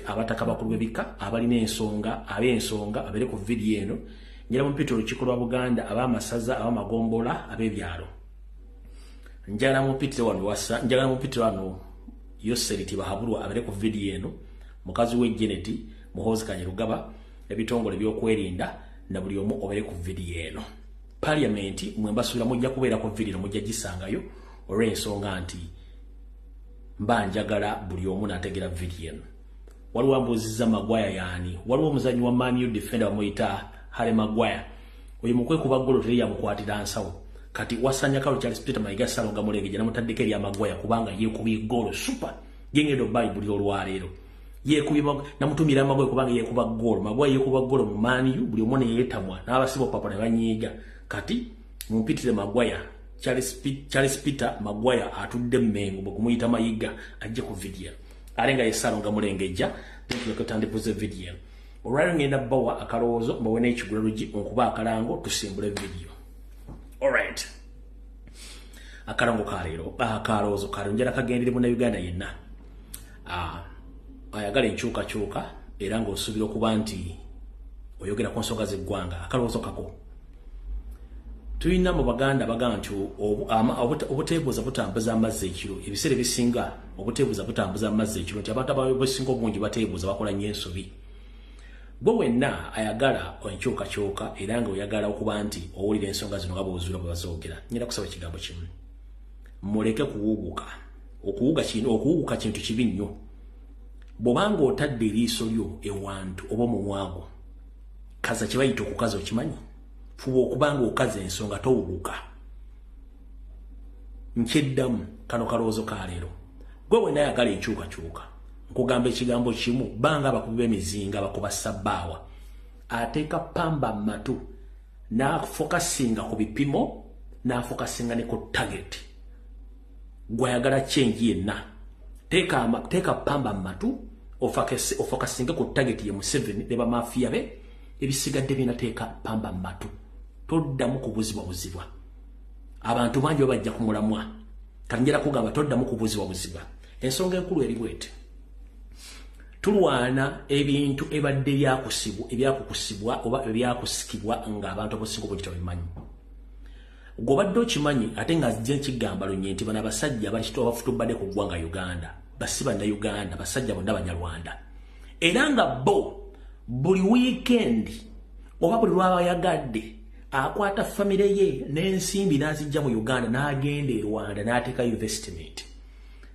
abataka bakulu b'ebika abalina ensonga, ab'ensonga abeere ku vidiyo eno. Njagala mumpitire olukiiko lwa Buganda, ab'amasaza, ab'amagombola, ab'ebyalo. Njagala mumpitire wano wasa, njagala mumpitire wano Yoseri Tibahabulwa abeere ku vidiyo eno, mukazi we Janet Muhoozi Kainerugaba, ebitongole ebyokwerinda na buli omu obeere ku vidiyo eno. Parliament mwe mbasuubira mujja kubeera ku vidiyo, mujja gisangayo olw'ensonga nti mba njagala buli omu n'ategeera vidiyo eno. Waliwo ambuuzizza Maguire yaani. Waliwo omuzannyi wa Man U defender bamuyita Harry Maguire. Oyo mukwekuba ggolo teri yamukwatira nsawo. Kati wasanya Kalo Charles Peter Mayiga Ssalonga Mulenge namutaddeko erya Maguire kubanga yeekubye ggolo super gengendo Bayibuli olwaleero. Yeekubye, namutumira Maguire kubanga yeekuba ggolo. Maguire yeekuba ggolo mu Man U, buli omu ne yeetamwa n'abasiba opapa ne banyiiga. Kati mumpitire Maguire, Charles Peter Maguire atudde Mmengo, bwe kumuyita Mayiga ajje ku vidiyo. Ate nga ye Ssalonga Mulengejja tutandipuza vidiyo. Olwaleero ngenda bawa akalowoozo, mbawe n'ekigula lugi onkuba akalango tusimbule vidiyo. Alright. Akalango kaleero, akalowoozo kaleero njala kagendere Munnayuganda yenna ayagala enkyukakyuka era ng'osuubira okuba nti oyogera ku nsonga z'eggwanga. Akalowoozo kako tulina mu Baganda bagamba nti obuteebuuza butambuza amazzi ekiro. Ebiseera ebisinga obuteebuuza butambuza amazzi ekiro, nti abantu abasinga obungi bateebuuza, bakola nnyo ensobi. Gwe wenna ayagala enkyukakyuka era nga oyagala okuba nti owulira ensonga zino nga bw'ozuula bwe bazoogera, ngenda kusaba ekigambo kimu: muleke kuwuguka. Okuwuga kino, okuwuguka kintu kibi nnyo. Bw'obanga otadde eriiso lyo ewantu oba omumwago, kaza kye bayita okukaza, okimanyi? Fuba okuba nga okaza ensonga, towuguka. Nkyeddamu, kano kalowoozo ka leero. Gwe wenna ayagala enkyukakyuka, nkugamba ekigambo kimu: banga abakubi b'emizinga bakuba sabbaawa, ateeka pamba matu n'afokasinga ku bipimo, n'afokasinga ne ku target. Gwayagala change yenna, teeka pamba matu, ofokasinge ku target ye Museveni ne bamafiya be. Ebisigadde binateeka pamba matu, toddamu kubuzibwa buzibwa. Abantu bangi babajja ku mulamwa. Kati njala kugamba, toddamu kubuzibwa buzibwa. Ensonga enkulu eri bwete: tulwana ebintu ebadde byakusibwa, ebyakukusibwa oba ebyakusikibwa ng'abantu abasinga obungi tebabimanyi. Gw'obadde okimanyi, ate nga nze nkigamba lunye nti bano abasajja abafutubadde ku ggwanga Uganda basi Bannayuganda, basajja bonna Banyarwanda, era nga bo buli wiikendi oba buli lwabayagadde akwata famire ye n'ensimbi n'azijja mu Uganda n'agenda e Rwanda n'ateeka investment,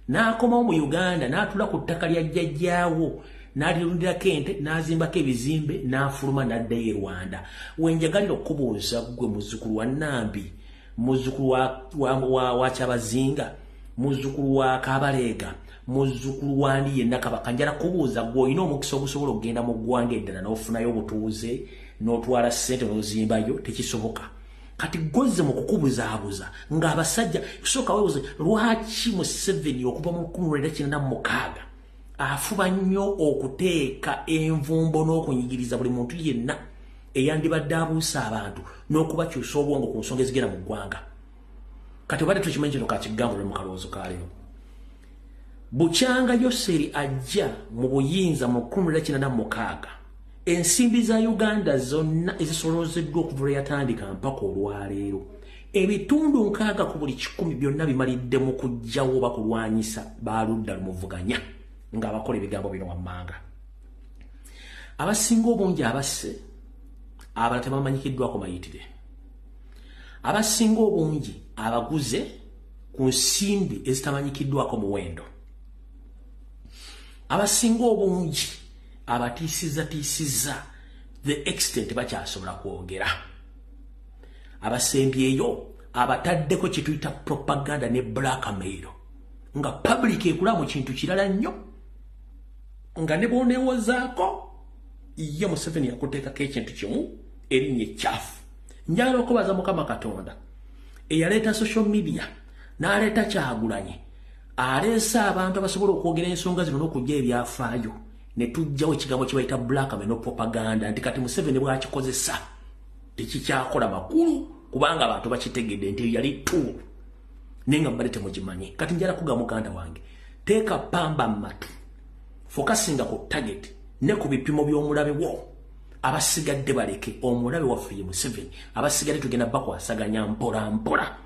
n'akomawo mu Uganda n'atula ku ttaka lya jjajjaawo n'alirundirako ente, n'azimbako ebizimbe, n'afuluma n'addayo e Rwanda. Wenjagalira okubuuza ggwe muzzukulu wa Nambi, muzzukulu wa Kyabazinga, muzzukulu wa Kabaleega, muzzukulu wandi yenna kabaka, njala kubuuza ggwe olina omukisa ogusobola okugenda mu ggwanga eddala n'ofunayo obutuuze, n'otwala ssente n'ozimbayo? Tekisoboka. Kati goze mu kukubuzaabuza ng'abasajja, sooka weebuuze lwaki Museveni okuva mu 1986 afuba nnyo okuteeka envumbo n'okunyigiriza buli muntu yenna eyandibadde abuusa abantu n'okubakyusa obwongo ku nsonga ezigenda mu ggwanga. Kati obadde tukimanyi kino, kakigambulwe mu kalowoozo ka leero. Bukyanga Yoseri ajja mu buyinza mu 1986, ensimbi za Uganda zonna ezisolozeddwa okuva lwe yatandika mpaka olwaleero, ebitundu 60 ku buli 100 byonna bimalidde mu kuggyawo oba kulwanyisa baludda lumuvuganya ng'abakola ebigambo bino wammanga. Abasinga obungi abasse, abalala tebamanyikiddwako mayitire. Abasinga obungi abaguze ku nsimbi ezitamanyikiddwako muwendo. Abasinga obungi abatiisizatiisiza the extent bakyasobola kwogera. Abasembyeyo abataddeko kyetuyita propaganda ne blackmail, nga public ekula mu kintu kirala nnyo, nga ne bw'oneewozaako ye Museveni yakuteekako ekintu kimu, erinnya ekyafu. Njagala okubaza Mukama Katonda eyaleeta social media n'aleeta Kyagulanyi, aleese abantu abasobola okwogera ensonga zino n'okujja ebyafaayo ne tujjawo ekigambo kye bayita blackmail no propaganda, nti kati Museveni bw'akikozesa tekikyakola makulu kubanga abantu bakitegedde nti yali tool, naye nga mubadde temugimanyi. Kati njala kuga muganda wange, teeka pamba mu matu. Focusinga ku target ne ku bipimo by'omulabe wo. Abasigadde baleke, omulabe waffe ye Museveni. Abasigadde tugenda bakwasaganya mpola mpola.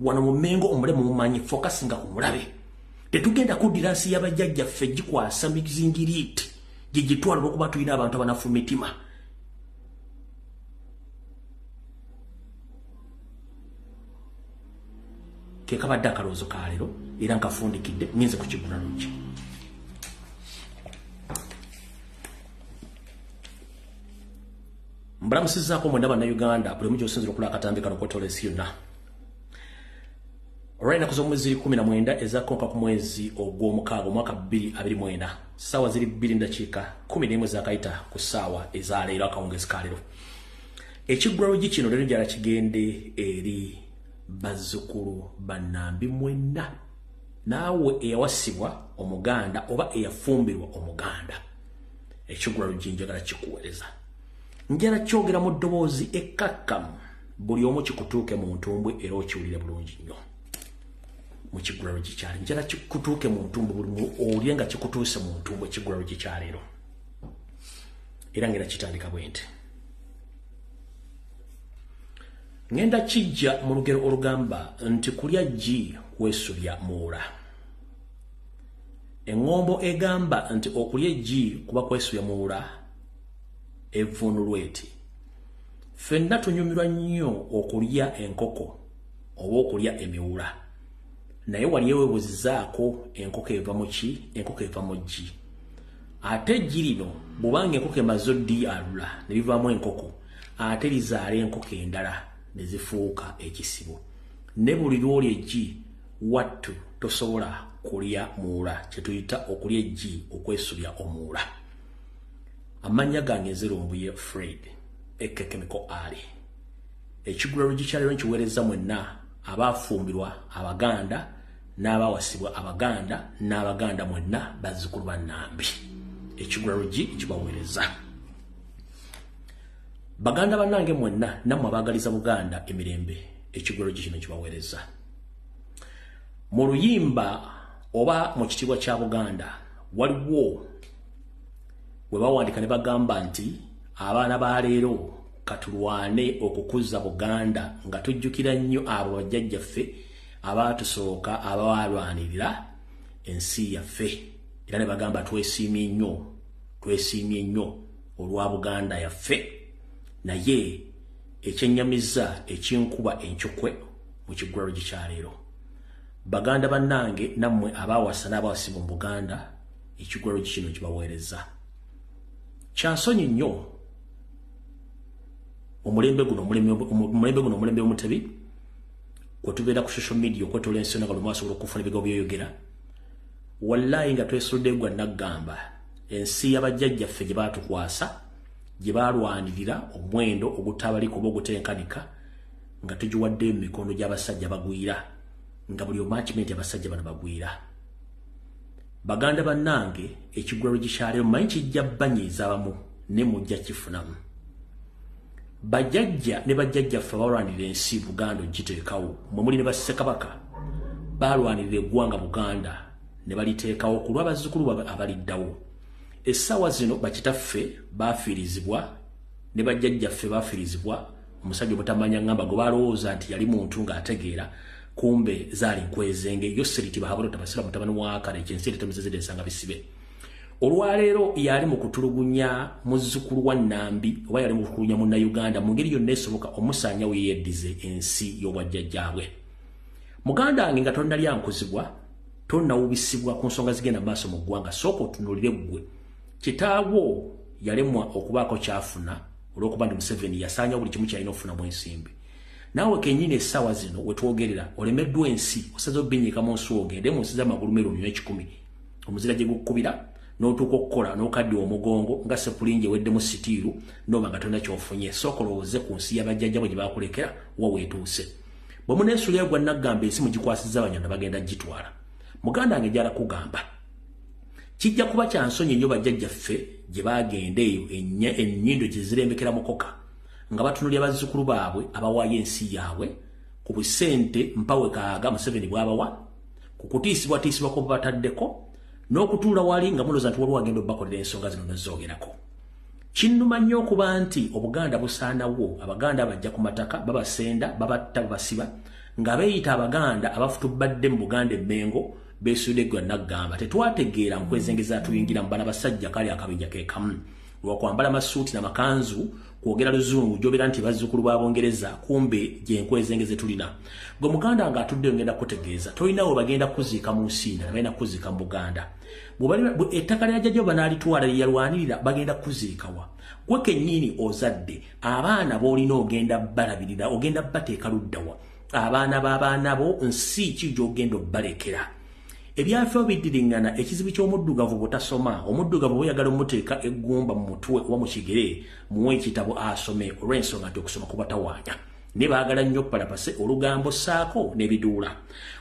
Wano mu Mengo omulabe mumumanyi, focusinga ku mulabe. Tetugenda kuddira nsi y'abajjajjaffe gikwasa mizingiriiti gye gitwala olw'okuba tulina abantu abanafu mitima. Ke kabadde akalowoozo ka leero era nkafundikidde, nnyinza kukigula luggi. Mbalamusizzaako mwenna Bannayuganda buli omu gy'osinzira okulaba akatambi kano kwetooloola ensi yonna. Olw'ennaku z'omwezi 19 ezakkonka ku mwezi ogw'omukaaga omwaka 2024, ssaawa ziri 2:11 zaakayita ku ssaawa ezaleero akawungeezi ka leero. Ekiggulalogi kino leero njala kigende eri bazzukulu bannambi mwenna, naawe eyawasibwa Omuganda oba eyafumbirwa Omuganda. Ekiggulalogi njagala kikuweereza. Njala kyogera mu ddoboozi ekkakkamu, buli omu kikutuuke mu ntumbwe era okiwulire bulungi nnyo. Mu kiggulalogi kyaleero njala kikutuuke mu ntumbwe, buli owulire nga kikutuuse mu ntumbwe ekiggulalogi kyaleero. Era ngenda kitandika bwe nti. Ngenda kijja mu lugero olugamba nti kulya ggi kwesubya muwula. Eŋŋombo egamba nti okulya eggi kuba kwesubya muwula evvuunulwa eti: ffenna tunyumirwa nnyo okulya enkoko oba okulya emiwula, naye wali eweebuuzizaako enkoko eva mu ki? Enkoko eva mu ggi. Ate eggi lino bw'obanga enkoko emaze oddialula ne livaamu enkoko, ate lizaala enkoko endala ne zifuuka ekisibo. Ne buli lw'olya eggi wattu tosobola kulya muwula, kye tuyita okulya eggi okwesubya omuwula. Amannya gange nze Lumbuye Fred Ekekemiko Ali. Ekiggulalogi kya leero nkiweereza mwenna abaafumbirwa Abaganda n'abaawasibwa Abaganda n'Abaganda mwenna bazzukulu ba Nnambi. Ekiggulalogi nkibaweereza. Baganda bannange mwenna nammwe abaagaliza Buganda emirembe, ekiggulalogi kino nkibaweereza. Mu luyimba oba mu kitiibwa kya Buganda waliwo we bawandiika ne bagamba nti abaana ba leero katulwane okukuza Buganda nga tujjukira nnyo abo bajjajjaffe abaatusooka abaalwanirira ensi yaffe. Era ne bagamba twesiimye nnyo, twesiimye nnyo olwa Buganda yaffe. Naye ekyennyamiza ekinkuba encukwe mu kiggulalogi kya leero, Baganda bannange nammwe abaawasa n'abawasibwa mu Buganda, ekiggulalogi kino kibaweereza. Kyansonyi nnyo omulembe guno, omulembe omutebi kwe tubeera ku social media okwetoola ensi yonna nga buli asobola okufuna ebigambo by'oyogera. Wallayi nga twesuludde gwa naggamba ensi y'abajjajjaffe gye baatukwasa, gye baalwanirira omuwendo ogutabalika oba ogutenkanika, nga tugiwaddeyo mu mikono gy'abasajja bagwira, nga buli omu akimanyi nti abasajja bano bagwira. Baganda bannange, ekiggulalogi kya leero mmanyi kijja banyiiza abamu ne mujja kifunamu. Bajjajja ne bajjajjaffe abalwanirira ensi Buganda ogiteekawo, mmwe muli ne bassekabaka baalwanirira eggwanga Buganda ne baliteekawo ku lw'abazzukulu baabwe abaliddawo. Essaawa zino bakitaffe baafiirizibwa ne bajjajjaffe baafiirizibwa omusajja obutamanya ngamba gwe balowooza nti yali muntu ng'ategeera, kumbe zaali nkwezenge. Yoseri Tibahabura Tabasira mutabani wa Kale ekyensi etetemezezedde ensanga bisibe. Olwaleero yali mu kutulugunya muzzukulu wa Nnambi oba yali mu kutulugunya Munnayuganda mu ngeri yonna esoboka omusaanyawo yeyeddize ensi y'obwajjajjaabwe. Muganda wange nga tonnalya nkuzibwa, tonnawubisibwa ku nsonga zigenda maaso mu ggwanga, sooka otunuulire ggwe. Kitaawo yalemwa okubaako ky'afuna olw'okuba nti Museveni yasaanyawo buli kimu ky'alina okufunamu ensimbi. Naawe kennyini essaawa zino we twogerera olemeddwa ensi, osaze obinnyika mu nsi ogende mu nsi z'amagulu meeru onywe 100 omuzira gye gukkubira n'otuuka okukola n'okaddiwa omugongo nga sepulingi eweddemu sitiiru n'oba nga tolina ky'ofunye. Sooka olowooze ku nsi y'abajjajja bo gye baakulekera wa weetuuse. Bwe muneesuulirayo gwa naggamba ensi mugikwasizza Abanyarwanda bagenda gitwala. Muganda wange njala kugamba kijja kuba kya nsonyi nnyo bajjajjaffe gye baagenda eyo ennyindo gye zirembekera mukoka nga batunulira bazzukulu baabwe abawaayo ensi yaabwe ku busente mpawe kaaga Museveni bw'abawa, ku kutiisibwatiisibwa kwe bataddeko N'okutuula wali nga mulowooza nti waliwo agenda obbakolera ensonga zino nezoogerako. Kinnuma nnyo okuba nti Obuganda busaanawo, Abaganda bajja ku mataka, babasenda, babatta, babasiba, nga beeyita Abaganda abafutubbadde mu Buganda Emmengo, beesudde gwa naggamba. Tetwategeera nkwezengeza tuyingira mu bana basajja kali akabinja ke kamu. Lwakwambala masuuti n'amakanzu, kwogera luzungu, gy'obeera nti bazzukulu ba Bungereza, kumbe gye nkwezengeze tulina. Gwe Muganda ng'atuddeyo ngenda kutegeeza, tolinawo bagenda kuziika mu nsi ndala, balina kuziika mu Buganda. Ettaka lya jjajja banaalitwala lye yalwanirira, bagenda kuziikawa? Gwe kennyini ozadde, abaana b'olina ogenda balabirira, ogenda bateeka luddawa? Abaana b'abaana bo nsi ki gy'ogenda obbalekera? Ebyafaayo biddiringana. Ekizibu ky'omuddugavu butasoma. Omuddugavu bweyagala omuteeka eggumba mu mutwe oba mu kigere, muwe ekitabo asome, olw'ensonga nti okusoma kubatawaanya. Ne baagala nnyo palapase olugambo ssaako n'ebiduula.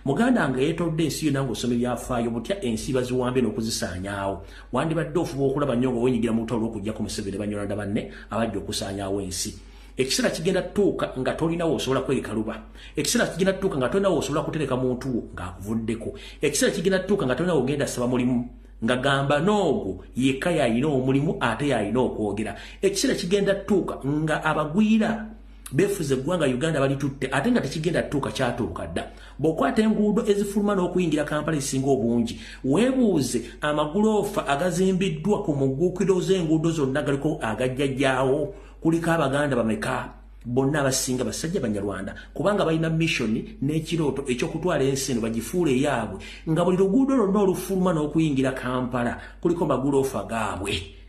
Muganda nga yeetolodde ensi yonna ng'osoma ebyafaayo butya ensi baziwambye n'okuzisaanyaawo. Wandibadde ofuba okulaba nnyo nga weenyigira mu lutalo lw'okuggyako Museveni ne Banyarwanda banne abajja okusaanyaawo ensi. Ekiseera kigenda tutuuka nga tolinawo osobola kwereka luba. Ekiseera kigenda tutuuka nga tolinawo osobola kutereka muntu wo ng'akuvuddeko. Ekiseera kigenda tutuuka nga tolinawo ogenda saba mulimu, nga gamba n'ogwo yekka y'alina omulimu ate y'alina okwogera. Ekiseera kigenda tutuuka nga abagwira beefuze eggwanga Uganda balitutte, ate nga tekigenda tutuuka, kyatuuka dda. Bw'okwata enguudo ezifuluma n'okuyingira Kampala ezisinga obungi, weebuuze amaguloofa agazimbiddwa ku mugguukiro z'enguudo zonna galiko agajjajjaawo, kuliko Abaganda bameka? Bonna abasinga basajja Banyarwanda, kubanga balina mission n'ekirooto eky'okutwala ensi eno bagifuule eyaabwe, nga buli luguudo lwonna olufuluma n'okuyingira Kampala kuliko maguloofa gaabwe.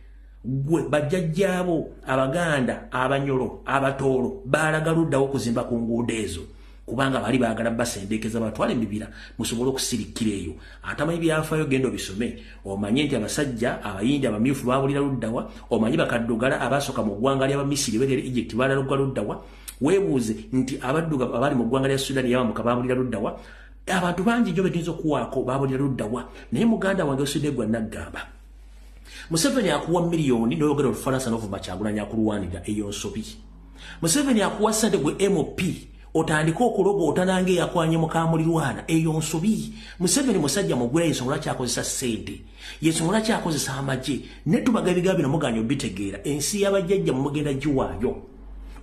Gwe bajjajjaabo Abaganda, Abanyolo, Abatoolo baalaga luddawo okuzimba ku nguudo ezo? Kubanga bali baagala basendekeza batwale emibira musobole okusirikira eyo. Atamanyi byafaayo, genda obisome omanye nti abasajja Abayindi abamyufu baabulira luddawa. Omanyi bakaddugala abasooka mu ggwanga ly'Abamisiri berera Egypt baalalugga luddawa? Weebuuze nti abadduga abali mu ggwanga lya Sudan yabambuka baabulira luddawa? Abantu bangi nnyo betuyinza okuwaako baabulira luddawa. Naye muganda wange osudde gwa naggamba, Museveni akuwa miliyoni n'oyogera Olufalansa n'ovuma Kyagulanyi akulwanira, eyo nsobi. Museveni akuwa ssente gwe MP otandike okulogootana ng'eyakwanye mukamulirwana, eyo nsobi. Museveni musajja mugwira, yensonga lwaki akozesa ssente, yensonga lwaki akozesa amagye. Ne tubaga ebigambo bino muganya obitegeera. Ensi y'abajjajja mumugenda giwaayo.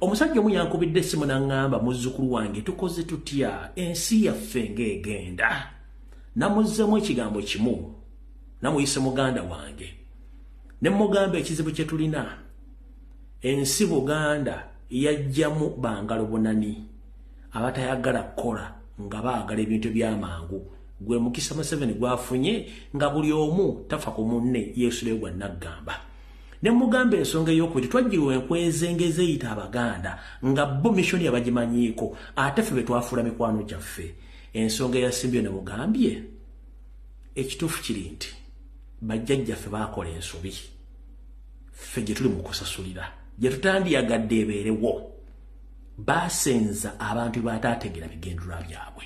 Omusajja omu yankubidde essimu n'aŋŋamba, "Muzzukulu wange, tukoze tutya? Ensi yaffe ng'egenda." Namuzzemu ekigambo kimu, namuyise muganda wange, ne mugamba ekizibu kye tulina, ensi Buganda yajjamu bangalo bunani abatayagala kukola, nga baagala ebintu ebyamangu. Gwe mukisa Museveni gwafunye, nga buli omu tafa ku munne, yeesuleyo gwa naggamba. Ne mugamba ensonga ey'okubiri, twajjirwa enkwezenge ezeyita Abaganda nga bo mission yabagimanyiiko, ate ffe be twafuula mikwano gyaffe. Ensonga eyasimbyo ne mugambye, ekituufu kiri nti bajjajjaffe baakola ensobi, ffe gye tuli mu kusasulira, gye tutandiyagadde ebeerewo. Baasenza abantu bataategeera bigendererwa byabwe,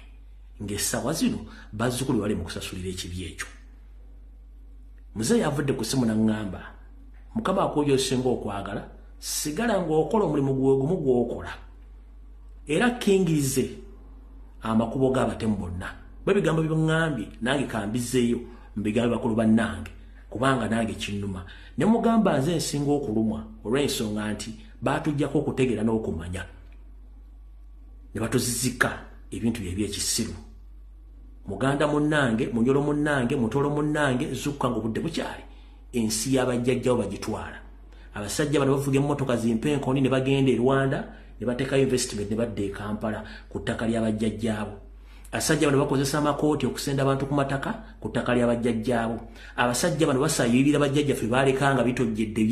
ng'essaawa zino bazzukulu bali mu kusasulira ekibi ekyo. Muzeeyi avudde ku ssimu n'aŋŋamba, "Mukama akuwa osinga okwagala, sigala ng'okola omulimu gwe gumu gw'okola, era kkingirize amakubo g'abatemu bonna." Bwe bigambo byeŋŋambye, nange kambizeeyo mbigambe bakulu bannange, kubanga nange kinnuma. Ne mugamba nze nsinga okulumwa olw'ensonga nti baatuggyako okutegeera n'okumanya ne batuzizika ebintu bye ebyekisiru. Muganda munnange, Munyolo munnange, Mutolo munnange, zukka nga obudde bukyali. Ensi y'abajjajjawo bagitwala. Abasajja bano bavuga emmotoka zimpa enkoni ne bagenda e Rwanda ne bateekayo investment ne badda e Kampala ku ttaka ly'abajjajjaabo. Abasajja bano bakozesa amakooti okusenda abantu ku mataka ku ttaka ly'abajjajjaabo. Abasajja bano basaayirira bajjajjaffe baleka nga bitojjedde,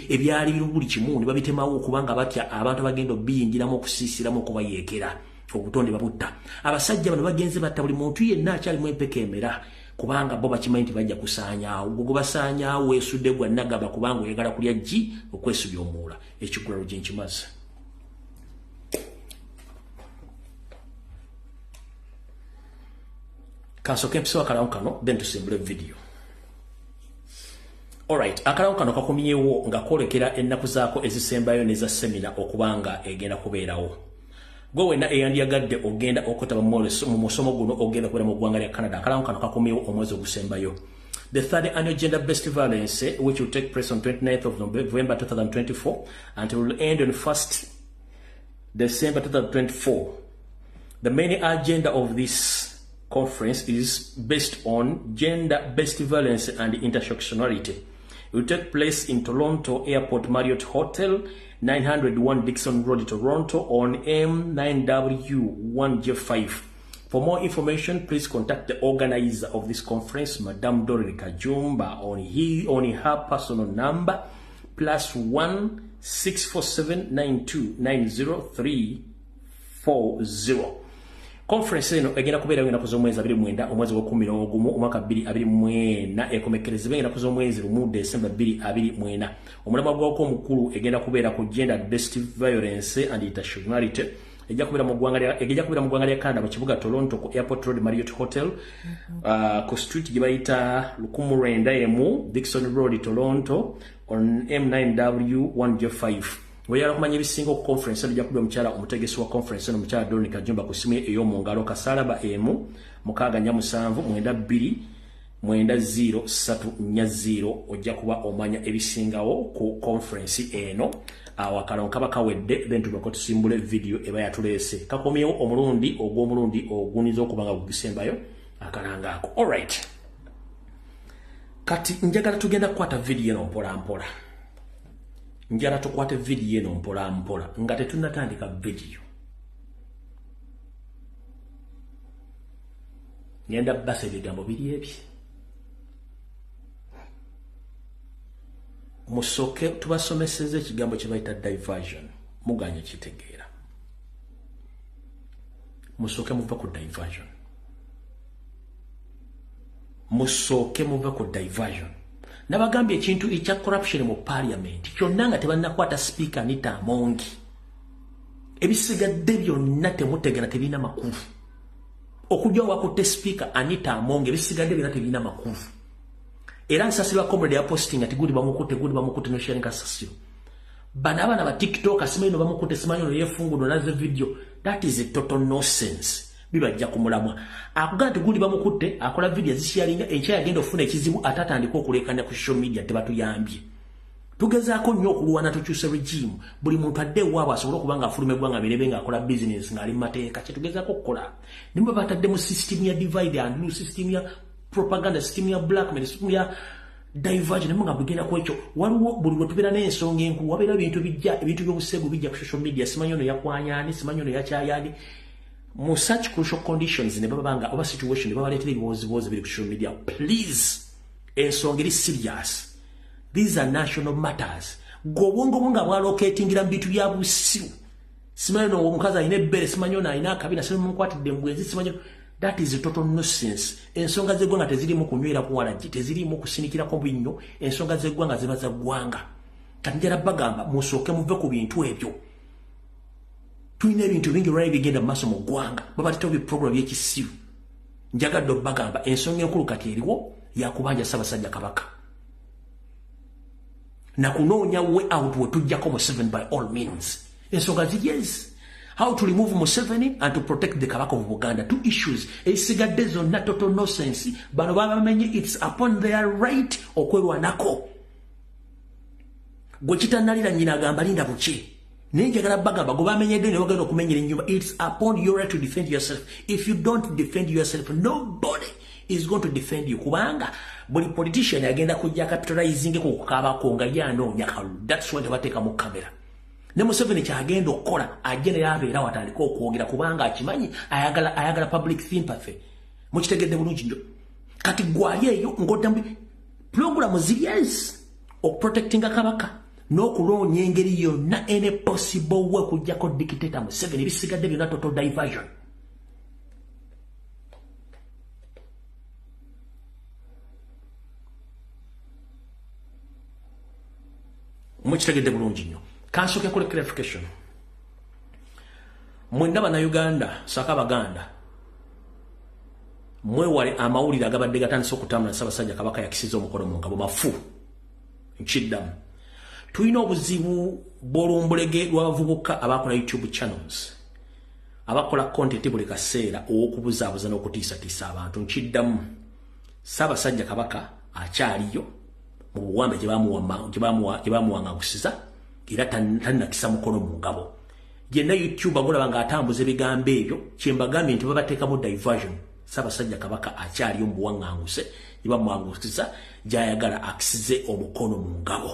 ebyali biri buli kimu ne babitemawo, kubanga batya abantu abagenda obiyingiramu okusiisiramu okubayeekera, obutonde babutta. Abasajja bano bagenze batta buli muntu yenna akyalimu empeka emera, kubanga bo bakimanyi nti bajja kusaanyaawo. Gwe gubasaanyaawo weesudde gwa nagaba, kubanga oyagala kulya ggi okwesubya omuula. Ekigulalo gye nkimaze. Kansooke mpisewo akalango kano, then tusimbule video. Alright, akalango kano kakomyewo nga kwolekera ennaku zaako ezisembayo neza seminar okubanga egenda kubeerawo. Gwe wenna eyandiyagadde ogenda okwetaba mu musomo guno ogenda kubeera mu ggwanga lya Canada, akalango kano kakomyewo omwezi ogusembayo. The third annual gender-based violence, which will take place on 29th of November 2024 and will end on 1st December 2024. The main agenda of this conference is based on gender-based violence and intersectionality. It will take place in Toronto Airport Marriott Hotel, 901 Dixon Road, Toronto, on M9W1J5. For more information, please contact the organizer of this conference, Madame Doreen Kajumba, on her personal number, +1 647 9290 340. Conference eno egenda kubeerawo ennaku z'omwezi 29 omwezi gw'okumu omwaka 2024, ekomekerezebwa ennaku z'omwezi 1 December 2024. Omulamwa gwako omukulu egenda kubeera ku gender based violence and intersectionality. Ejja kubeera mu ggwanga lya Canada, mu kibuga Toronto, ku Airport Road Marriott Hotel, ku street gye bayita 91 Dixon Road, Toronto, on M9W 1J5. Weyala okumanya ebisinga ku conference eno, ojja kuba omukyala omutegesi wa conference eno, omukyala Doreen Kajumba, ku ssimu ye ey'omu ngalo +647 92 90 340. Ojja kuba omanya ebisingawo ku conference eno. Awo akalongo kaba kawedde, then tubako tusimbule video eba yatuleese. Kakomyewo omulundi ogw'omulundi oguniza okuba nga gugisembayo akalanga ako. Alright, kati njagala tugenda kukwata video eno mpola mpola. Njagala tukwate video eno mpola mpola. Nga tetunnatandika video, ngenda basa ebigambo biri ebi. Musooke tubasomeseze ekigambo kye bayita diversion. Muganye kitegeera. Musooke muva ku diversion, musooke muve ku diversion. Nabagambye ekintu ekya corruption mu parliament kyonna nga tebannakwata Speaker Anita Among, ebisigadde byonna temutegera, tebirina makulu. Okujja wakutte Speaker Anita Among, ebisigadde byonna tebirina makulu. Era nsasirwa comrade ya posting ati gudi bamukutte, gudi bamukutte, no sharing kasasiro. Bano abaana ba TikTok, simanyi no bamukutte, simanyi no yefungudo naze video. That is a total nonsense. Bibajja ku mulamwa. Akugamba nti gundi bamukutte, akola video azisharinga. Enkya yagenda ofuna ekizibu, ate atandika okulekanya ku social media. Tebatuyambye. Tugezaako nnyo okulwana tukyuse regime, buli muntu adde ewaabwe asobole okuba nga afuluma eggwanga mirebe, ng'akola business ng'ali mu mateeka. Kyetugezaako okukola nimba batadde mu system ya divide and rule, system ya propaganda, system ya blackmail, system ya diversion. Naye nga bugenda ku ekyo, waliwo buli lwe tubeera n'ensonga enkulu, wabeera ebintu bijja, ebintu by'obusegu bijja ku social media. Simanyi ono yakwanyaani, simanyi ono yakyayaani. Mu such crucial conditions ne baba nga oba situation ne babaleetera ebiwooziboozi biri ku social media, please, ensonga eri serious. These are national matters. Gwe obwongo bwo nga bwaloketingira mu bintu bya busiru, simanyi no omukazi alina ebbere, simanyi ono alina akabina, simanyi munkwatidde mbwenzi, simanyi, that is a total nonsense. Ensonga z'eggwanga tezirimu kunywera kuwalagi, tezirimu kusinikirako binnyo. Ensonga z'eggwanga ziba za ggwanga. Kati njala bagamba musooke muve ku bintu ebyo. Tulina ebintu bingi olwali bigenda mu maaso mu ggwanga, babatitawo biprogram byekisiru. Njagadde obbagamba ensonga enkulu kati eriwo yakubanja Ssaabasajja Kabaka nakunoonya way out wetujjako Museveni by all means. Ensonga ziri ezi: how to remove Museveni and to protect the Kabaka of Buganda. Two issues. Ezisigadde zonna total nonsense. Bano babamenye, it's upon their right okwerwanako. Gwe kitannalira nnyina agamba linda buki. Naye njagala bagamba gwe bamenyedde ne bagenda okumenyera ennyumba, it's upon your right to defend yourself. If you don't defend yourself, nobody is going to defend you, kubanga buli politician agenda kujja capitalizing ku kukaabako nga ye anoonya kalulu. That's why tebateeka mu kamera. Ne Museveni kyagenda okukola, ajje naye abeera watandika okwogera, kubanga akimanyi ayagala public sympathy. Mukitegedde bulungi nnyo. Kati gwali eyo ng'odda pulogulamu ziri ezi: okuprotectinga Kabaka n'okuloonya engeri yonna, any possible way, okuggyako dictator Museveni. Ebisigadde byonna total diversion. Mukitegedde bulungi nnyo. Kansooke kule clarification. Mwenna Bannayuganda saako Abaganda, mwewale amawulire agabadde gatandise okutambula, Ssaabasajja Kabaka yakisiza omukono mu ngabo. Mafu. Nkiddamu, tulina obuzibu bw'olumbulege lw'abavubuka abakola YouTube channels, abakola content buli kaseera ow'okubuzaabuza n'okutiisatiisa abantu. Nkiddamu, Ssaabasajja Kabaka Akyaliyo mu buwambe gye bamuwangangusiza, era tannakisa mukono mu ngabo. Yenna YouTube agolaba ng'atambuza ebigambo ebyo, kyembagambye nti babateekamu diversion. Ssaabasajja Kabaka akyaliyo mu buwaŋŋanguse gye bamuwangusiza, gy'ayagala akisize omukono mu ngabo.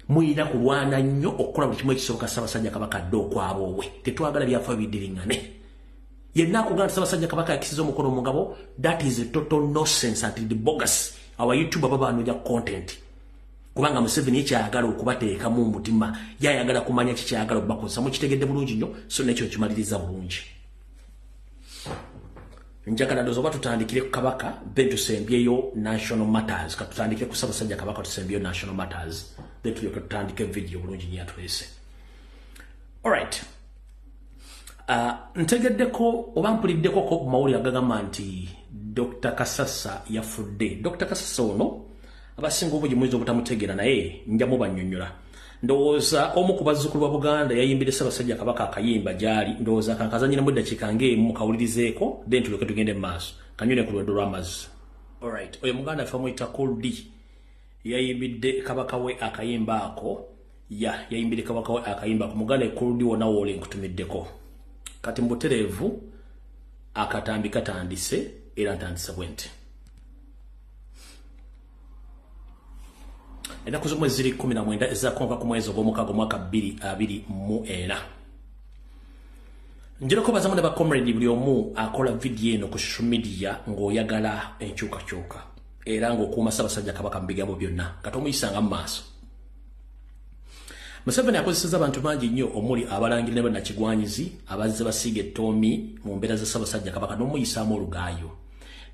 Muyina kulwana nnyo okukola buli kimu ekisoboka Ssaabasajja Kabaka adde okwaboowe. Tetwagala byafa bidiriŋŋane. Yenna akugamba nti Ssaabasajja Kabaka yakisiza omukono mu ngabo, that is a total nonsense and the bogus. Aba YouTube aba banoonya content, kubanga Museveni ekyayagala okubateekamu omutima, yayagala kumanya kikyayagala okubakozesa. Mukitegedde bulungi nnyo, so nekyo nkimaliriza bulungi. Njagala ndowooza oba tutandikire ku Kabaka, then tusembyeyo national matters. Katutandikire ku Ssaabasajja Kabaka, tusembyeyo national matters, then tulyoke tutandike video bulungi nnyo yatulese. Alright, ntegeddeko oba mpuliddeko ko ku mawulire agagamba nti Dr. Kasasa yafudde. Dr. Kasasa ono abasinga obungi muyinza obutamutegeera, naye nja mubannyonnyola. Ndowooza omu ku bazzukulu ba Buganda yayimbire Ssaabasajja Kabaka akayimba gy'ali. Ndowooza kankazanyiramu eddakiika ng'emu mukawulirizeeko, then tulyoke tugende mu maaso. Kanyune ku lwendo lw'amazzi. Alright, oyo muganda ffe amuyita Cool D, yayimbidde kabaka we akayimba ako. Ya yayimbidde kabaka we akayimba ako. Muganda Cool D, wonna wooli nkutumiddeko. Kati mu butereevu akatambi katandise, era ntandise bwe nti: ennaku z'omwezi ziri 19 ezakonka ku mwezi ogw'omukaaga, omwaka 2024. Njirako bazamu ne bacomrade, buli omu akola vidiyo eno ku social media ng'oyagala enkyukakyuka era ng'okuuma Ssaabasajja Kabaka mu bigambo byonna, nga tomuyisanga mu maaso. Museveni akozesezza abantu bangi nnyo, omuli abalangira ne bannakigwanyizi abazze basiiga ettoomi mu mbeera za Ssaabasajja Kabaka n'omuyisaamu olugaayo.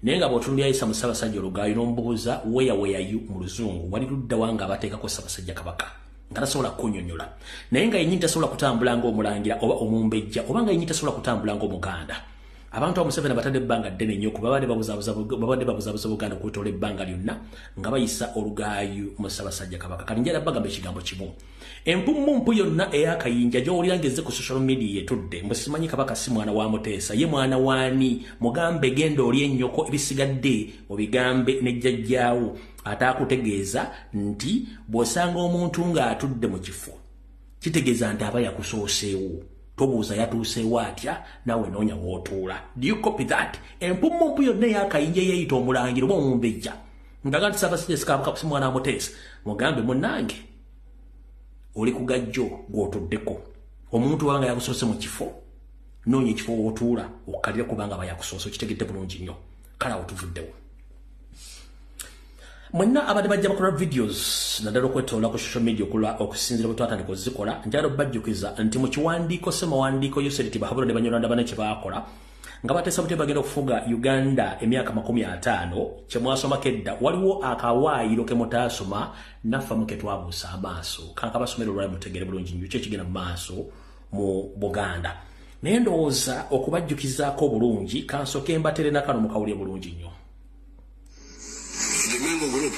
Naye nga bw'otunulira ayisa mu Ssaabasajja olugaayo, n'omubuuza "Where were you?" mu Luzungu, wali luddawa nga abateekako Ssaabasajja Kabaka, nga tasobola kunyonyola. Naye nga yennyini tasobola kutambula ng'omulangira oba omumbejja, oba nga yennyini tasobola kutambula ng'omuganda. Abantu abo Museveni batadde ebbanga ddene nnyo, kuba babadde babuzaabuza Buganda okwetoola ebbanga lyonna nga bayisa olugaayu mu Ssaabasajja Kabaka. Kati njala bagamba ekigambo kimu: empummumpu yonna ey'akayinja gy'owulira ng'ezze ku social media etudde mbu simanyi Kabaka si mwana wa Muteesa, ye mwana waani, mugambe genda oli ennyoko, ebisigadde obigambe ne jjajjaawo. Ate akutegeeza nti bw'osanga omuntu ng'atudde mu kifo, kitegeeza nti aba yakusooseewo. Tobuuza yatuuseewo atya, naawe noonya w'otuula. Do you copy that? Empummumpu yonna ey'akayinja eyeeyita omulangira oba omumbejja ngaga nti Ssaabasajja Kabaka si mwana wa Muteesa, mugambe munnange oli ku gajjo gw'otuddeko. Omuntu wabanga yakusoose mu kifo, noonya ekifo w'otuula okkalire, kubanga aba yakusoose. Okitegedde bulungi nnyo. Kale awo tuvuddewo. Mwenna abadde bajja bakola videos naddala okwetoola ku social media okula okusinziira bwe twatandika ozikola, njagala obbajjukiza nti mu kiwandiiko semawandiiko Yoseri Tibuhaburwa ne Banyarwanda bane kye baakola nga bateesa butya bagenda okufuga Uganda emyaka 50, kye mwasomako edda, waliwo akawaayiro ke mutaasoma naffamu ke twabuusa amaaso. Kankabasomero olwali mutegere bulungi nnyo ki ekigenda mu maaso mu Buganda. Naye ndowooza okubajjukizaako obulungi, kansooke mbatere nakano mukawulire bulungi nnyo. The Mengo Group,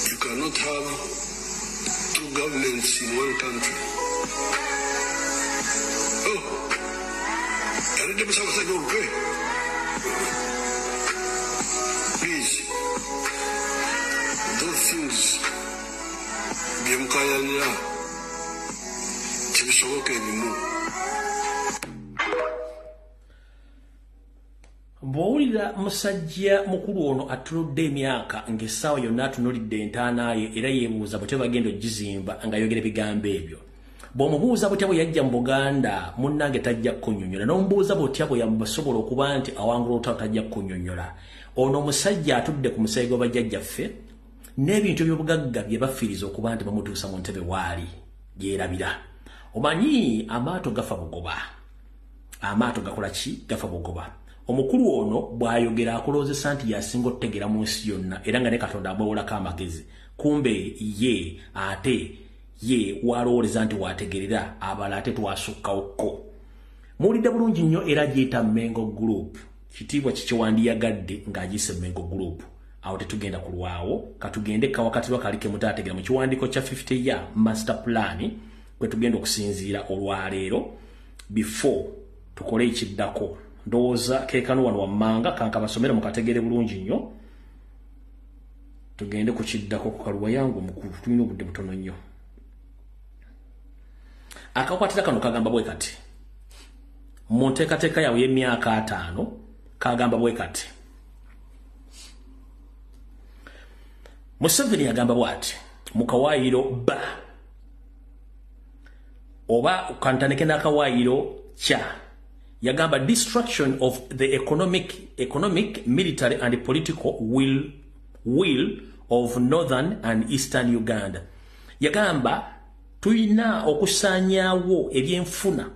you cannot have two governments in one country. Oh, alidde Ssaabasajja olukwe. Please, those things bye mukayanira tebisoboka ebimu. Bw'owulira musajja mukulu ono atuludde emyaka ng'essaawa yonna atunulidde entaana ye, era yeebuuza butya bagenda ogizimba ng'ayogera ebigambo ebyo. Bw'omubuuza butya bwe yajja mu Buganda, munnange tajja kukunnyonnyola. N'omubuuza butya bwe yasobola okuba nti awangula olutalo, tajja kukunnyonnyola. Ono omusajja atudde ku musaayi gwa bajjajjaffe n'ebintu eby'obugagga bye bafiiriza okuba nti bamutuusa mu ntebe waali, gyerabira. Omanyi amaato gafa bugoba, amaato gakola ki? Gafa bugoba. Omukulu ono bw'ayogera akulowoozesa nti yasinga okutegeera mu nsi yonna, era nga ne Katonda amwewolako amagezi. Kumbe ye ate ye walowooleza nti wategerera abala, ate twasukkawokko. Muwulidde bulungi nnyo, era giyita Mengo Group. Kitiibwa kikiwandiyagadde ng'agiyise Mengo Group. Awo tetugenda kulwawo, katugende kawakatirwa kali ke mutaategera mu kiwandiiko kya 50 year master plan kwe tugenda okusinziira olwaleero before tukole ekiddako. Ndowooza keekano wano wammanga, kankabasomere mukategere bulungi nnyo. Tugende ku kiddako ku kaluwa yangu omukulu, tulina obudde butono nnyo. Akakwatira kano kagamba bwe kati mu nteekateeka yaabwe y'emyaka 50, kagamba bwe kati. Museveni yagamba bw'ati mu kawaayiro ba oba kantandike n'akawaayiro kya, yagamba destruction of the economic, military and political will of northern and eastern Uganda. Yagamba tulina okusaanyaawo ebyenfuna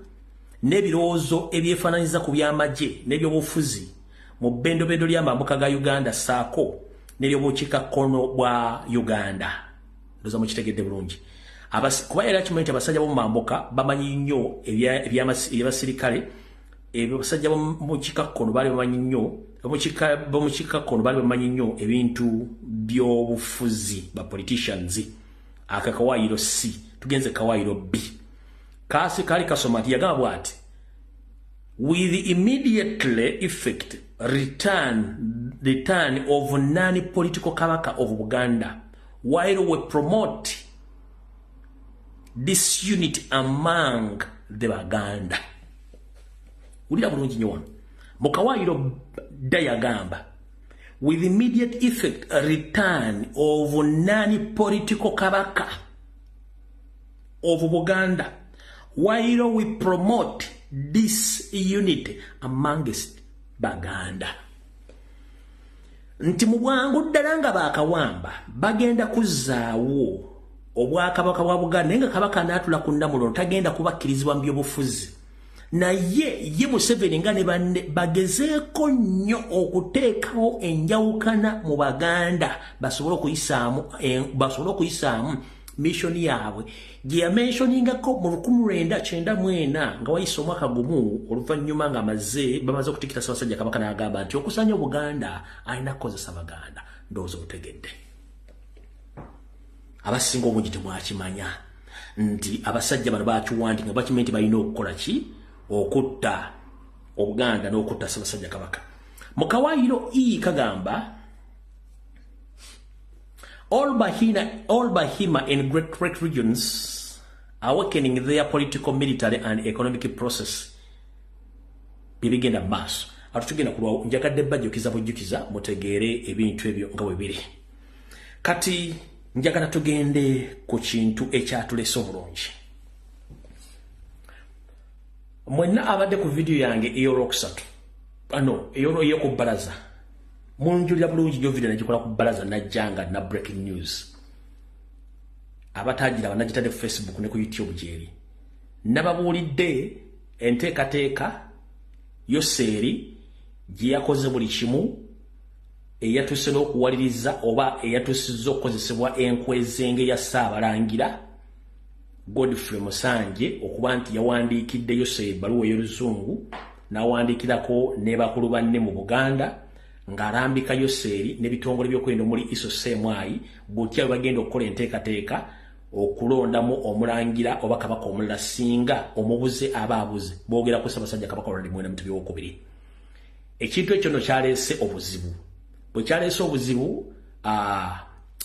n'ebirowoozo ebyefaananyiza ku by'amagye n'ebyobufuzi mu bbendobendo ly'amambuka ga Uganda ssaako n'eryobukiikakkono bwa Uganda. Ndowooza mukitegedde bulungi. Kuba era kimanyi nti abasajja b'omu mambuka bamanyi nnyo ebyabasirikale, abasajja b'omukiikakkono baali bamanyi nnyo, b'omukiikakkono baali bamanyi nnyo ebintu by'obufuzi, ba politicians. Aka kawaayiro C, tugenze kawaayiro B. Kasi kali kasoma nti yagamba bw'ati: with immediately effect return of non-political Kabaka of Buganda while we promote disunity among the Baganda. Wulira bulungi nnyo wano. Mu kawaayiro D yagamba with immediate effect return of non-political Kabaka of Buganda while we promote disunity amongst Baganda. Nti mu bwangu ddala nga baakawamba bagenda kuzzaawo obwakabaka bwa Buganda, naye nga kabaka anaatula ku nnamulondo tagenda kubakkirizibwa mu byobufuzi. Naye ye Museveni nga ne banne bagezeeko nnyo okuteekawo enjawukana mu Baganda basobole okuyisaamu mission yaabwe gye yamentioningako mu 1994, nga wayise omwaka gumu oluvannyuma nga bamaze okutikkira Ssaabasajja Kabaka, n'agamba nti okusanya Obuganda alina kukozesa Baganda. Ndowooza obutegedde. Abasinga obungi temwakimanya nti abasajja bano bakiwandika nga bakimanyi nti balina okukola ki? Okutta Obuganda n'okutta Ssaabasajja Kabaka. Mu kawaayiro E kagamba all Bahima in Great Lake regions awakening their political, military and economic process. Bibigenda mu maaso. Ate tugenda kulwawo, njagadde bajjukiza bujjukiza mutegeere ebintu ebyo nga bwe biri. Kati njagala tugende ku kintu ekyatulese obulungi. Mwenna abadde ku vidiyo yange ey'olwokusatu, ano ey'oku bbalaza, munjulira bulungi nnyo. Vidiyo nagikola ku bbalaza, najjanga na breaking news. Abatagiraba nagitadde ku Facebook ne ku YouTube gyeri. Nababuulidde enteekateeka Yoseeri gye yakoze buli kimu eyatuuse n'okuwaliriza oba eyatuusizza okukozesebwa enkwezenge ya Ssaabalangira Godfrey Musanje okuba nti yawandiikidde Yoseeri ebbaluwa ey'Oluzungu, n'awandiikirako ne bakulu banne mu Buganda, ng'alambika Yoseeri n'ebitongole by'okwerinda omuli ISO CMI butya bwe bagenda okukola enteekateeka okulondamu omulangira oba kabaka omulala singa omubuze aba abuze. Boogera ku Ssaabasajja Kabaka Ronald Muwenda Mutebi owokubiri. Ekintu ekyo nno kyaleese obuzibu. Bwe kyaleese obuzibu,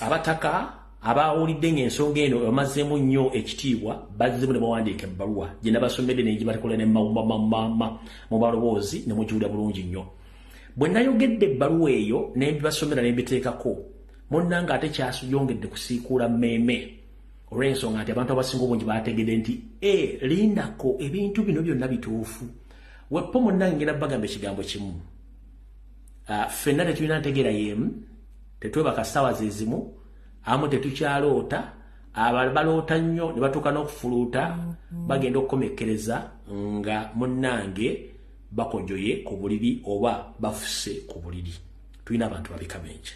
abataka abawulidde ng'ensonga eno bamazeemu nnyo ekitiibwa bazzemu ne bawandiika ebbaluwa gye nabasomedde negibatekola ne mu maloboozi ne mugiwulira bulungi nnyo. Bwe nayogedde ebbaluwa eyo ne mbibasomera ne mbiteekako, munnange, ate kyasuyongedde kusiikuula mmeeme, olw'ensonga nti abantu abasinga obungi bategedde nti e lindako, ebintu bino byonna bituufu. Weppo munnange, ngenda bagamba ekigambo kimu. Ffenna tetulina ntegeera y'emu, tetwebaka ssaawa ze zimu, abamu tetukyaloota, abalala baloota nnyo ne batuuka n'okufuluuta, bagenda okukomekkereza nga munnange bakojoye ku buliri oba bafuse ku buliri. Tulina abantu babika bengi.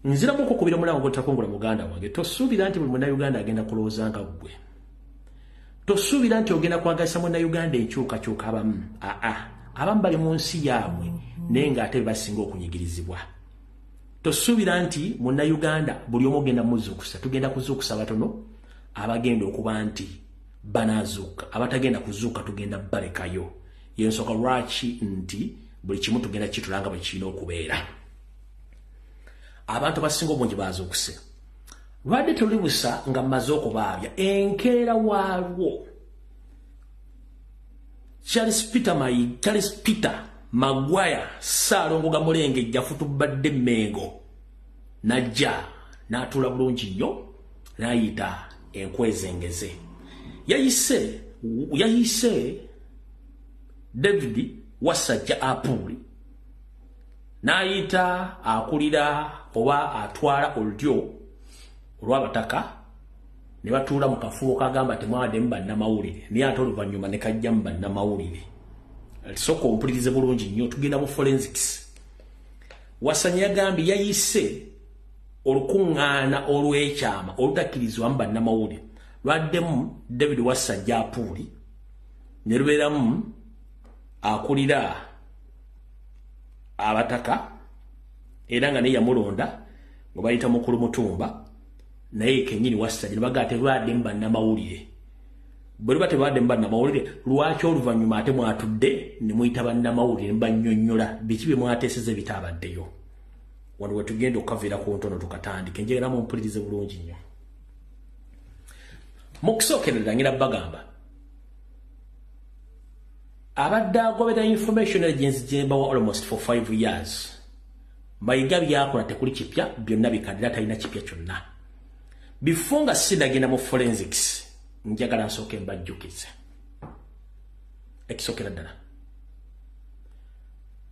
Nziramu okukubira omulango gwotakungula. Muganda wange, tosuubira nti buli munnayuganda agenda kulowooza nga ggwe. Tosuubira nti ogenda kwagalisa munnayuganda enkyukakyuka. Abamu aa abamu bali mu nsi yaabwe naye ng'ate bebasinga okunyigirizibwa. Tosuubira nti munnayuganda buli omu ogenda muzuukusa. Tugenda kuzuukusa batono abagenda okuba nti banaazuuka, abatagenda kuzuuka tugenda balekayo. Yensonga lwaki nti buli kimu tugenda kitulanga bwe kirina okubeera. Abantu basinga obungi bazuukuse. Lwadde tuli busa nga mmaze okubaabya enkeera waalwo. Charles Peter Maguire Ssaalongo Gamulengejja futubadde Mmengo najja n'atuula bulungi nnyo n'ayita enkwezengeze. Yayise David Wasajja Apuuli n'ayita akulira oba atwala olulyo olw'abataka ne batuula mu kafubo kagamba temwabaddemu bannamawulire, naye ate oluvannyuma ne kajjamu bannamawulire. Sooka ompulirize bulungi nnyo, tugenda mu forensics. Wasanya yagambye yayise olukuŋŋaana olw'ekyama olutakkirizibwamu bannamawulire lwaddemu David Wasajja Apuuli ne lubeeramu akulira abataka era nga naye yamulonda nga bayita mukulu Mutumba, naye kennyini Wasajja ne bagamba tebaaddemu bannamawulire. Bwe luba tebaddemu bannamawulire, lwaki oluvannyuma ate mwatudde ne muyita bannamawulire ne bannyonnyola biki bye mwateeseza ebitaabaddeyo? Wano we tugenda okukaviira ku ntono tukatandike. Njagala mumpulirize bulungi nnyo. Mu kusookerera ngira bagamba abadde agobera information agency gyembawa almost for 5 years. Mayiga byakola tekuli kipya, byonna bikadde, talina kipya kyonna. Before nga sinagenda mu forensics, njagala nsooke mbajjukize ekisookera ddala.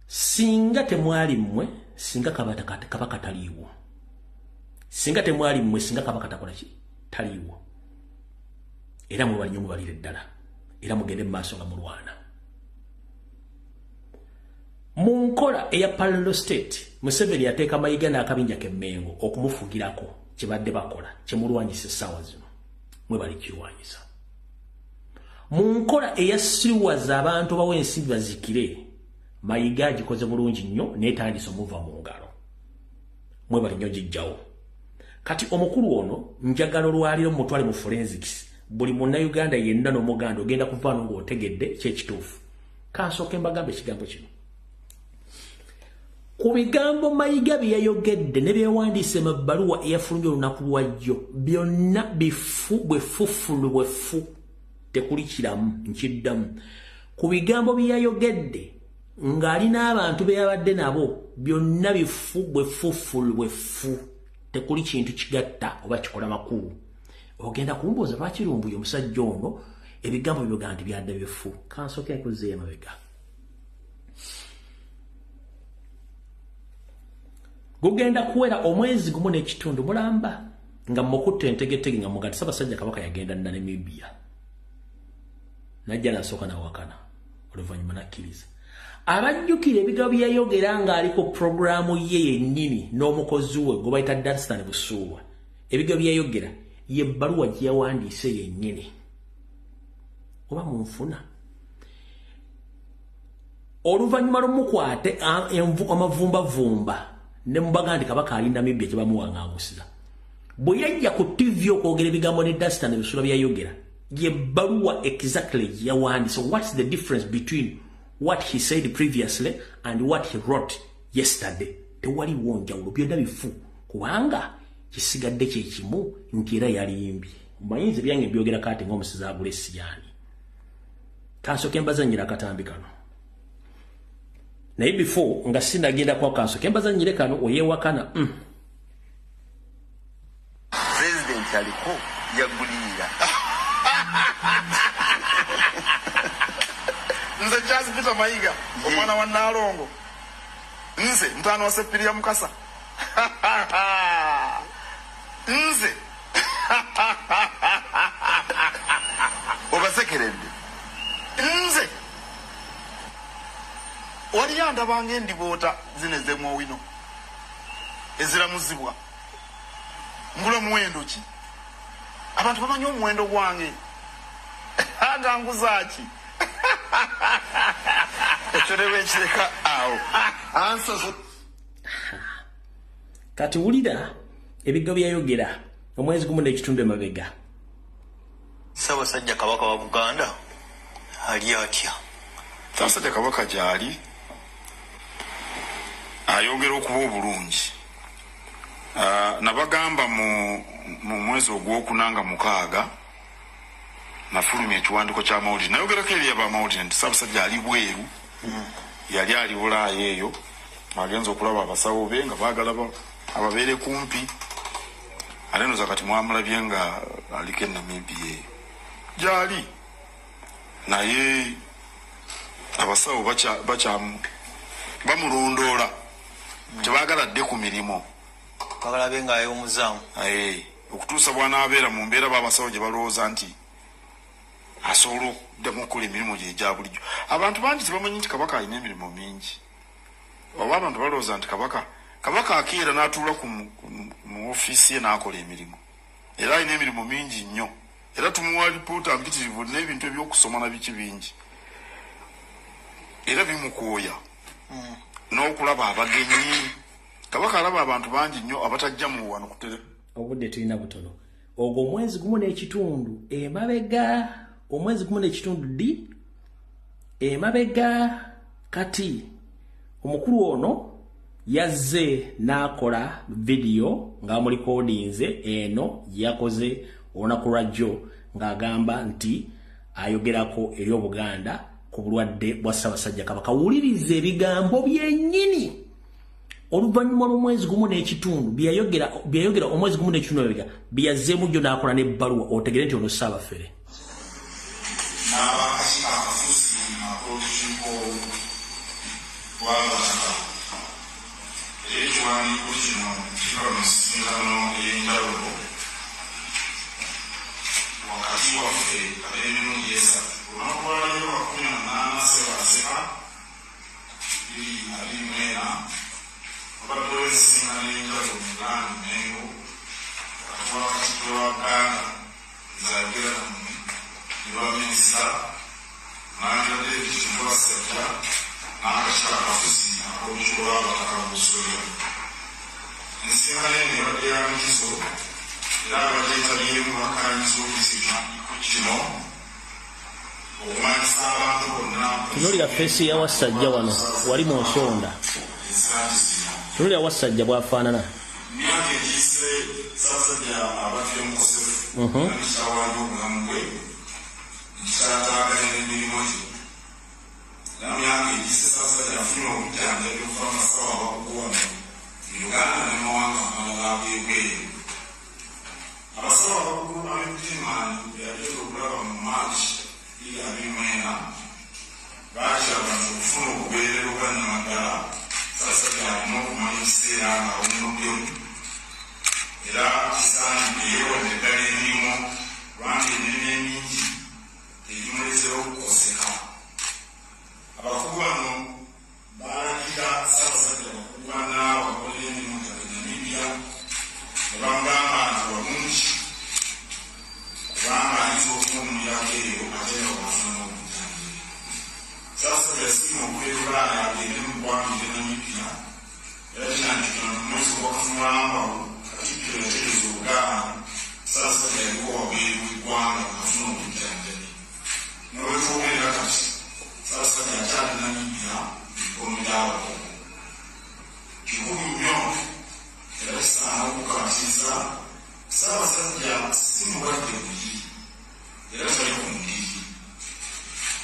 Singa temwali mmwe, singa kabaka taliiwo. Singa temwali mmwe, singa kabaka takola ki? Taliiwo. Era mwebale nnyo, mubalire ddala, era mugende mu maaso nga mulwana. Mu nkola eya parallel state, Museveni yateeka Mayiga n'akabinja k'Emmengo okumufugirako. Kye badde bakola kyemulwanyisa essaawa zino, mwebale kirwanyisa. Mu nkola eyasiriwaza abantu bawa ensimbi bazikire, Mayiga agikoze bulungi nnyo, neetandisa omuva mu ngalo. Mwebale nnyo gijjawo. Kati omukulu ono njagala olwaliro mutwale mu forensics. Buli munnayuganda yenna n'omuganda ogenda kuvaano ng'otegedde kyekituufu. Kansooke mbagambe ekigambo kino. Ku bigambo Mayiga bye yayogedde ne byewandiise mu bbaluwa eyafulumye olunaku lwajjo, byonna bifu bwefufulu bwefu, tekuli kiramu. Nkiddamu, ku bigambo bye yayogedde ng'alina abantu be yabadde nabo, byonna bifu bwefufulu bwefu, tekuli kintu kigatta oba kikola makulu. Ogenda kumbuuza lwaki Lumbuye omusajja ono ebigambo byoga nti byadde bifu. Kansooke nkuzzeeyo emabega. Gugenda kuwera omwezi gumu n'ekitundu mulamba nga mukutte entegetege nga mugati Ssaabasajja Kabaka yagenda Namibia, najja nasooka nawakana, oluvannyuma nakkiriza. Abajjukira ebigambo bye yayogera ng'ali ku puroguraamu ye yennyini n'omukozi we gwe bayita Danstan Busuulwa, ebigambo bye yayogera ye bbaluwa gye yawandiise yennyini. Oba munfuna? Oluvannyuma lumukwate amavumbavumba ne mubaga nti Kabaka ali Namibia gye bamuwaŋŋangusiza. Bwe yajja ku TV okwogera ebigambo ne Danstan Busuulwa bye yayogera, ye bbaluwa exactly gye yawandiise. What's the difference between what he said previously and what he wrote yesterday? Tewaliwo njawulo, byonna bifu, kubanga kisigadde kye kimu nti era yalimbye. Omanyi nze byange byogera kaati ng'omusizi agula esiyaani. Kansooke mbazannyira akatambi kano, naye before nga sinagenda kwa, kansooke mbazannyire kano oyeewakana. President aliko yagulirira. Nze Charles Peter Mayiga, omwana wa Naalongo, nze mutaano wa Seppiriya Mukasa, nze obasekeredde. Nze waliyo andabanga endiboota zino ez'emwowino eziramuzibwa, ngula muwendo ki? Abantu bamanyi omuwendo gwange, aganguza ki? Ekyo ne bwekireka awo ansa. Kati wulira ebigambo byayogera omwezi gumu n'ekitundu emabega. Ssaabasajja Kabaka wa Buganda ali atya? Ssaabasajja Kabaka gyali, ayongera okuba obulungi. Nabagamba mu mwezi ogwokuna nga 6 nafulumya ekiwandiiko ky'amawulire. Nayogerako eri abamawulire nti Ssaabasajja ali bweru, yali ali Bulaaya eyo, agenze okulaba abasawo be nga baagala ababeere kumpi. Ate nno kati mwamulabye nga aliko e Namibia eyo gy'ali, naye abasawo bamulondoola, tebaagala dde ku mirimu, bagala be nga ayewumuzaamu okutuusa bw'anaabeera mu mbeera b'abasawo gye balowooza nti asobola okuddamu okukola emirimu gye egya bulijjo. Abantu bangi tebamanyi nti Kabaka alina emirimu mingi, oba abantu balowooza nti Kabaka akeera n'atuula mu ofiisi ye n'akola emirimu, era alina emirimu mingi nnyo, era tumuwa lipoota mpitirivu n'ebintu ebyokusoma na biki bingi, era bimukooya n'okulaba abagenyi. Kabaka alaba abantu bangi nnyo abatajja mu wano ku tele. Obudde tulina butono. Ogwo omwezi 1.5 emabega, omwezi 1.5 ddi emabega, kati omukulu ono yazze n'akola vidiyo ng'amulikodinze eno yakoze olunaku lwa jjo ng'agamba nti ayogerako eri Obuganda ku bulwadde bwa Ssaabasajja Kabaka. Wuliriza ebigambo byennyini oluvannyuma lw'omwezi 1.5 byeyayogera omwezi 1.5 emabega byeyazzeemu jjo n'akola n'ebbaluwa, otegere nti ono Ssaabafere. N'abakakiiko akafuzi ak'olukiiko lw'abataka, era ekiwandiiko kino kiva mu nsisinkano ey'enjawulo wakati waffe ab'emirundi esatu. Olunaku lwaleero lwa 18 Ssebaaseka 2024 wabaddewo ensisinkano ey'enjawulo mu Buganda Mmengo wakati wa Katikkiro wa Buganda nze ayogera nammwe ne baminisita Mulangira David Kintu Wassajja n'akakiiko akafuzi ak'olukiiko lw'abataka mu Busolya. Ensisinkano eno ebadde ya nkizo era abagyetabyeemu bakkaanyizza okuyisa ekiwandiiko kino okumanyisa abantu bonna. Tunuulira feesi ya Wassajja wano wali mu nsonda, ensangi zino. Tunuulira Wassajja bw'afaanana. Myaka egiyise Ssaabasajja abadde mukosefu era nekitawanya obulamu bwe nekitaataaganya n'emirimu gye. Era myaka egiyise Ssaabasajja afunye obujjanjabi okuva mu basawo abakugu wano mu Uganda ne mawanga amalala ag'ebweru. Abasawo abakugu ab'e Bugirimaani be yagenda okulaba mu March 2024 baakiraba nti okufuna obuweerero bwa nnamaddala Ssaabasajja alina okumala ekiseera ng'awummuddemu, era kisaanidde yeewalire ddala emirimu kubanga emirimu emingi egimuleetera okukoseka. Abakugu bano baalagira Ssaabasajja bakugu bannaabwe abakolera emirimu gyabwe Namibia ne bamugamba nti walungi kubanga ayinza okuwummulirako eyo ate nga bw'afuna n'obujjanjabi. Ssaabasajja yasiima okuva e Bulaaya agende mu ggwanga ery'e Namibia, era kirambikibwa nti mu mwezi gwa Kafumbambalu Katikkiro yategeeza Obuganda Ssaabasajja yaliko wabweru w'eggwanga ng'afuna obujjanjabi. N'olwetwogerera kati Ssaabasajja akyali Namibia mu mikono gy'abakugu. Kikulu nnyo era kisaana okukkaatiriza Ssaabasajja si mulwadde muyi era tali ku ndiri,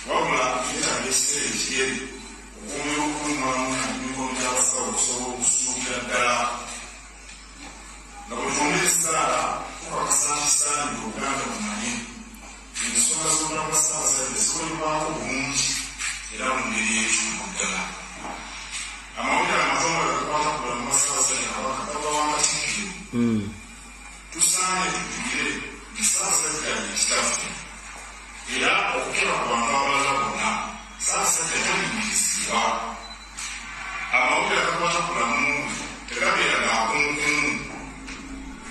wabula yeetaaga ekiseera ekigere okwongera okuwummulamu ng'ali mu mikono gy'abasawo okusobola okusuukira ddala. Nga bwe twongera essaala tukakasa nti kisaanidde Obuganda bumanye ensonga z'obulamu bwa Ssaabasajja zikolebwako bulungi era mu ngeri ey'ekikugu ddala. Amawulire amatongole agakwata ku bulamu bwa Ssaabasajja Kabaka gava wa Katikkiro. Tusaanye tujjukire nti Ssaabasajja ye kitaffe, era okukira ku bantu abalala bonna Ssaabasajja talimirizibwa. Amawulire agakwata ku bulamu bwe tegabeera ga kumukumu,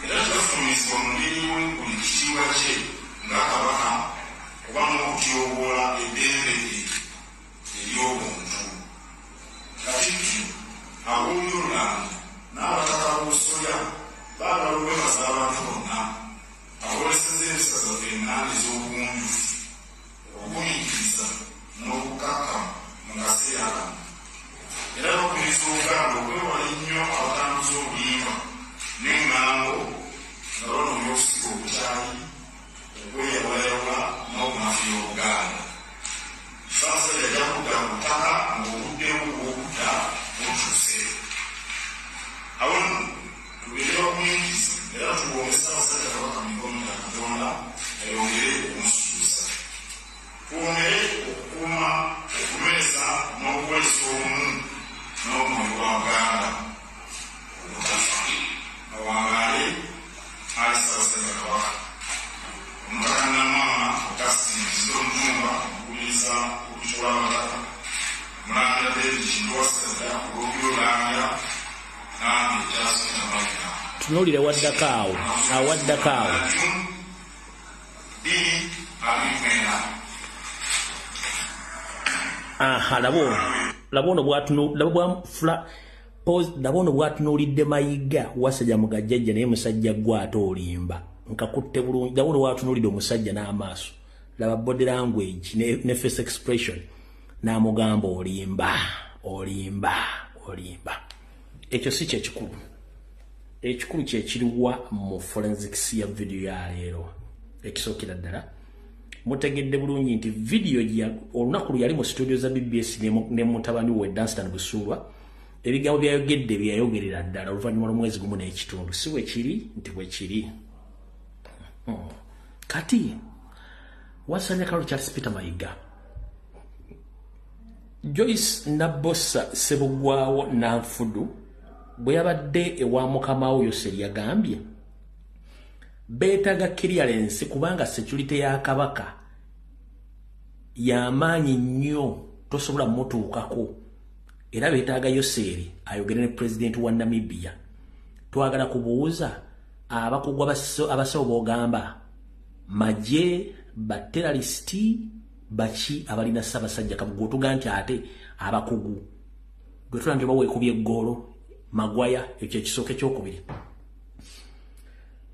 era tegafulumizibwa mu ngeri eweebwa ekitiibwa kye nga Kabaka oba n'okutyoboola eddembe lye ery'obuntu. Katikkiro Abagumiikiriza era tuwonge Ssaabasajja Kabaka mu mikono gya Katonda ayongere okumusitusa. Twongere okukuuma, okunyweza n'okuweesa obumu n'omwoyo gwa Buganda ogutafa. Awangaale ayi Ssaabasajja Kabaka. Omutaka Nnamwama Augustine Kizito Mutumba, omukubiriza w'Olukiiko lw'Abataka, Omulangira David Kintu Wassajja Olwokubira Olulangira, nange Charles Peter Mayiga. Tunuulire waddako awo, awaddako awo. June 2024. Aha, laba ono, laba ono bw'atunu, laba bwafula pause, laba ono bw'atunuulidde Mayiga Wasajja mugajjajja, naye musajja gwe ate olimba. Nkakutte bulungi. Laba ono bw'atunuulidde omusajja n'amaaso. Laba body language ne face expression. N'amugamba olimba, olimba, olimba. Ekyo si kye kikulu. Ekikulu kye kiriwa mu forensics ya video ya leero. Ekisookera ddala, mutegedde bulungi nti video olunaku lwe yali mu studio za BBS ne mutabani we Danstan Busuulwa, ebigambo byayogedde byeyayogerera ddala oluvannyuma lw'omwezi gumu n'ekitundu. Si bwe kiri nti bwe kiri? Kati Wasanya Karol Charles Peter Mayiga, Joyce Nabbosa Ssebugwawo Nanfudu bwe yabadde ewa mukama we Yoseri, yagambye beetaaga clearance kubanga security ya Kabaka y'amaanyi nnyo, tosobola mutuukako, era beetaaga Yoseeri ayogere ne pulezidenti wa Namibia. Twagala kubuuza abakugu, abasawo b'ogamba magye, baterrorist baki abalina Ssaabasajja Kabaka? Otuga nti ate abakugu gwe tula nti oba weekubya eggoolo magwaya. Ekyo ekisooka. Ekyokubiri,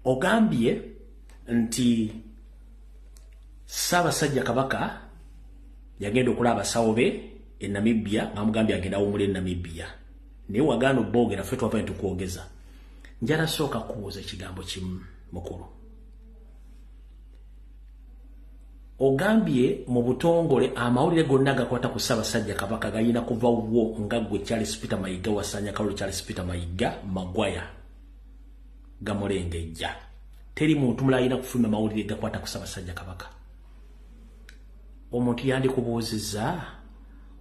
ogambye nti Ssaabasajja Kabaka yagenda okulaba abasawo be e Namibia, nga mugambye agenda awumula e Namibia, naye wagaana obboogera. Ffe twava ne tukwogeza. Njala sooka kubuuza ekigambo kimu, mukulu. Ogambye mu butongole amawulire gonna gakwata ku Ssaabasajja Kabaka gayina kuva wo nga ggwe Charles Peter Mayiga Wasanya Kalolo Charles Peter Mayiga Magwaya gamulengejja. Teri muntu mulala alina kufulumya mawulire gakwata ku Ssaabasajja Kabaka. Omuntu yandikubuuzizza,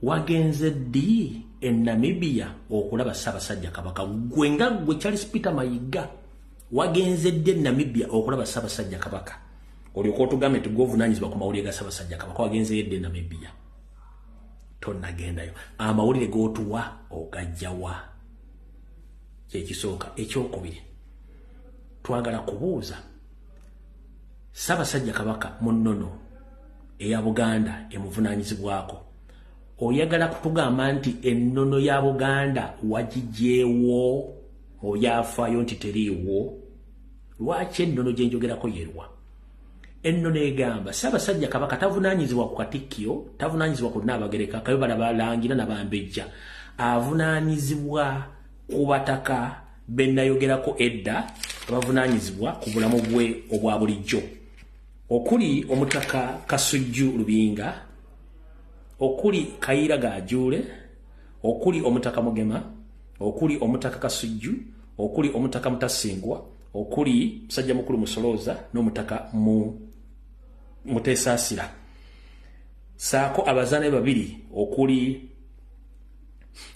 wagenze ddi e Namibia okulaba Ssaabasajja Kabaka? Gwe nga ggwe Charles Peter Mayiga, wagenze ddi e Namibia okulaba Ssaabasajja Kabaka, olyoka otugambe nti gwovunaanyizibwa ku mawulire ga Ssaabasajja Kabaka? Wagenzeyo ddi e Namibia? Tonnagendayo. Amawulire g'otuwa ogajjawa? Kyekisooka. Ekyokubiri, twagala kubuuza, Ssaabasajja Kabaka mu nnono eya Buganda emuvunaanyizibwako, oyagala kutugamba nti ennono ya Buganda wagigyewo mu byafaayo, nti teriiwo? Lwaki ennono gye njogerako yerwa? Ennono egamba Ssaabasajja Kabaka tavunaanyizibwa ku Katikkiro, tavunaanyizibwa ku Nnaabagereka, kabe balabalangira nabambejja, avunaanyizibwa ku bataka bennayogerako edda abavunaanyizibwa ku bulamu bwe obwa bulijjo, okuli Omutaka Kasujju Lubinga, okuli Kayiira Gajuule, okuli Omutaka Mugema, okuli Omutaka Kasujju, okuli Omutaka Mutasingwa, okuli Musajja Mukulu Musolooza n'Omutaka mu Muteesaasira, saako abazaana be babiri okuli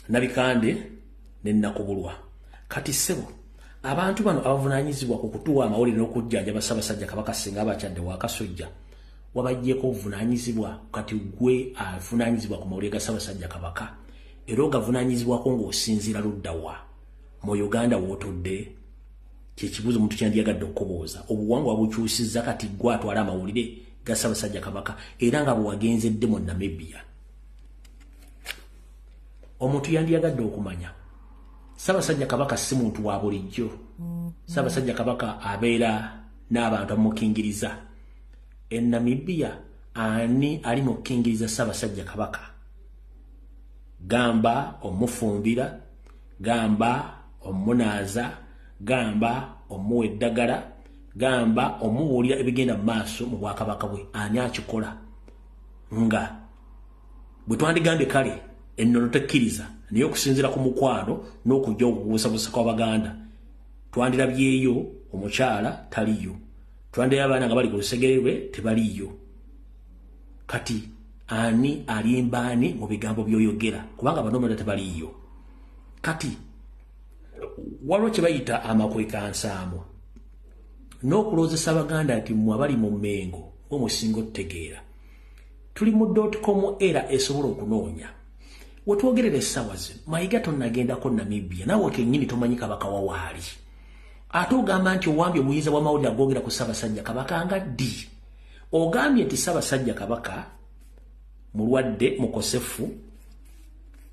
Nabikande ne Nakubulwa. Kati ssebo, abantu bano abavunaanyizibwa ku kutuwa amawulire n'okujjanjaba Ssaabasajja Kabaka singa abakyadde wakasujja, wabaggyeko obuvunaanyizibwa. Kati gwe avunaanyizibwa ku mawulire ga Ssaabasajja Kabaka, era ogavunaanyizibwako ng'osinziira ludda wa mu Uganda w'otudde? Kyekibuuzo omuntu kyandyagadde okubuuza. Obuwangwa bukyusizza, kati gwe atwala amawulire ga Ssaabasajja Kabaka, era nga bwe mu Namibia. Omuntu yandyagadde okumanya, Ssaabasajja Kabaka si muntu wa bulijjo. Ssaabasajja Kabaka abeera n'abantu abamukingiriza. E Namibia ani ali mukingiriza Ssaabasajja Kabaka? Gamba omufumbira, gamba omunaaza, gamba omuwa eddagala, gamba omubuulira ebigenda mu maaso mu bwakabaka bwe. Ani akikola? Nga bwe twandigambye kale ennono tekkiriza, naye okusinziira ku mukwano n'okujja okubuusabuusa kw'Abaganda, Twandirabyeyo omukyala taliyo. Twandirabye abaana nga bali ku lusegere lwe tebaliyo. Kati ani alimbaani mu bigambo by'oyogera kubanga bano tebaliyo. Kati waliwo kye bayita amakwekansaamu n'okulowoozesa Abaganda nti mmwe abali mu Mmengo mwe musinga otutegeera. Tuli mu .com era esobola okunoonya. Wetwogerera essaawa zino, Mayiga tonnagendako Namibia, naawe kennyini tomanyi Kabaka wa waali. Ate ogamba nti owambye obuyinza bw'amawulire agogera ku Ssaabasajja Kabaka nga ddi? Ogambye nti Ssaabasajja Kabaka mulwadde mukosefu,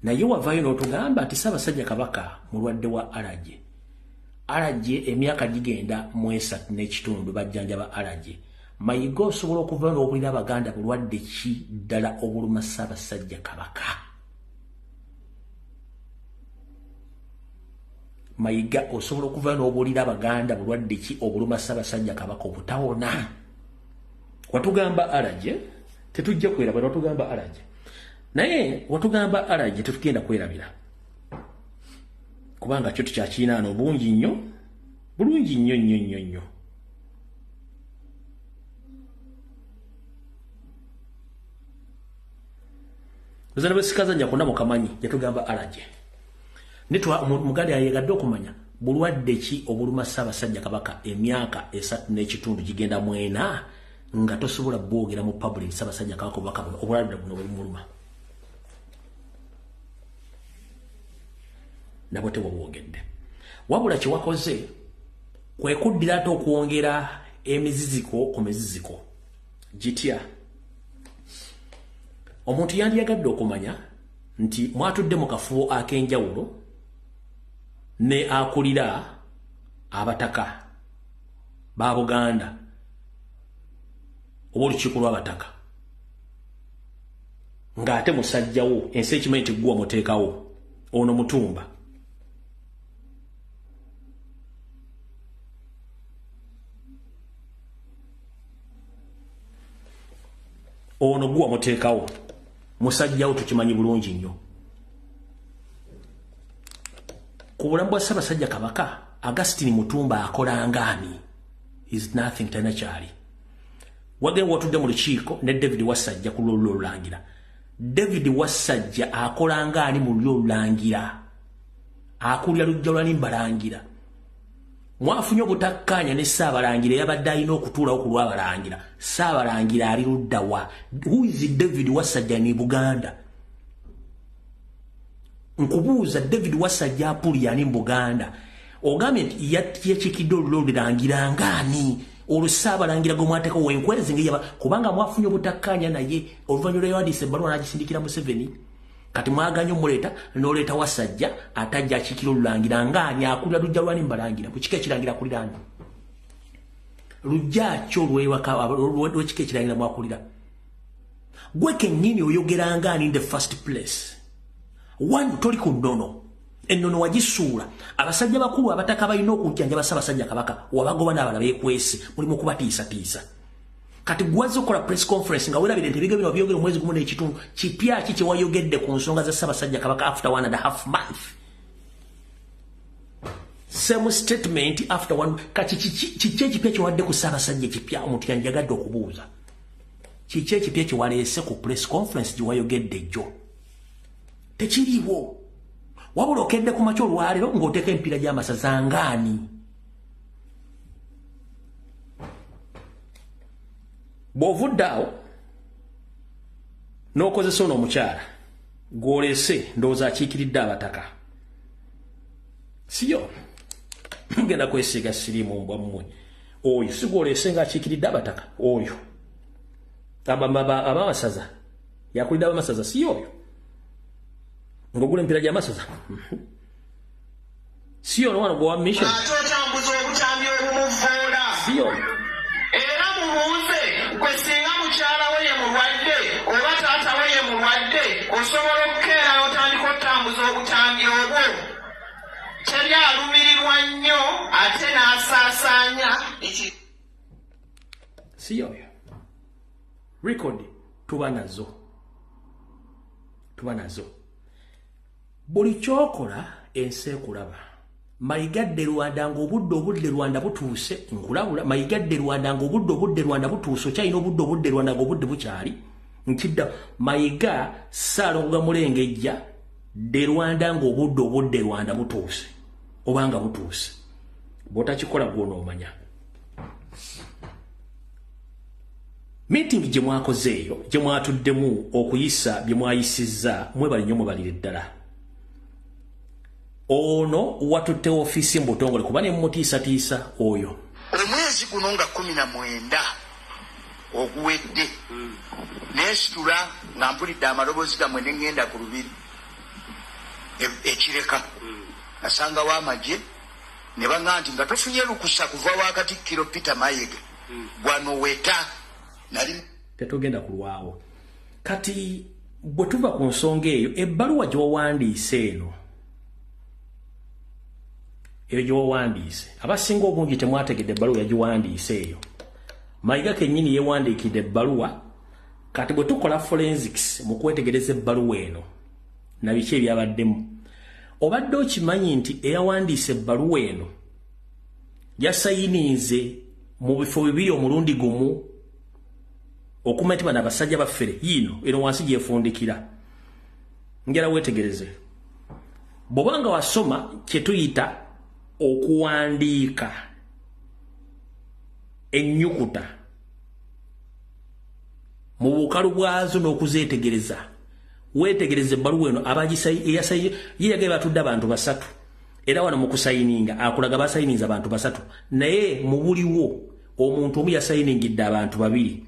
naye wavaayo n'otugamba nti Ssaabasajja Kabaka mulwadde wa allergy. Allergy emyaka gigenda mu 3.5 bajjanjaba allergy. Mayiga osobola okuva n'obulira Abaganda bulwadde ki ddala obuluma Ssaabasajja Kabaka? Mayiga osobola okuva n'obulira Abaganda bulwadde ki obuluma Ssaabasajja Kabaka obutawona? Watugamba allergy, tetujja kwerabira. Watugamba allergy, naye watugamba allergy tetugenda kwerabira, kubanga kyo tukyakirina obungi nnyo, bulungi nnyo nnyo nnyo nnyo. Nze ne bwe konna mukamanyi yatugamba allergy. Muganda yayegadde okumanya bulwadde ki obuluma Ssaabasajja Kabaka emyaka 3.5 gigenda 4 nga tosobola bwogera mu public. Ssaabasajja Kabaka obubaka buno obulwadde buno bwemuluma nabwo tewabwogedde. Wabula kye wakoze kwe kuddira ate okwongera emiziziko ku miziziko. Gitya? Omuntu yandiyagadde okumanya nti mwatudde mu kafubo ak'enjawulo ne akulira abataka ba Buganda oba olukiiko lw'abataka, ng'ate musajjawo ensi ekimanyi nti ggwe wamuteekawo ono Mutumba. Ono gwe wamuteekawo musajjawo, tukimanyi bulungi nnyo. Ku bulamu bwa Ssaabasajja Kabaka, Augustine Mutumba akola ngaani? Is nothing, talina kyali. Wagenda watudde mu lukiiko ne David Wassajja ku lwolulyo olulangira. David Wassajja akola ngaani mu lulyo olulangira? Akulira lujja lwani mbalangira? Mwafunye obutakkaanya ne Ssaabalangira eyabadde alina okutuulawo ku lw'abalangira. Ssaabalangira ali ludda wa? Who is David Wassajja ni Buganda? Nkubuuza, David Wassajja apuli yani mu Buganda? Ogambye nti yakiikidde olulyo olulangira ngaani? Olwo Ssaabalangira gwe mwateekawo wenkwezi ngeyaba, kubanga mwafunye obutakkaanya naye oluvannyuma lwe yawandiisa ebbaluwa n'agisindikira Museveni. Kati mwaganye omuleeta n'oleeta Wassajja atajja akiikira olulangira ngaani? Akulira lujja lwani mbalangira? Ku kika ekirangira akulira ani? Lujja ki olw'ekika ekirangira mwakulira? Gwe kennyini oyogera ngaani in the first place? One, toli ku nnono, ennono wagisuula. Abasajja bakulu abataka balina okujjanjaba Ssaabasajja Kabaka wabagoba n'abala beekwese, mulimu kubatiisatiisa. Kati gwazze okukola press conference nga weerabire nti ebigambo bino wabyogera omwezi 1.5. Kipya ki kye wayogedde ku nsonga za Ssaabasajja Kabaka after 1.5 month? Same statement after one. Kati kiki ekipya kyewadde ku Ssaabasajja ekipya? Omuntu yanjagadde okubuuza, kiki ekipya kyewaleese ku press conference gye wayogedde jjo? Tekiriiwo. Wabula okedde ku makya olwaleero ng'oteeka emipiira gy'amasaza ngaani? Bw'ovudde awo n'okozesa ono omukyala gw'oleese, ndowooza akiikiridde abataka, siyo? Mugenda kwesiiga siriimu mbwa mmwe. Oyo si gw'oleese ng'akiikiridde abataka? Oyo abamasaza, yakulidde abamasaza, si oyo ng'ogula emipiira gy'amasaza? Si ono wano gwewa mission? Ate otambuza obutambi obumuvvoola. Si ono? Era mubuuze gwe, singa mukyala we ye mulwadde oba taata we ye mulwadde, osobola okukeera n'otandika otambuza obutambi obwo? Teri alumirirwa nnyo ate n'asaasaanya eki Si oyo? Record tuba nazo, tuba nazo. Buli kyokola ensi ekulaba. Mayiga dde Rwanda ng'obudde obudde Rwanda butuuse. Nkulabula, Mayiga dde Rwanda ng'obudde obudde Rwanda butuuse. Okyalina obudde obudde Rwanda ng'obudde bukyali. Nkidda, Mayiga Ssaalongo Gamulengejja, dde Rwanda ng'obudde obudde Rwanda butuuse, obanga butuuse. Bw'otakikola gw'onoomanya. Meeting gye mwakoze eyo, gye mwatuddemu okuyisa bye mwayisizza, mwebale nnyo, mwebalire ddala. Ono watutte ofiisi mu butongole kuba ne mutiisatiisa oyo. Omwezi guno nga 19 oguwedde, neesitula nga mpulidde amaloboozi gammwe ne ŋŋenda ku lubiri ekireka. Nasangawo amagye ne baŋŋamba nti nga tofunye lukusa kuva wa Katikkiro Peter Mayiga, gwanoweta. Nali tetugenda kulwawo. Kati bwe tuva ku nsonga eyo, ebbaluwa gye wawandiise eno, eyo gye wawandiise, abasinga obungi temwategedde ebbaluwa yagiwandiise eyo. Mayiga kennyini yeewandiikidde ebbaluwa. Kati bwe tukola forensics mu kwetegereza ebbaluwa eno na biki ebyabaddemu, obadde okimanyi nti eyawandiise ebbaluwa eno yasayininze mu bifo bibiri omulundi gumu, okumanya nti bano abasajja baffere. Yiino eno wansi gyefundikira, njala weetegereze. Bw'obanga wasoma kye tuyita okuwandiika ennyukuta mu bukalu bwazo n'okuzeetegereza, weetegereza ebbaluwa eno. Ye yagaye batudde abantu basatu, era wano mu kusayininga akulaga basayininze abantu basatu, naye mu buliwo omuntu omu yasayiningidde abantu babiri.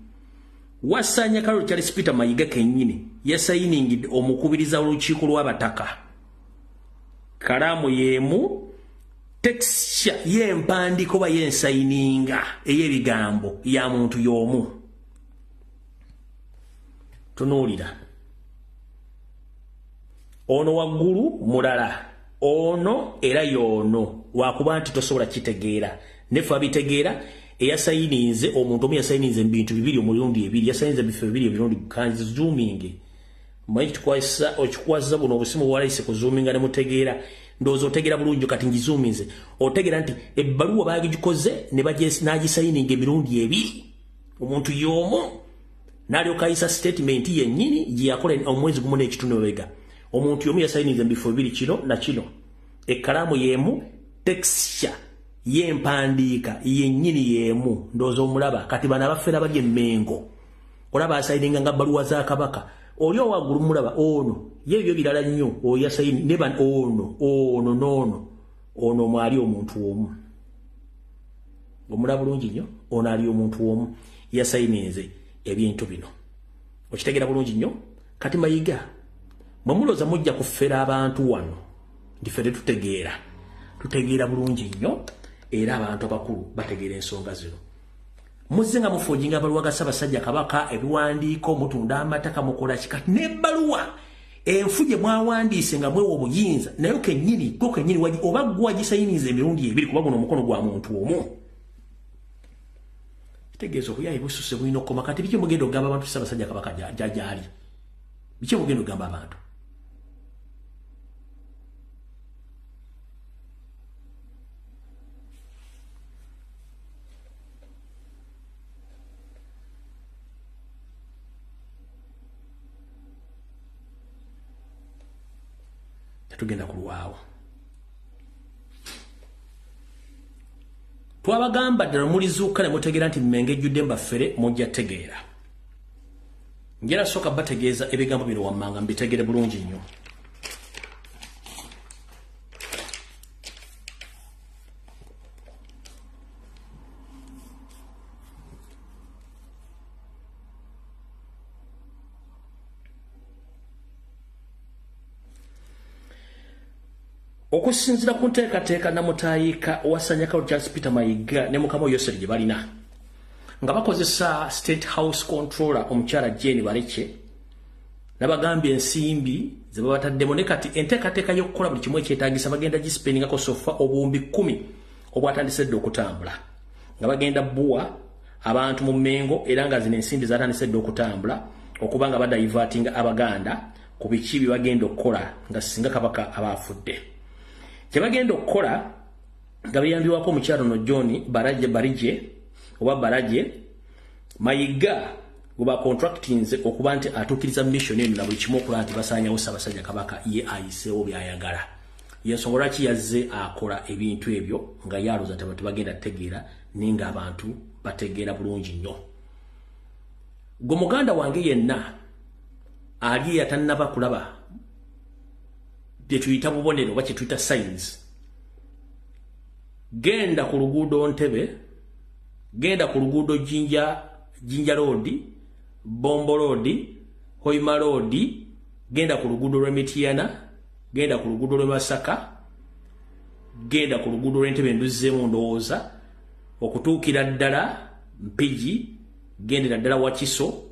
Wasanya Kalolo Charles Peter Mayiga kennyini yasayiningidde omukubiriza w'olukiiko lw'abataka. Kalaamu y'emu, texture y'empandiiko oba y'ensayininga ey'ebigambo ya muntu y'omu. Tunuulira ono waggulu mulala, ono era y'ono, lwakuba nti tosobola kitegeera, nefe abitegeera. Eyasayininze omuntu omu yasayininze mu bintu bibiri omulundi ebiri, yasayininze mu bifo bibiri emirundi. Kanzi zoominge, manyi kikwasa okikwasa buno obusimu bwalayise kuzoominga ne mutegeera. Ndowooza otegeera bulungi. Kati ngizoominze, otegeera nti ebbaluwa bagikoze ne n'agisayininga emirundi ebiri, omuntu y'omu, n'alyoka ayisa statement yennyini gye yakola omwezi gumu n'ekitundu mabega. Omuntu y'omu yasayininze mu bifo bibiri, kino na kino, ekkalaamu y'emu, texture y'empandiika yennyini y'emu. Ndowooza omulaba. Kati bano abafeera bali emmengo, olaba asayininga nga bbaluwa za Kabaka. Oli owaggulu mulaba ono, ye ebyo birala nnyo. Oyo yasayini ne bano, ono, ono n'ono, ono mwali omuntu omu. Omulaba bulungi nnyo, ono ali omuntu omu yasayininze ebintu bino. Okitegeera bulungi nnyo. Kati Mayiga, bwe mulowooza mujja kufera abantu wano nti ffe tetutegeera, tutegeera bulungi nnyo, era abantu abakulu bategeera ensonga zino. Muzze nga mufoojinga abaluwa ga Ssaabasajja Kabaka, ebiwandiiko, mutunda amataka, mukola ki. Kati n'ebbaluwa enfu gye mwawandiise nga mwewa obuyinza, nayo kennyini gwo kennyini oba gwe wagisayiniza emirundi ebiri, kuba guno omukono gwa muntu omu. Kitegeeza obuyayi bususe, bulina okukoma. Kati biki mugenda okugamba abantu Ssaabasajja Kabaka gyali? Biki mugenda okugamba abantu? Tetugenda kulwawo. Twabagamba ddala mulizuuka ne mutegeera nti Mmengo ejjudde mbafere. Mujja tegeera. Njera sooka bategeeza ebigambo bino wammanga mbitegere bulungi nnyo. Okusinziira ku nteekateeka namutaayika Wasanyakalo Charles Peter Mayiga ne mukama Yoseri gye balina nga bakozesa State House Controller omukyala Jane Baleke, nabagambye ensimbi ze babataddemu, ne kati enteekateeka y'okukola buli kimu ekyetaagisa bagenda gisipendingako. So far 10,000 obwatandise dda okutambula nga bagenda buwa abantu mu Mmengo, era nga zino ensimbi zatandise dda okutambula okuba nga badivertinga Abaganda ku biki bye bagenda okukola nga singa Kabaka aba afudde. Kye bagenda okukola Nga biyambibwako omukyalo no John Baraje, Barije oba Baraje Mayiga, gwe bacontractinze okuba nti atuukiriza mission eno na buli kimu, okulaba nti basaanyawo Ssaabasajja Kabaka, ye ayiseewo byayagala. Yensonga lwaki yazze akola ebintu ebyo, nga yalooza nti abantu bagenda tegeera, naye nga abantu bategeera bulungi nnyo. Gwe muganda wange yenna ali eyatannaba kulaba byetuyita bubonero oba kyetuyita signs, genda ku luguudo Ntebe, genda ku luguudo Jinja, Jinja Road, Bombo Road, Hoima Road, genda ku luguudo lw'Emityana, genda ku luguudo lw'e Masaka, genda ku luguudo lw'Entebe, nduzzeemu ndowooza, okutuukira ddala Mpigi, gendera ddala Wakiso.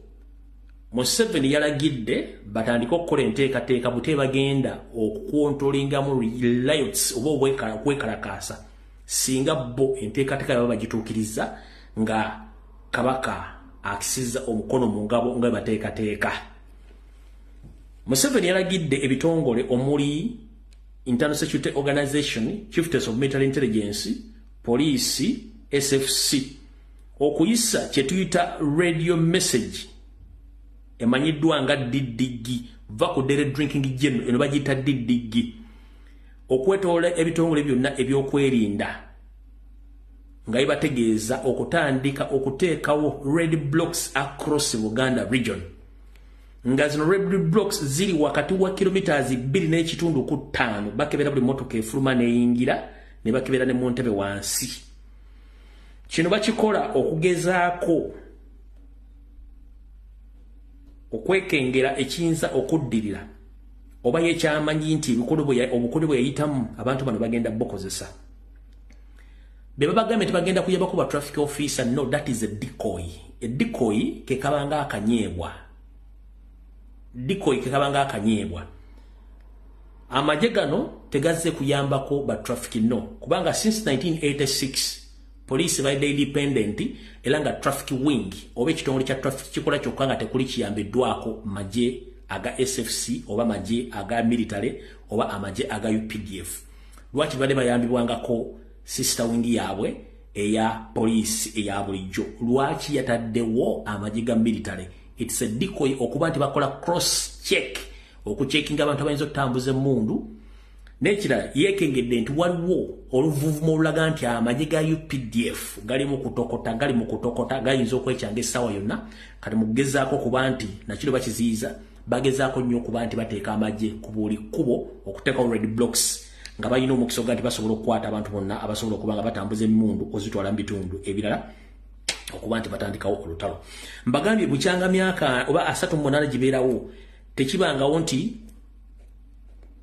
Museveni yalagidde batandike okukola enteekateeka bute bagenda okucontrollingamu riots oba okwekalakaasa, singa bo enteekateeka yaba bagituukiriza nga Kabaka akisizza omukono mu ngabo nga bateekateeka. Museveni yalagidde ebitongole omuli Internal Security Organization, Chieftaincy of Military Intelligence, Police, SFC, okuyisa kyetuyita radio message emanyiddwa nga DDG, va ku daily drinking general, eno bagiyita DDG, okwetoola ebitongole byonna ebyokwerinda, nga bibategeeza okutandika okuteekawo red blocks across Buganda region, nga zino red blocks ziri wakati wa kilometers 2.5 ku 5. Bakebera buli motoka efuluma neyingira, ne bakebera ne mu ntebe wansi. Kino bakikola okugezaako okwekengera ekiyinza okuddirira, oba yekyamanyi nti obukulu bwe yayitamu abantu bano bagenda bukozesa. Be babagambye nti bagenda kuyambako ba traffic officer, no, that is a decoy. A decoy ke kabanga akanyeebwa, decoy ke kabanga akanyeebwa. Amagye gano tegazze kuyambako ba traffic, no, kubanga since 1986 police badde independent, era nga traffic wing oba ekitongole kya traffic kikola kyokka nga tekuli kiyambiddwako magye aga SFC oba magye aga military oba amagye aga UPDF. Lwaki badde bayambibwangako sister wing yaabwe eya poliisi eya bulijjo? Lwaki yataddewo amagye ga military? It's a decoy, okuba nti bakola cross check, okucheckinga abantu abayinza okutambuza emmundu. N'ekirala, yeekengedde nti waliwo oluvuvumo olulaga nti amagye ga UPDF gali mu kutokota, gali mu kutokota, gayinza okwekyanga essaawa yonna. Kati mukugezaako okuba nti nakiro bakiziyiza, bagezaako nnyo okuba nti bateeka amagye ku buli kkubo, okuteekawo red blocks, nga balina omukisa oga nti basobola okukwata abantu bonna abasobola okuba nga batambuza emmundu ozitwala mu bitundu ebirala, okuba nti batandikawo olutalo. Mbagambye, bukyanga myaka oba 38 gibeerawo, tekibangawo nti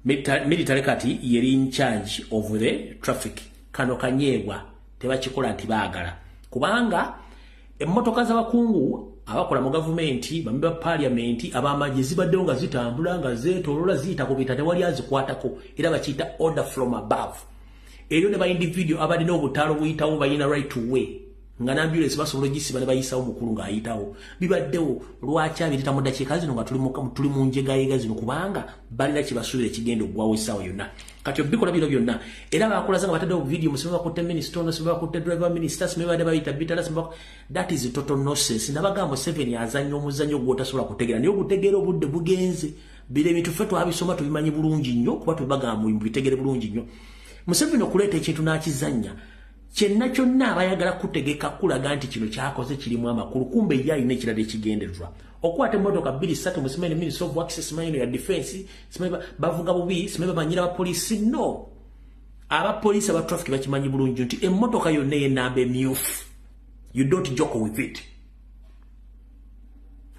military kati yeri in charge of the traffic. Kano kanyeebwa, tebakikola nti baagala, kubanga emmotoka z'abakungu abakola mu gavumenti, bamemba ba parliament, ab'amagye, zibaddewo nga zitambula nga zeetoloola, ziyita ku bita, tewali azikwatako, era bakiyita order from above. Eryo ne ba individual abalina obutaalo buyitawo balina right to way, nga n'ambulance basobola ogisiba ne bayisawo mukulu ng'ayitawo. Bibaddewo, lwaki abirita mu ddakiika zino nga tuli mu njegayega zino? Kubanga balina kye basuubira ekigenda oggwawo essaawa yonna. Kati obikola bino byonna, era bakulaza nga bataddewo video, musibe bakutte minisita ono, sibe bakutte driver minister, sibe badde bayita bitala, sibe. That is total nonsense. Nabagamba, Museveni azannya omuzannyo gw'otasobola kutegeera, naye ogutegeera obudde bugenze. Biro ebintu ffe twabisoma, tubimanyi bulungi nnyo, kuba tubagamba mubitegere bulungi nnyo. Museveni okuleeta ekintu n'akizannya kyenna kyonna, abayagala kutegeka kulaga nti kino kyakoze kirimu amakulu, kumbe ye alina ekirala ekigendererwa. Okwata emmotoka bbiri ssatu, musimanyi Minister of Works, simanyi ya Defense, simanyi bavuga bubi, simanyi bamanyira abapoliisi. No, abapoliisi aba traffic bakimanyi bulungi nti emmotoka yonna ey'ennamba emyufu, you don't joke with it.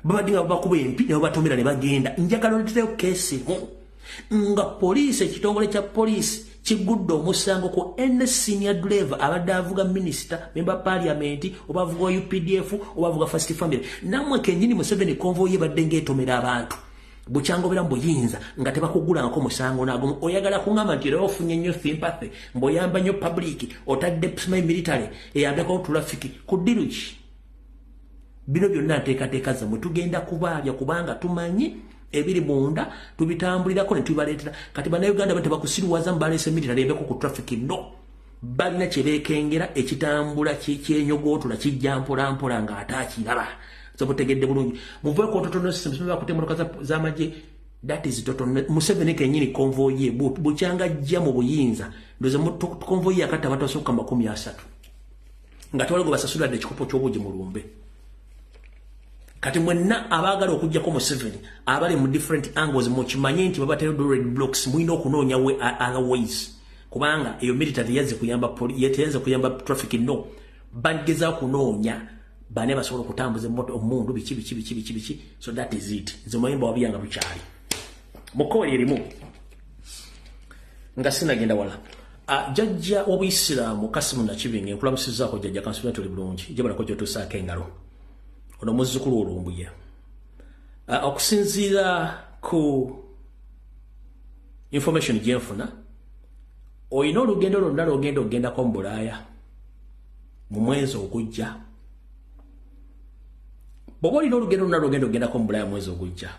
Babadde nga babakuba empi ne babatomera ne bagenda. Njagala oletereyo case nga poliisi, ekitongole kya poliisi kigudde omusango ku any senior driver abadde avuga minisita, member parliament, oba avuga UPDF, oba avuga first family. Nammwe kennyini, Museveni convoy ye badde ng'etomera abantu bukyangobera mu buyinza nga tebakugulangako musango nagumu. Oyagala kuŋŋamba nti era ofunye nnyo sympathy, mbw'oyamba nnyo public, otadde simanyi military eyambeko traffic ku ddiru ki? Bino byonna nteekateeka zammwe, tugenda kubaalya, kubanga tumanyi ebiri munda, tubitambulirako ne tubaleetera. Kati Bannayuganda tebakusiruwaza mubaleese military embeko ku traffic. No, Balina kye beekengera ekitambula kyenyogootula kijja mpola mpola ng'ate akiraba. Sobutegedde bulungi. Muveeko total nonsense, bakutte emmotoka z'amagye. That is total. Museveni kennyini convoy ye bukyanga ajja mu buyinza, ndoze convoy ye akati abantu basukka 30 nga tewali gwe basasulira dde ekikopo ky'obuugi mu lumbe. Kati mwenna abaagala okuggyako Museveni abali mu different angles, mukimanye nti babateereddwa red blocks, mulina okunoonya other ways, kubanga eyo military teyazze kuyamba, teyazze kuyamba traffic, no. Bagezaako kunoonya bane basobola okutambuza omundu, biki biki biki biki biki. So that is it. Nze muyimba wabiyanga bukyali mukooli erimu nga sinagenda wala. Jjajja w'obuyisiraamu Kasimu Nakibinge, nkulamusizaako jjajja, kansubira tuli bulungi, gyebalako gyotuusaako engalo. Ono muzzukulu olumbuye. Okusinziira ku information gyenfuna, olina olugendo lwonna lwogenda okugendako mu Bulaaya mu mwezi ogujja. Bw'oba olina olugendo lwonna lwogenda okugendako mu Bulaaya mu mwezi ogujja,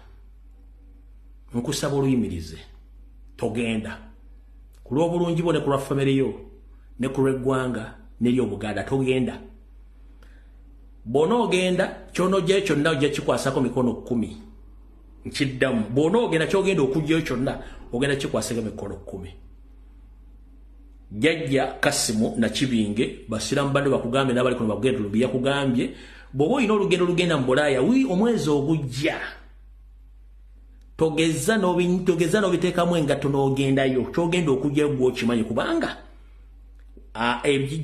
nkusaba oluyimirize, togenda, ku lw'obulungi bwo ne ku lwa famire yo ne ku lw'eggwanga n'ery'Obuganda. Togenda. Bw'onoogenda, ky'onoggyayo kyonna ojja kikwasako mikono 10. Nkiddamu, bw'onoogenda, ky'ogenda okuggyayo kyonna ogenda kikwasako mikono 10. Jjajja Kasimu Nakibinge, basiraamu banne bakugambye n'abali kuno bagenda lumbi yakugambye, bw'oba olina olugendo olugenda mu Bulaaya wi omwezi ogujja, togeza n'obiteekamu engatto n'ogendayo. Ky'ogenda okuggyayo gwe okimanyi, kubanga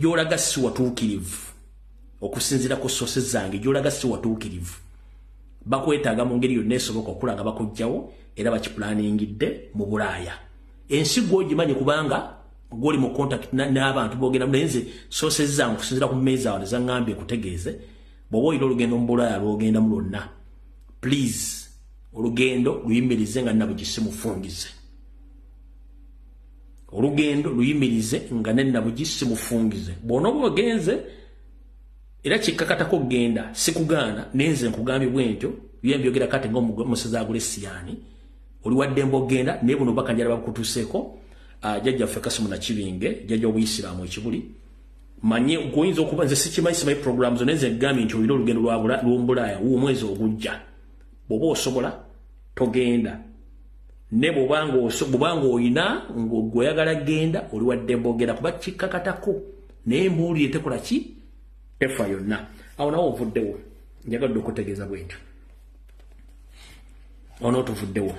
gy'olaga si watuukirivu. Okusinziira ku sources zange, gy'olaga si watuukirivu. Bakwetaaga mu ngeri yonna esoboka okula nga bakuggyawo, era bakiplaningidde mu Bulaaya. Ensi gw'ogimanyi kubanga gw'oli mu contact n'abantu boogera, naye nze sources zange okusinziira ku mmeeza awo zaŋŋambye nkutegeeze, bw'oba olina olugendo mu Bulaaya lw'ogendamu lwonna, please olugendo luyimirize nga Nabugi simufungize. Olugendo luyimirize nga ne Nabugi simufungize. Bw'onooba ogenze era kikkakatako kugenda, sikugaana, naye nze nkugambye bwe ntyo, bye mbyogera kati ng'omusazi agula essiyaani, oli waddembe okugenda, naye buno obubaka njagala babukutuuseeko. Jjajjaffe Kasimu Nakibinge, jjajja w'obuyisiraamu ekibuli, manye gwoyinza okuba nze sikimanyi, simanyi program zo, naye nze nkugambye nti olina olugendo lw'omu Bulaaya omwezi ogujja. Bw'oba osobola togenda, ne bw'obanga olina ng'oyagala genda, oli waddembe ogenda kuba kikkakatako, naye mbuulire tekola ki efa yonna. Awo nawo ovuddewo, njagadde okutegeeza bwe ntyo. Awo nawo tuvuddewo.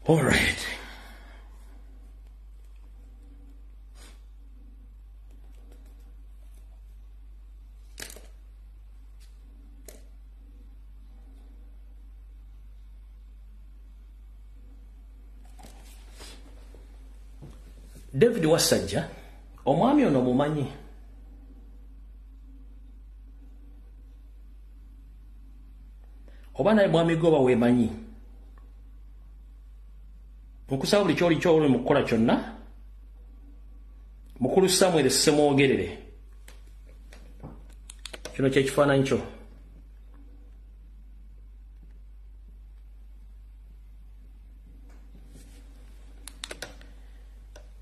All right. David Wasajja, omwami ono mumanyi. Oba naye mwami goba weemanyi. Nkusaba buli kyoli kyoli mu kukola kyonna. Mukulu Samuel Ssemwogerere. Kino kye kifaananyi kyo.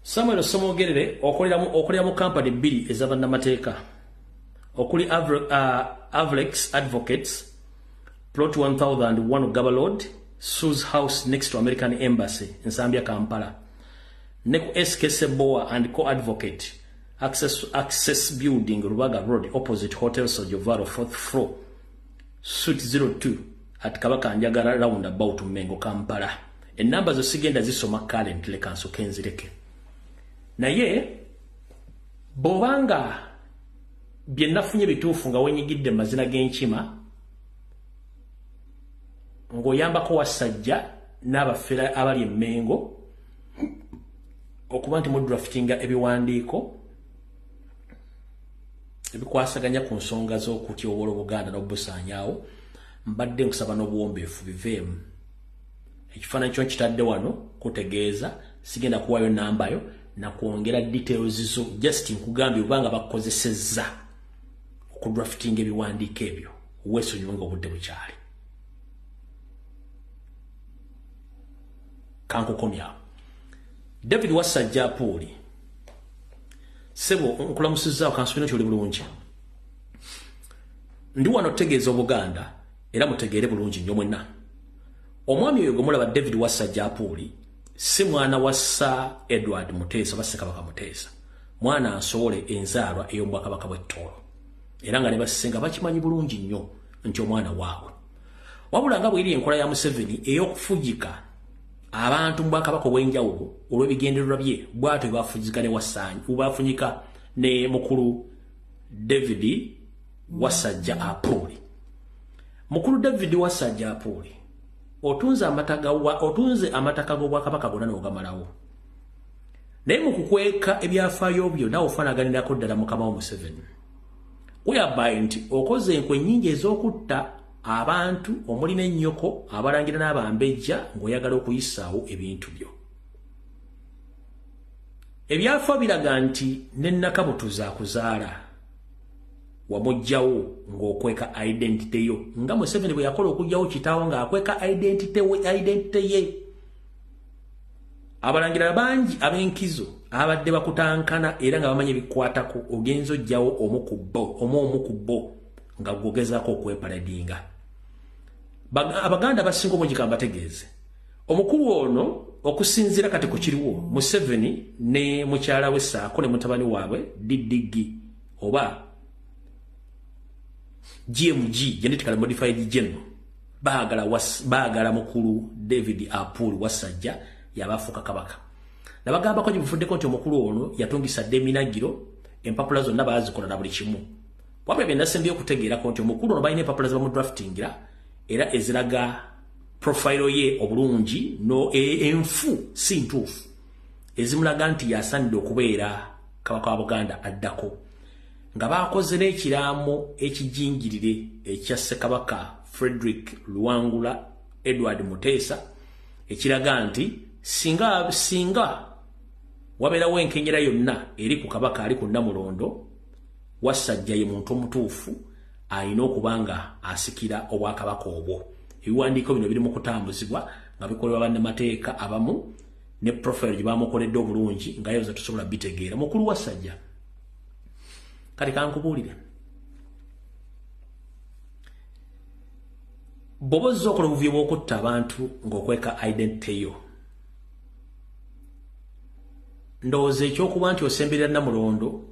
Samuel Ssemwogerere, okolera mu kampani bbiri ez'abannamateeka okuli Avlex Advocates, Plot 1001 Gaba Road, Suze House next to American Embassy, Nsambya, Kampala, ne ku SK Seboa and Co Advocate, Access Building, Rubaga Road, opposite Hotel Sojovaro, fourth floor, Suite 02 at Kabaka Njagala roundabout, Mengo, Kampala. Enamba zo sigenda zisoma currently, kansooke nzireke. Naye bw'obanga bye nafunye bituufu nga wenyigidde mu mazina g'enkima ng'oyambako Wasajja n'abafera abali emmengo okuba nti mudraftinga ebiwandiiko ebikwasaganya ku nsonga z'okutyoboola Obuganda n'obusaanyaawo, mbadde nkusaba n'obuwombeefu biveemu. Ekifaananyi kyo nkitadde wano kutegeeza sigenda kuwaayo nambayo nakwongera details zo, just nkugambye obanga bakukozesezza okudraftinga ebiwandiiko ebyo, weesonyiwe nga obudde bukyali. Kankukomyawo. David Wasajja Apuuli, ssebo nkulamusizaawo, kansuubire nti oli bulungi. Ndi wano otegeeza Obuganda era mutegeere bulungi nnyo mwenna. Omwami oyo gwe mulaba David Wasajja Apuuli si mwana wa Sir Edward Muteesa oba Ssekabaka Muteesa, mwana nsobole enzaalwa ey'obwakabaka bw'e Tooro, era nga ne bassenga bakimanyi bulungi nnyo nti omwana waabwe. Wabula nga bw'eri enkola ya Museveni ey'okufugika abantu mu bwakabaka obw'enjawulo olw'ebigendererwa bye, bw'atyo bafugika ne Wasanyi, bafunyika ne mukulu David Wasajja Apuuli. Mukulu David Wasajja Apuuli, otunze amataka g'obwakabaka gonna n'ogamalawo, naye mu kukweka ebyafaayo byo naawe ofaanaganirako ddala mukama wo Museveni, whereby nti okoze enkwe nnyingi ez'okutta abantu omuli n'ennyoko abalangira n'abambejja ng'oyagala okuyisaawo ebintu byo. Ebyafa biraga nti ne Nakabutuzi akuzaala wamuggyawo ng'okweka identity yo, nga Museveni bwe yakola okuggyawo kitaawo ng'akweka identity ye. Abalangira bangi ab'enkizo abadde bakutankana era nga bamanyi ebikwatako, ogenza oggyawo omu ku bo nga gwogezaako okwepaladinga. Abaganda abasinga obungi kambategeeze, omukulu ono okusinziira kati ku kiriwo, Museveni ne mukyala we ssaako ne mutabani waabwe DDG oba GMG, genetically modified general, baagala mukulu David Apuuli Wasajja yabafuuka kabaka. Nabagambako gye buvuddeko nti omukulu ono yatungisa dda eminagiro, empapula zonna baazikola na buli kimu. Wabula bye nasembyeyo okutegeerako nti omukulu ono balina empapula ze bamudraftingira era eziraga profile ye obulungi, no enfu si ntuufu, ezimulaga nti yasaanidde okubeera kabaka wa Buganda addako, nga bakoze n'ekiraamo ekijingirire ekya Ssekabaka Frederick Luwangula Edward Muteesa, ekiraga nti singa wabeerawo enkenyera yonna eri ku kabaka ali ku Nnamulondo, Wasajja ye muntu omutuufu alina okuba nga asikira obwakabaka obwo. Ebiwandiiko bino biri mu kutambuzibwa nga bikolebwa bannamateeka abamu ne profile gye bamukoledde obulungi nga yoza tusobola bitegeera. Mukulu Wasajja, kati kankubuulire, bw'oba ozze okola obuvuyo bw'okutta abantu ng'okweka identity yo, ndowooza ekyokuba nti osemberera Nnamulondo,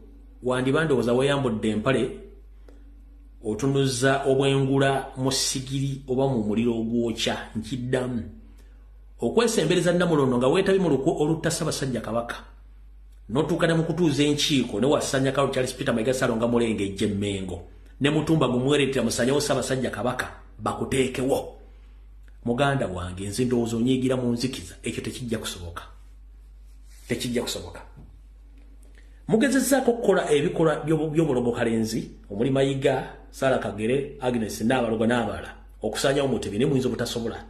wandiba ndowooza weeyambudde empale otunuza obwengula mu sigiri oba mu muliro ogwokya. Nkiddamu, okwesembereza Nnamulondo nga weetabye mu lukwe olutta Ssaabasajja Kabaka, n'otuuka ne mu kutuuza enkiiko ne Wasanya Karoli Charles Peter Mayiga Ssaalongo Mulengejje Mmengo ne Mutumba gumwereetera musanyewo Ssaabasajja Kabaka bakuteekewo. Muganda wange, nze ndowooza onyiigira mu nzikiza, ekyo tekijja kusoboka, tekijja kusoboka. Mugezezzaako okukola ebikolwa by'obulogo kalenzi omuli Mayiga, Sarah Kagere, Agnes n'abalogo n'abalala okusaanyawo Mutebi, naye muyinza obutasobola.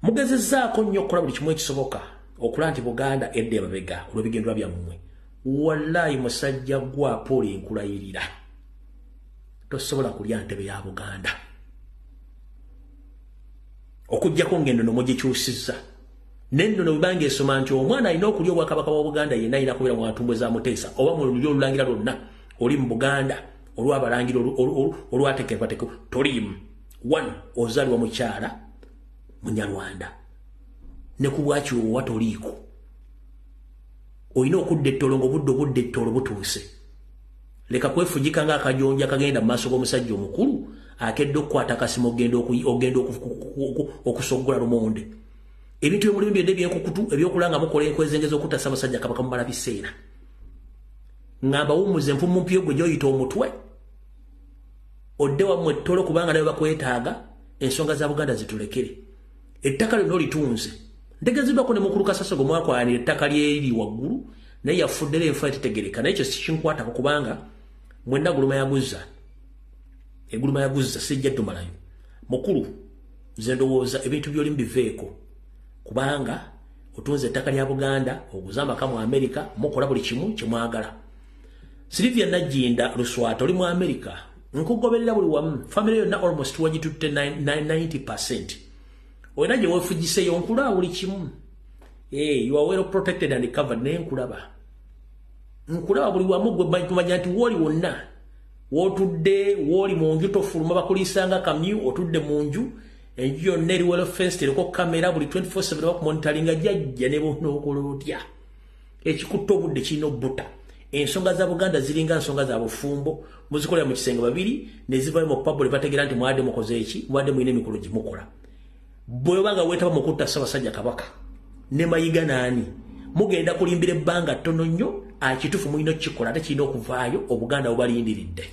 Mugezezzaako nnyo okukola buli kimu ekisoboka okulaba nti Buganda edda emabega olw'ebigendererwa byammwe. Wallaayi musajja gwa Apuuli nkulayirira, tosobola kulya ntebe ya Buganda okuggyako ng'ennono mugikyusizza. N'ennono bwe esoma nti omwana alina okulya obwakabaka bwa Buganda yenna alina kubeera mu ntumbwe za Muteesa oba mu lulyo olulangira lwonna oli mu Buganda olw'abalangira olwateekebwateekebwa, toliimu. One, ozaalibwa mukyala Munyarwanda, ne ku bwakiwoowa toliiko. Olina okudda ettolo ng'obudde ettolo butuuse. Leka kwefugika ng'akajonja kagenda mu maaso g'omusajja omukulu akedde okukwata akasimu ogenda okusoggola lumonde. Ebintu ebimulimu byonna ebyenkukutu ebyokulanga mukola enkwezengeza okutta Ssaabasajja Kabaka mumala biseera. Ngamba wummuze enfumu gwe gy'oyita omutwe, odde wammwe ettolo kubanga nawe bakwetaaga, ensonga za Buganda zitulekere. Ettaka lyonna olitunze. Ntegeezeddwako ne mukulu Kasasa gwe mwakwayanira ettaka lyeriri waggulu, naye yafuddera enfa etetegereka, naye ekyo sikinkwatako kubanga mwenna guluma yaguzza. Eguluma yaguzza sijja ddumalayo. Mukulu Nze ndowooza ebintu by'olimu biveeko, kubanga otunze ettaka lya Buganda, oguze amaka mu Amerika, mukola buli kimu kye mwagala. Sylvia Nagginda Luswata, oli mu Amerika, nkugoberera buli wamu, family yonna almost wagitutte 90%. Olina gye weefugiseeyo, nkulaba buli kimu. You are well protected and covered, naye nkulaba. Nkulaba buli wamu, gwe tumanya nti wooli wonna w'otudde, wooli mu nju tofuluma, bakuliisanga kamyu, otudde mu nju, enju yonna eri well fenced, eriko kamera buli 24/7 bakumonitoringa, jjajja ne bw'onookola otya. Ekikutta obudde kirina obbuta. Ensonga za Buganda ziringa nsonga za bufumbo, muzikolera mu kisenge babiri ne zivayo mu public, bategeera nti mwadde mukoze eki, mwadde mulina emikolo gye mukola. Bw'oba nga weetaba mu kutta Ssaabasajja Kabaka ne Mayiga naani, mugenda kulimbira ebbanga ttono nnyo. Akituufu mulina okukikola, ate kirina okuvaayo, Obuganda bubalindiridde.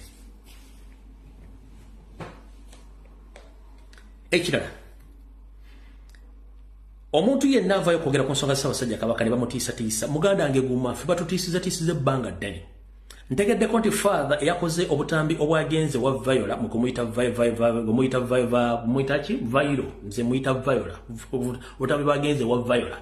Ekirala, omuntu yenna avaayo okwogera ku nsonga za Ssaabasajja Kabaka ne bamutiisatiisa, muganda wange guma, ffe batutiisizatiisiza ebbanga ddene. Ntegeddeko nti father eyakoze obutambi obwagenze wa Viola, mukumuyita muyita ki, Vairo, nze muyita Viola, obutambi bwagenze wa Viola,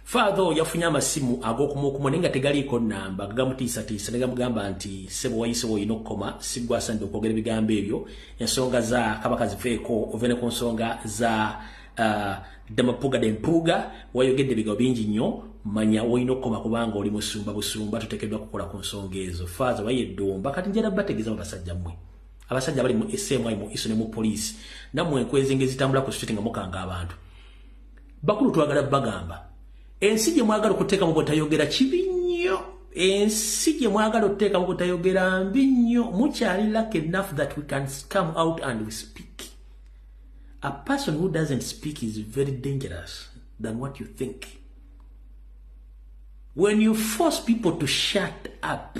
father oyo yafunye amasimu ag'okumuokumu naye nga tegaliiko nnamba, gagamutiisatiisa ne gamugamba nti ssebo wayise woolina okukoma, si ggwe asaanidde okwogera ebigambo ebyo, ensonga za Kabaka ziveeko, ove ne ku nsonga za Demapuga Dempuga, wayogedde ebigambo bingi nnyo, manya wolina okukoma kubanga oli musumba busumba, tuteekeddwa kukola ku nsonga ezo. Father wayeddumba. Kati njala bategeeza mu basajja mmwe, abasajja bali mu SMI, mu ISO ne mu poliisi, nammwe enkwezinga ezitambula ku street nga mukanga abantu bakulu, twagala bagamba ensi gye mwagala okuteeka mu butayogera kibi nnyo. Ensi gye mwagala okuteeka mu butayogera mbi nnyo. Mukyali lucky enough that we can come out and we speak. A person who doesn't speak is very dangerous than what you think. When you force people to shut up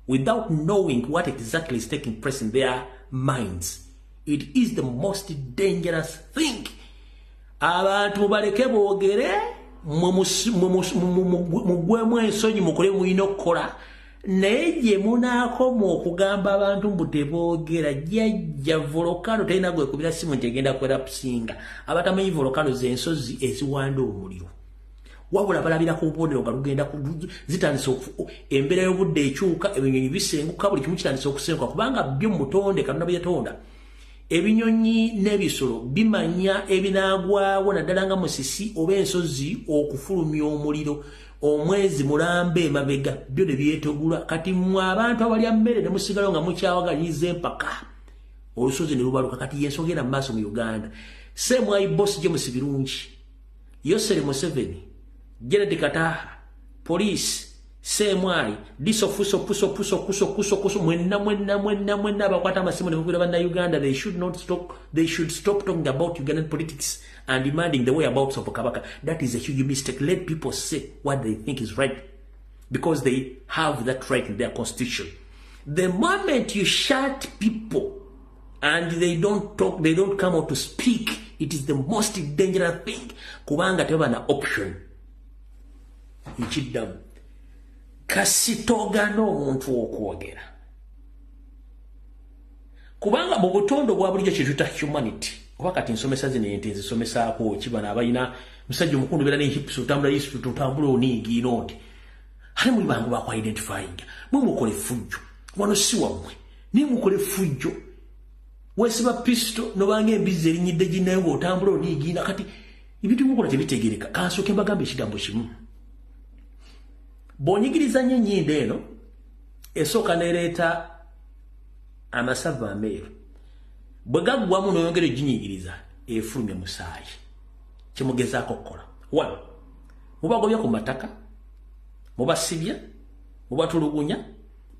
without knowing what exactly is taking place in their minds, it is the most dangerous thing. Abantu mubaleke boogere, mugwemu ensonyi, mukole mulina okukola, naye gye munaakoma okugamba abantu mbu teboogera, jjajja volcano terina gwekubira simu nti egenda kwerapusinga. Abatamanyi volcano z'ensozi eziwanda omuliro, wabula balabira ku bubonero nga lugenda zitandise, embeera y'obudde ekyuka, ebinyonyi bisenguka, buli kimu kitandise okusenguka, kubanga byo mutonde Katonda bye yatonda, ebinyonyi n'ebisolo bimanya ebinaagwawo, naddala nga musisi oba ensozi okufulumya omuliro omwezi mulamba emabega, byo ne byetegula. Kati mmwe abantu abalya mmere ne musigalawo nga mukyawaganyiza empaka, olusozi ne lubaluka. Kati y'ensonga era mu maaso mu Uganda. Semwayi boss James Birungi, Yoweri Museveni, Janet Kataha, police, CMI, diso fuso puso puso kuso kuso kuso, mwenna mwenna mwenna mwenna abakwata amasimu ne mukubira bannayuganda, they should not stop, they should stop talking about Ugandan politics and demanding the whereabouts of Kabaka. That is a huge mistake. Let people say what they think is right, because they have that right in their constitution. The moment you shut people and they don't talk, they don't come out to speak, it is the most dangerous thing, kubanga tebaba na option. Nkiddamu, kasitogana omuntu okwogera, kubanga mu butonde obwa bulijjo kyetuyita humanity, oba kati nsomesa zino ente nzisomesaako ki, bano abalina musajja omukundu beera ne hips, otambula hips, otambula oniigiina nti ate muli bangu bakwa-identifyinga. Mwe mukola effujjo wano si wammwe, naye mukola effujjo, weesiba pisito nobanga embizzi erinyidde ginnayo ng'otambula oniigiina. Kati ebintu bimukola tebitegereka. Kansooke mbagamba ekigambo kimu: bw'onyigiriza nnyo ennyindo eno esooka n'ereeta amasavu ameeru, bwe gaggwamu n'oyongera oginyigiriza, efulumya musaayi. Kyemugezaako okukola wano, mubagobya ku mataka, mubasibya, mubatulugunya,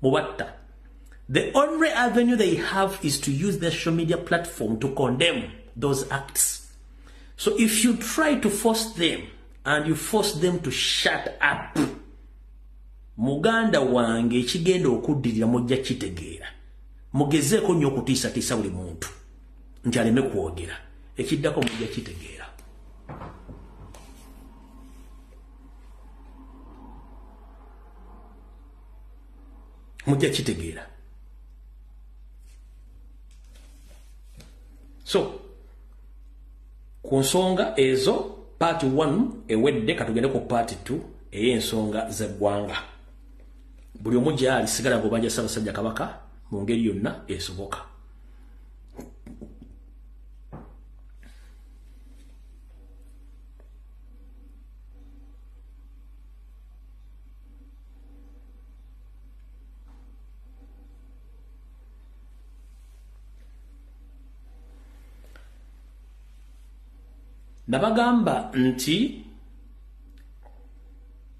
mubatta. The only avenue they have is to use their social media platform to condemn those acts. So if you try to force them and you force them to shut up, muganda wange, ekigenda okuddirira mujja kitegeera. Mugezeeko nnyo okutiisatiisa buli muntu nti aleme kwogera, ekiddako mujja kitegeera. Mujja kitegeera. So Ku nsonga ezo part 1 ewedde, katugende ku part 2 ey'ensonga z'eggwanga. Buli omu gy'ali sigala ng'obanja Ssaabasajja Kabaka mu ngeri yonna esoboka. Nabagamba nti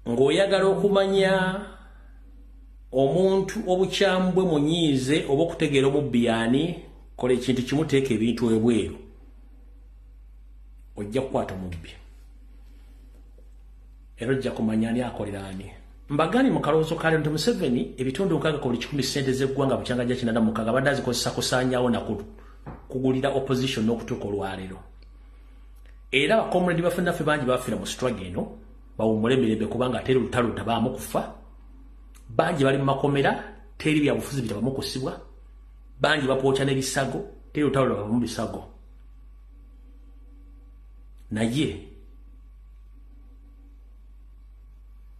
ng'oyagala okumanya omuntu obukyamu bwe munyiize oba okutegeera omubbi y'ani, kola ekintu kimu, teeka ebintu ebweru, ojja kukwata omubbi era ojja kumanya ani akolera ani. Mbagani mu kalowoozo kale nti Museveni ebitundu 6 ku buli 100 ssente z'eggwanga bukyanga gya 86 abadde azikozesa kusaanyaawo na kugulira opposition n'okutuuka olwaleero. Era bakomredi baffe naffe bangi bafiira mu struggle eno, bawummule emirembe kubanga teri lutalo lutabaamu kufa. Bangi bali mu makomera, teri byabufuzi bitabamu kusibwa. Bangi bapooca n'ebisago, teri lutalo lutabamu bisago. Naye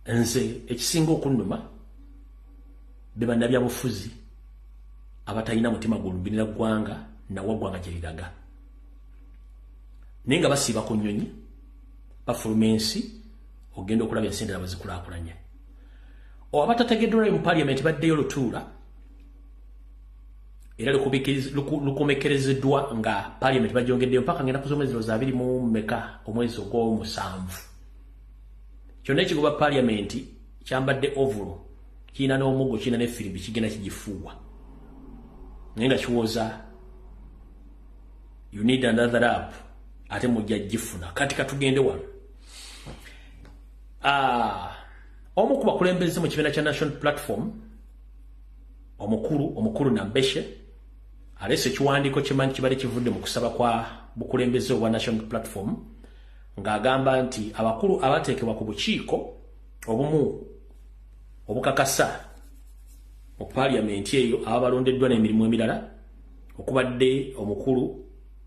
nze ekisinga okunnuma be bannabyabufuzi abatalina mutima gulumbirira ggwanga nawa ggwanga gye liraga. Naye nga basiiba ku nnyonyi, bafuluma ensi ogenda okulaba ensi endala bwe zikulaakulanye. Abatategeddwa mu parliament baddeyo lutuula era lukomekerezeddwa nga parliament bagyongeddeyo mpaka ngenda ku z'omwezi 24 omwezi ogw'omusanvu. Kyonna ekigoba parliament kyambadde ovulo, kirina n'omuggo, kirina n'effirimbi, kigenda kigifuuwa. Naye nga kiwooza you need another app, ate mujja gifuna. Kati katugende wano. Omu ku bakulembeze mu kibiina kya National Platform, omukulu Nambeshe, aleese ekiwandiiko kimanyi kibadde kivudde mu kusaba kwa bukulembeze obwa National Platform, ng'agamba nti abakulu abateekebwa ku bukiiko obumu obukakasa mu parliament eyo ababalondeddwa n'emirimu emirala, okubadde omukulu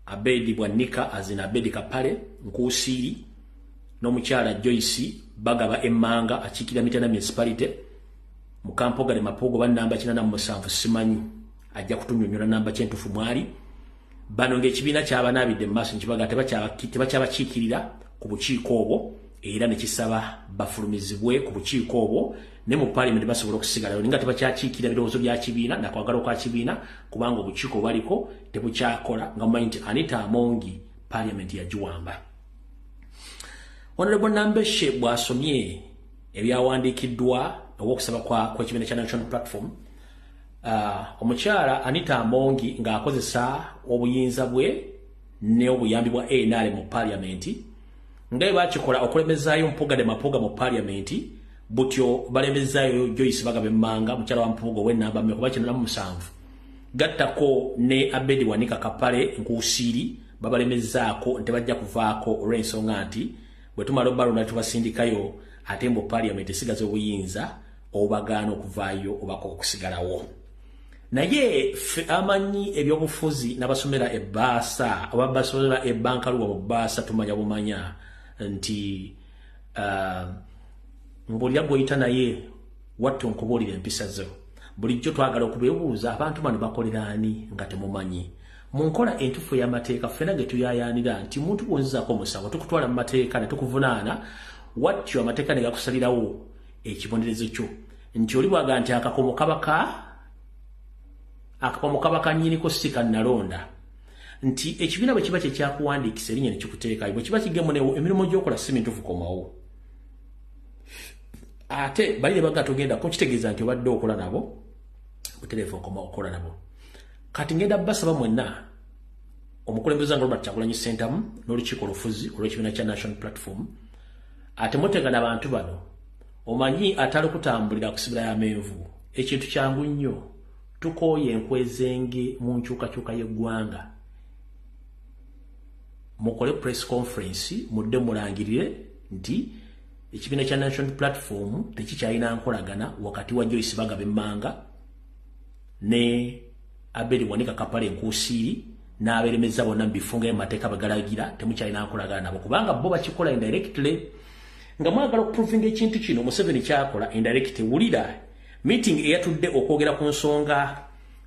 Abedi Bwanika azina Abedi Kapale Nkuusiiri n'omukyala Joyce Bagaba Emmanga akiikirira Mityana Municipality mu Kampoga ne Mapogo bannamba 87 simanyi ajja kutunyonnyola namba kyentufu mwali. Bano ng'ekibiina kyabanaabidde mu maaso nkibaga tebakyabakiikirira ku bukiiko obwo, era ne kisaba bafulumizibwe ku bukiiko obwo ne mu parliament basobola okusigalayo nga tebakyakiikirira birowoozo bya kibiina nakwagala kwa kibiina, kubanga obukiiko baliko tebukyakola nga mumanyi nti Anita Amongi parliament yagiwamba. Honorable Nambeshe bw'asomye ebyawandiikiddwa olw'okusaba kw'ekibiina kya National Platform, omukyala Anita Amongi ng'akozesa obuyinza bwe n'obuyambi bwa ANR mu parliament, nga bwe bakikola okulemezaayo Mpuuga de Mapuuga mu parliament, butyo balemezaayo Joyce Bagaba Emmanga mukyala wa Mpuuga ow'ennamba 97, gattako ne Abedi Wanika Kapale Nkuusiiri, babalemezaako nti bajja kuvaako olw'ensonga nti bwe tumala obbalonda tubasindikayo, ate mbu parliament esigaza obuyinza obagaana okuvaayo obako okusigalawo. Naye ffe amanyi ebyobufuzi n'abasomera ebbaasa oba basomera ebbankaluwa mu bbaasa tumanya bumanya nti ng'olya gw'oyita naye watto nkubuulira empisa zo. Bulijjo twagala okubeebuuza abantu bano bakolera ani nga temumanyi. Mu nkola entuufu ey'amateeka ffenna ge tuyaayaanira nti muntu bw'onzizaako omusango tukutwala mu mateeka ne tukuvunaana, watyo amateeka ne gakusalirawo ekibonerezo kyo. Nti oli bw'aga nti akakomo kaba nnyiniko si kannalonda, nti ekibiina bwe kiba kye kyakuwandiikisa erinnya ne kikuteekayo, bwe kiba kigemunewo emirimu gy'okola si mituufu komawo. Ate bali ne baga togenda kukitegeeza nti obadde okola nabo butereevu okoma okola nabo. Kati ngenda basaba mwenna omukulembeze nga Robert Kyagulanyi Ssentamu n'olukiiko olufuzi olw'ekibiina kya National Platform, ate mutegana abantu bano. Omanyi atali kutambulira kusibira y'amenvu, ekintu kyangu nnyo. Tukooye enkwezenge mu nkyukakyuka y'eggwanga. Mukole press conference mudde mulangirire nti ekibiina kya National Platform tekikyalina nkolagana wakati wa Joyce Bagaba Emmanga ne Abedi Wanika Kapale Nkuusiiri N'abeeremeza bonna mu bifunga emateeka bagalagira temukyalina nkolagana nabo, kubanga bo bakikola indirectly nga mwagala okuprovinga ekintu kino Museveni kyakola indirectly. Wulira meeting eyatudde okwogera ku nsonga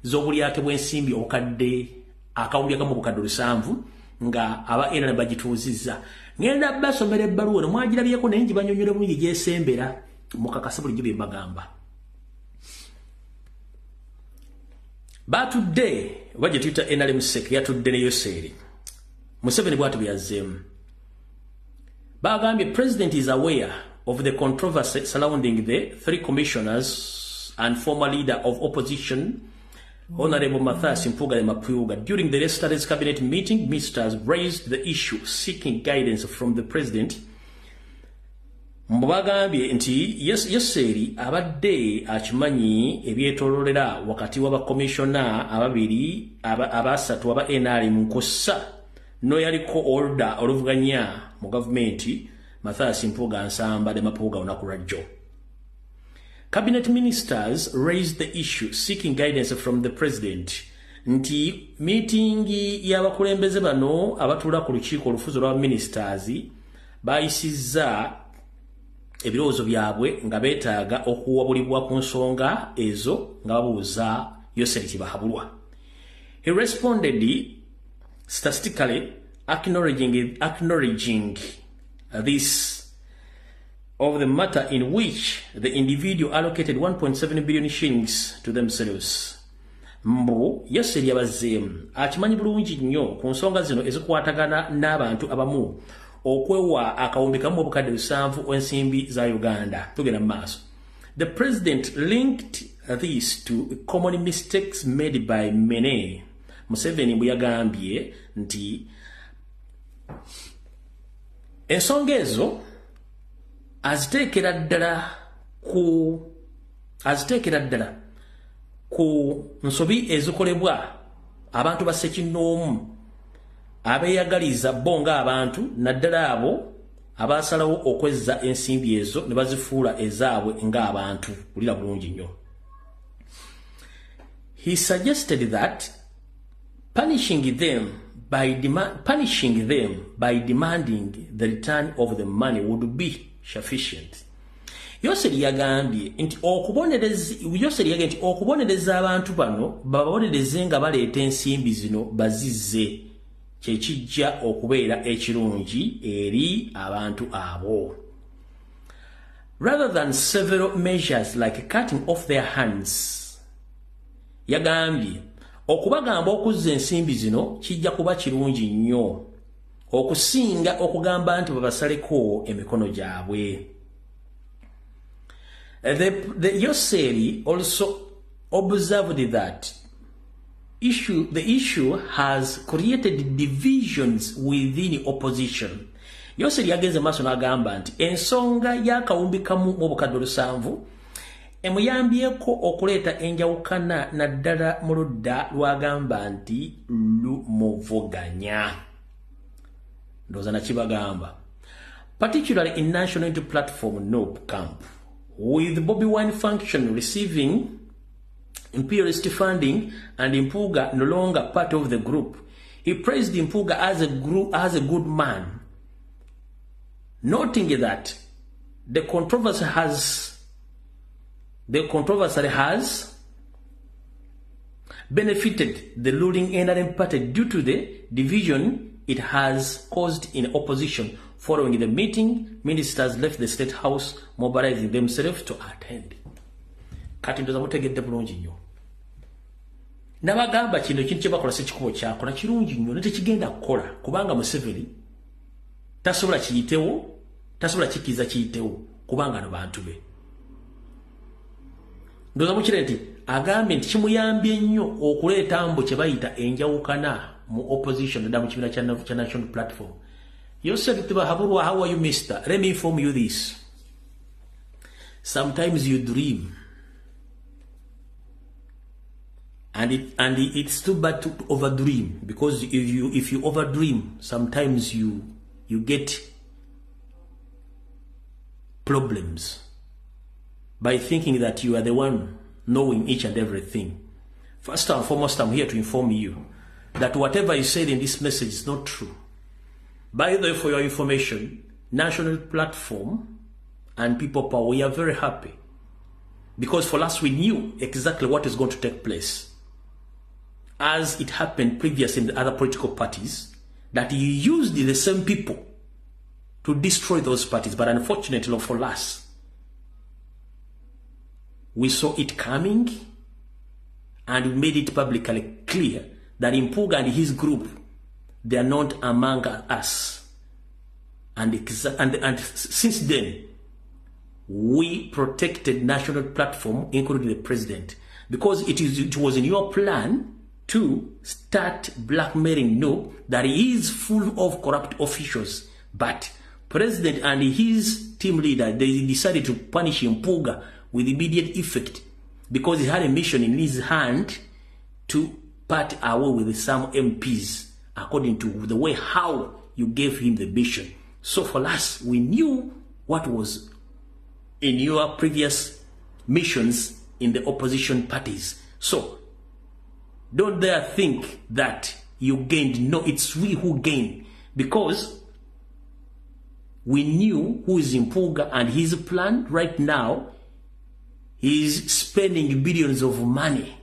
z'obulyake bw'ensimbi obukadde 1,700 nga aba NRM bagituuzizza. Ngenda basomera ebbaluwa eno, mwagirabyeko, naye ngibanyonnyole bulungi gyesembera mukakase bulijjo bye mbagamba. Batudde oba gye tuyita NRM SEC yatudde ne Yoseri Museveni bw'atyo bwe yazzeemu. Bagambye president is aware of the controversy surrounding the three commissioners and former leader of opposition Honorable Mathias Mpuuga Mapuga. During the yesterday's cabinet meeting, ministers raised the issue seeking guidance from the president. Mbagambye nti Yoseri abadde akimanyi ebyetoololera wakati w'abakomishona ababiri abasatu aba NRM nkossa n'oyaliko oludda oluvuganya mu gavumenti Mathias Mpuuga Nsamba ne Mapuuga olunaku lwajjo. Cabinet ministers raised the issue seeking guidance from the president nti meeting y'abakulembeze bano abatuula ku lukiiko olufuzi olwa ministers bayisizza ebirowoozo byabwe nga beetaaga okuwabulibwa ku nsonga ezo nga babuuza Yoseri Tibahabulwa. He responded statistically acknowledging this of the matter in which the individual allocated 1.7 billion shillings to themselves. Mbu Yoseri yabazzeemu akimanyi bulungi nnyo ku nsonga zino ezikwatagana n'abantu abamu okwewa 1,700,000 ensimbi za Uganda. Tugenda mu maaso. The president linked this to common mistakes made by many. Museveni bwe yagambye nti ensonga ezo aziteekera ddala ku nsobi ezikolebwa abantu ba ssekinnoomu abeeyagaliza bo ng'abantu, naddala abo abasalawo okwezza ensimbi ezo ne bazifuula ezaabwe ng'abantu. Wulira bulungi nnyo. He suggested that punishing them by demanding the return of the money would be sufficient. Yoseri yagambye nti okubonereza abantu bano bababonereze nga baleeta ensimbi zino bazizze kyekijja okubeera ekirungi eri abantu abo. Rather than several measures like cutting off their hands. Yagambye okubagamba okuzza ensimbi zino kijja kuba kirungi nnyo okusinga okugamba nti babasaleko emikono gyabwe. The Yoseri also observed that the issue has created divisions within opposition. Yoseri yagenze maaso n'agamba nti ensonga y'1,700,000 emuyambyeko okuleeta enjawukana naddala mu ludda lw'agamba nti lumuvuganya. Ndowooza nakibagamba. Particularly in National Unity Platform NUP camp, with Bobi Wine faction receiving imperialist funding and Mpuuga no longer part of the group. He praised Mpuuga as a good man, noting that the controversy has benefited the ruling NRM party due to the division it has caused in opposition. Following the meeting, ministers left the State House, mobilizing themselves to attend. Kati ndoza mutegedde bulungi nnyo. Nabagamba kino ekintu kye bakola si kikubo kyakola kirungi nnyo, ne tekigenda kukola kubanga Museveni tasobola kiyitewo, tasobola kikkiriza kiyitewo kubanga no bantu be. Ndoza mukire nti agambye nti kimuyambye nnyo okuleeta mbu kye bayita enjawukana mu opposition ddala mu kibiina kya National Platform. Yosef Tibahaburwa, how are you, mister? Let me inform you this. Sometimes you dream and it's too bad to overdream, because if you overdream, sometimes you get problems by thinking that you are the one knowing each and everything. First and foremost, I'm here to inform you. that whatever you said in this message is not true. By the way, for your information, National Platform and People Power, we are very happy. Because for us, we knew exactly what is going to take place. As it happened previously in the other political parties, that you used the same people to destroy those parties. But unfortunately for us, we saw it coming and we made it publicly clear that Mpuuga and his group, they are not among us. And since then, we protected National Platform, including the president, because it was in your plan to start blackmailing NUP that he is full of corrupt officials. But president and his team leader, they decided to punish Mpuuga with immediate effect because he had a mission in his hand to part away with some MPs according to the way how you gave him the mission. So for us, we knew what was in your previous missions in the opposition parties. So don't dare think that you gained. No, it's we who gained, because we knew who is Mpuuga and his plan. Right now, he's spending billions of money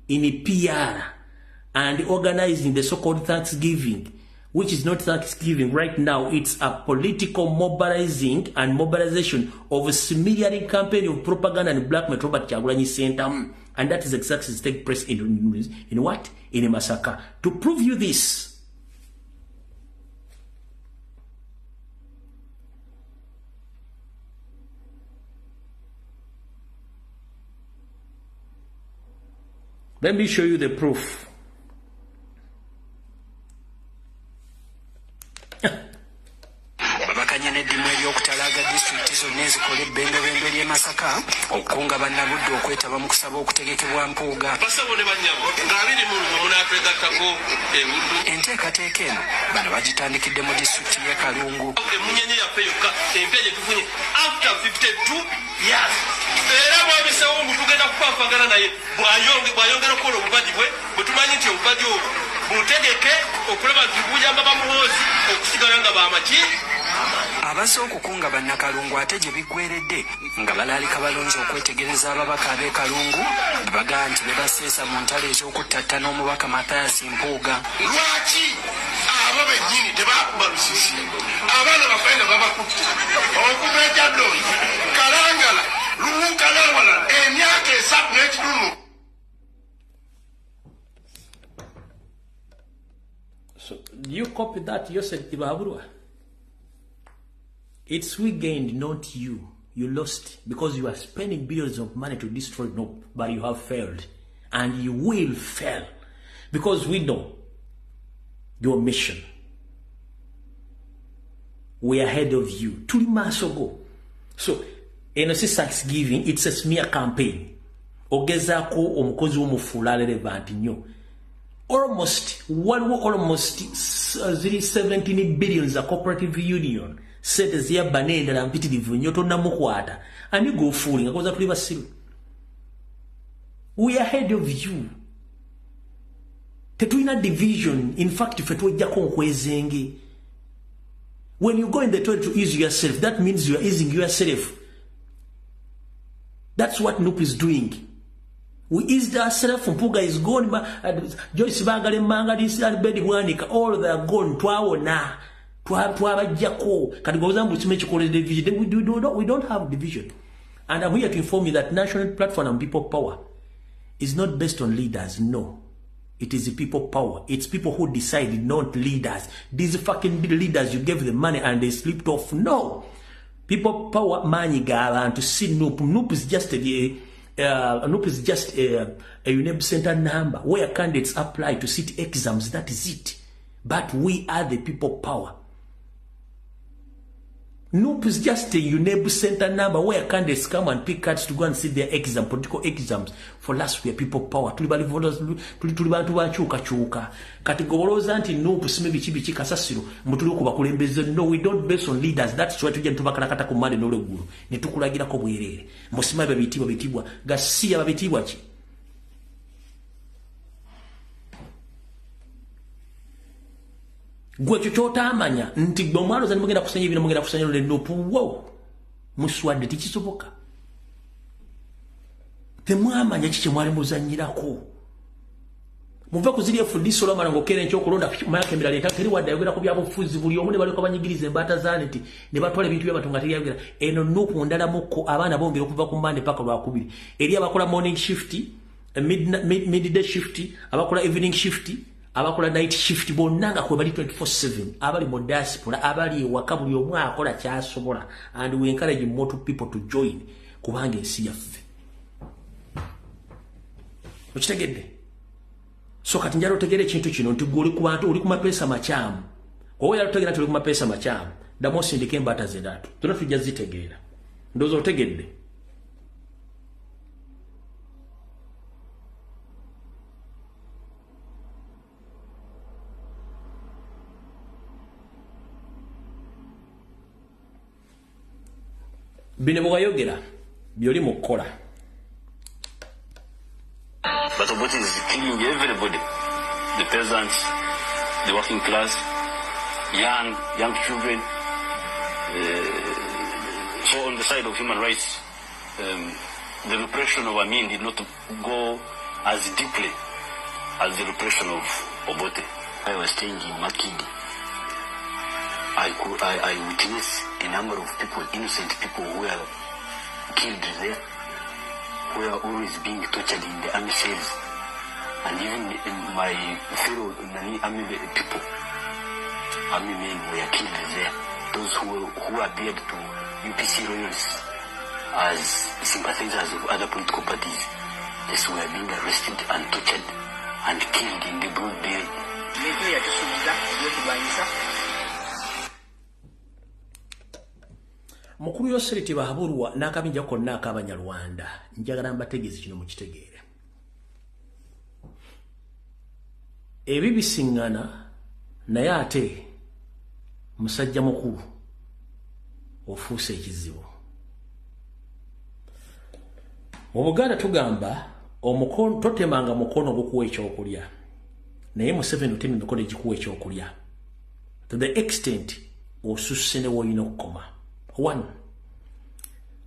in a PR and organizing the so-called Thanksgiving, which is not Thanksgiving right now. It's a political mobilizing and mobilization of a smearing campaign of propaganda and blackmail Robert Kyagulanyi Ssentamu. And that is exactly what takes place in what? In a massacre. To prove you this, let me show you the proof. Babakanya n'eddimu ery'okutalaaga disitulikiti zonna ezikola ebbendobendo ly'e Masaka okukunga bannabuddu okwetaba mu kusaba okutegekebwa Mpuuga. Basabo ne bannyabo nga 21 munaatwegattako ebuddu. Enteekateeka eno bano bagitandikidde mu disitulikiti y'e Kalungu. Emunyenye yaffe yokka empya gye tufunye after 52 years. Era bwabisewo ngu tugenda kufaafagana naye bw'ayongera okukola obubaji bwe bwe tumanyi nti obubaji obwo butegeke okulaba nti buyamba bamuhoozi okusigala nga bamaki. Abazze okukunga bannakalungu ate gye biggweredde nga balaalika balonzi okwetegereza ababaka ab'e Kalungu bagaa nti be baseesa mu ntalo ez'okuttatta n'omubaka Mathias Mpuuga. Lwaki abo bennyini tebakuba lusisi? Abaana baffe nga babakutte okuva e Kyaddondo, Kalangala, Luwuka n'awalala emyaka 3.5. So you copy that, you said Ibaburwa. It's we gained, not you. You lost because you are spending billions of money to destroy NUP, but you have failed. And you will fail because we know your mission. We are ahead of you. 2 months ago. So, NC Thanksgiving, it's a smear campaign. Ogezako omukozi w'omufuula relevant nnyo. Almost, almost 17 billion za cooperative union. Sente ziyabba n'endala mpitirivu nnyo tonnamukwata. Ani gw'ofuulinga koza tuli basiru. We are ahead of you. Tetulina division. In fact, ffe twejjako nkwezenge. When you go in the toilet to ease yourself, that means you are easing yourself. That's what NUP is doing. We eased ourselves. Mpuuga is gone. Joyce Bagale Manga, Bedi Bwanika, all they are gone. Twawona. Twabajjako. Kati goza mbu kime kikole division. We don't have division. And I'm here to inform you that National Platform and People Power is not based on leaders. No. It is the people power. It's people who decide, not leaders. These fucking leaders, you gave them money and they slipped off. No. People power maanyi g'abantu si NUP. NUP is just a UNEB center number where candidates apply to sit exams. That is it. But we are the people power. NUP is just a UNEB center number where candidates come and pick cards to go and sit their exam, political exams. For last we are people power. Tuli bantu bakyukakyuka. Kati goboloza nti NUP sime biki biki kasasiro mutuli okubakulembeze. No, we don't base on leaders. That's why tujja tubakalakata ku mande n'olweggulo ne tukulagirako bwereere. Musima babitibwa bitibwa gasiya babitibwa ki? Gwe ekyo ky'otaamanya nti gwe omwaloza ne mugenda kusanya ebino mugenda kusanya ne NUP wo muswadde tekisoboka. Temwamanya ki kye mwali muzannyirako. Muve ku ziri FDC olwamala ng'okeera enkya okulonda myaka emirala etaano teri wadde ayogera ku byabufuzi buli omu ne balyoka banyigiriza embaata za nti ne batwala ebintu by'abantu nga teri eno NUP ndala mukko abaana bongera okuva ku Mmande paka Lwakubiri. Eri abakola morning shift, midday shift, abakola evening shift, abakola night shift bonna nga kwe bali 24/7, abali mu diaspora, abali ewaka, buli omu akola ky'asobola, and we encourage more people to join kubanga ensi yaffe. Okitegedde? So kati njala otegeera ekintu kino nti gwe oli ku bantu oli ku mapeesa makyamu. Oba oyala otegeera nti oli ku mapeesa makyamu, ddamu osindike embaata zedatu zonna tujja zitegeera. Ndowooza otegedde. Bino bwe wayogera by'oli mu kukola. But Obote is killing everybody. The peasants, the working class, young children. So on the side of human rights, the repression of Amin did not go as deeply as the repression of Obote. I was staying in Makindye. I witnessed a number of people, innocent people who were killed there, who were always being tortured in the army cells. And even my fellow army people, army men were killed there. Those who appeared to UPC loyalists as sympathizers of other political parties, they were being arrested and tortured and killed in the broad day. Yatusuubiza ebyokulwanyisa. Mukulu Yoseri Tibahaburwa n'akabinja konna ak'Abanyarwanda, njagala mbategeeze kino mukitegeere. Ebibisiŋŋana naye ate musajja mukulu ofuuse ekizibu. Mu Buganda tugamba omukono totemanga mukono gukuwa ekyokulya, naye Museveni otema emikono egikuwa ekyokulya to the extent osusse ne w'olina okukoma. One,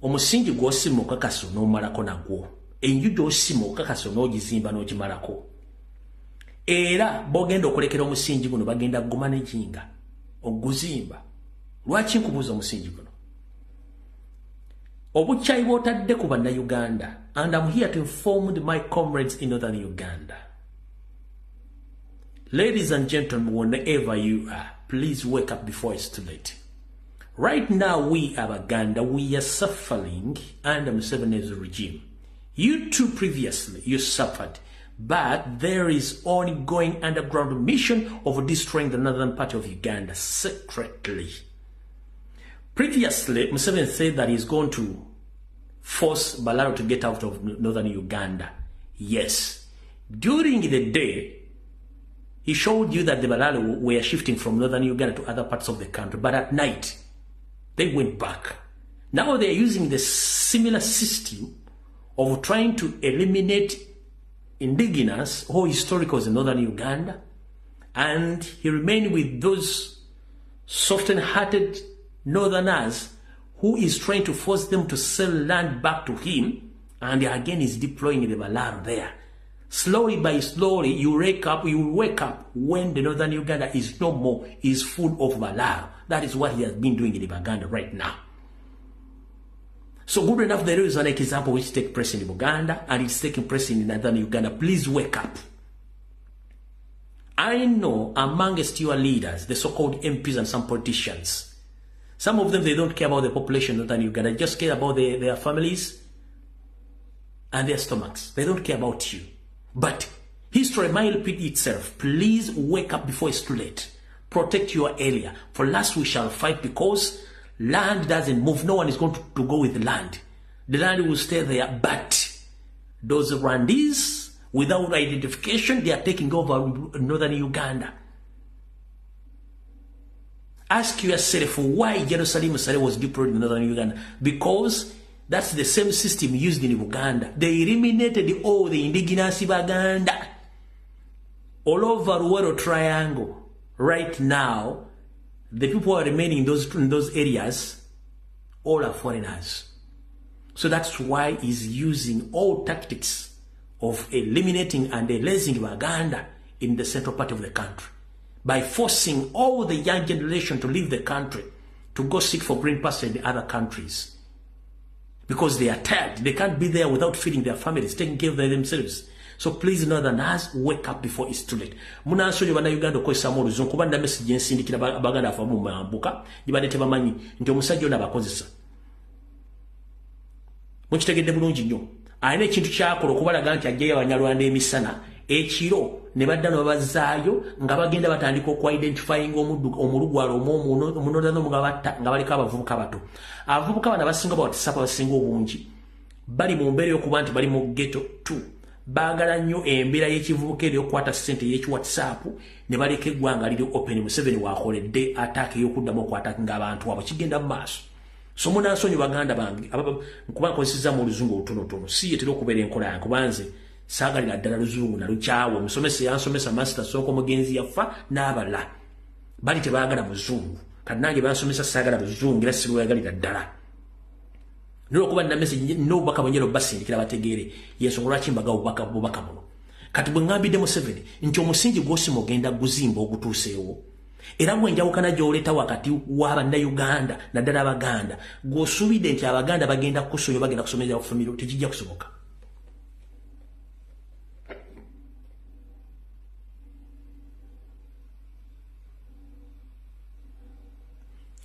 omusingi gw'osima okakasa n'omalako nagwo, enju gy'osima okakasa n'ogizimba n'ogimalako, era b'ogenda okulekera omusingi guno bagenda gumanaginga oguzimba. Lwaki nkubuuza omusingi guno? Obukyayi bw'otadde ku Bannayuganda, and I'm here to inform my comrades in northern Uganda. Ladies and gentlemen, wherever you are, please wake up before it's too late. Right now, we Abaganda, we are suffering under Museveni's regime. You too previously, you suffered, but there is ongoing underground mission of destroying the northern part of Uganda secretly. Previously, Museveni said that he's going to force Balalo to get out of northern Uganda. Yes. During the day, he showed you that the Balalo were shifting from northern Uganda to other parts of the country, but at night, they went back. Now they are using the similar system of trying to eliminate indigenous or historicals in northern Uganda, and he remained with those softened-hearted northerners who is trying to force them to sell land back to him, and again is deploying the Balalo there. Slowly by slowly, you wake up when the northern Uganda is no more, is full of Balalo. That is what he has been doing in Uganda right now. So good enough, there is an example which take place in Uganda, and it's taking place in northern Uganda. Please wake up. I know amongst your leaders, the so-called MPs and some politicians, some of them, they don't care about the population of northern Uganda. They just care about their families and their stomachs. They don't care about you. But history might repeat itself. Please wake up before it's too late. Protect your area. For last we shall fight, because land doesn't move. No one is going to go with the land. The land will stay there. But those Rwandese, without identification, they are taking over northern Uganda. Ask yourself why Jerusalem Saleh was deployed in northern Uganda. Because that's the same system used in Uganda. They eliminated all the indigenous Baganda all over Luwero Triangle. Right now, the people who are remaining in those areas, all are foreigners. So that's why he's using all tactics of eliminating and erasing Baganda in the central part of the country by forcing all the young generation to leave the country to go seek for green pasture in the other countries. Because they are tired. They can't be there without feeding their families, taking care of themselves. So please, Northerners, wake up before it's too late. Munansonyiwa Bannayuganda okukozesa oluzungu kuba nna message ensindikira Baganda afa mu mambuka gibadde tebamanyi nti omusajja ono abakozesa. Mukitegedde bulungi nnyo. Alina ekintu kyakola okubalaga nti ajjayo Abanyarwanda emisana ekiro ne badda ne babazaayo nga bagenda batandika okwidentifying omulugwalo omunodamu nga batta nga baleka abavubuka bato. Abavubuka bano abasinga ba WhatsApp abasinga obungi bali mu mbeera y'okuba nti bali mu ghetto 2. Baagala nnyo embeera y'ekivubuka eryokukwata ssente ey'eki WhatsApp ne baleka eggwanga liri open. Museveni waakoledde attack ey'okuddamu okwatakinga abantu abo kigenda mu maaso. So munansonyiwa baganda bange nkuba nkozesezza mu oluzungu olutonotono, si yetera okubeera enkola yange kuba nze saagalira ddala luzungu nalukyawa. Omusomesa yansomesa Master Sonko omugenzi yafa n'abalala bali tebaagala muzungu, kati nange bansomesa saagala luzungu era sirweyagalira ddala. Nolwokuba nina message n'obubaka bwenjala obbasindikira bategeere yensonga lwaki mbaga obubaka buno. Kati bwe ŋŋambidde Museveni nti omusingi gw'osima ogenda guzimba ogutuuseewo, era gwe enjawukana gy'oleeta wakati w'Abannayuganda naddala Abaganda, gw'osuubidde nti Abaganda bagenda kukusonyiwa bagenda kusomera bafamire, tekijja kusoboka.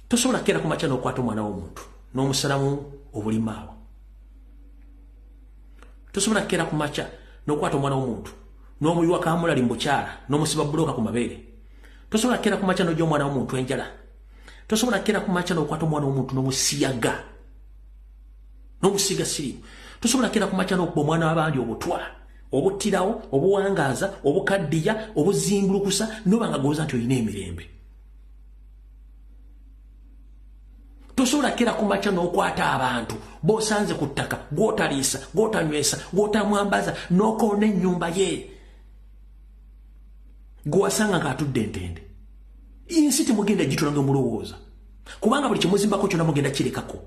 Tosobola kukeera ku makya n'okwata omwana w'omuntu n'omusalamu obulimaawo. Tosobola kukeera ku makya n'okwata omwana w'omuntu n'omuyiwa kamulali mu bukyala n'omusiba bulooka ku mabeere. Tosobola kukeera ku makya n'ojja omwana w'omuntu enjala. Tosobola kukeera ku makya n'okwata omwana w'omuntu n'omusiyaga n'omusiiga siriimu. Tosobola kukeera ku makya n'okuba omwana w'abandi obutwa obuttirawo, obuwangaaza, obukaddiya, obuzimbulukusa n'oba nga gowooza nti olina emirembe. Tosobola kukeera ku makya n'okwata abantu b'osanze ku ttaka gw'otaliisa, gw'otanywesa, gw'otamwambaza n'okoona ennyumba ye gw'owasanga ng'atudde entende. Ensi temugenda gitula nga mulowooza, kubanga buli kyemuzimbako kyonna mugenda kirekako.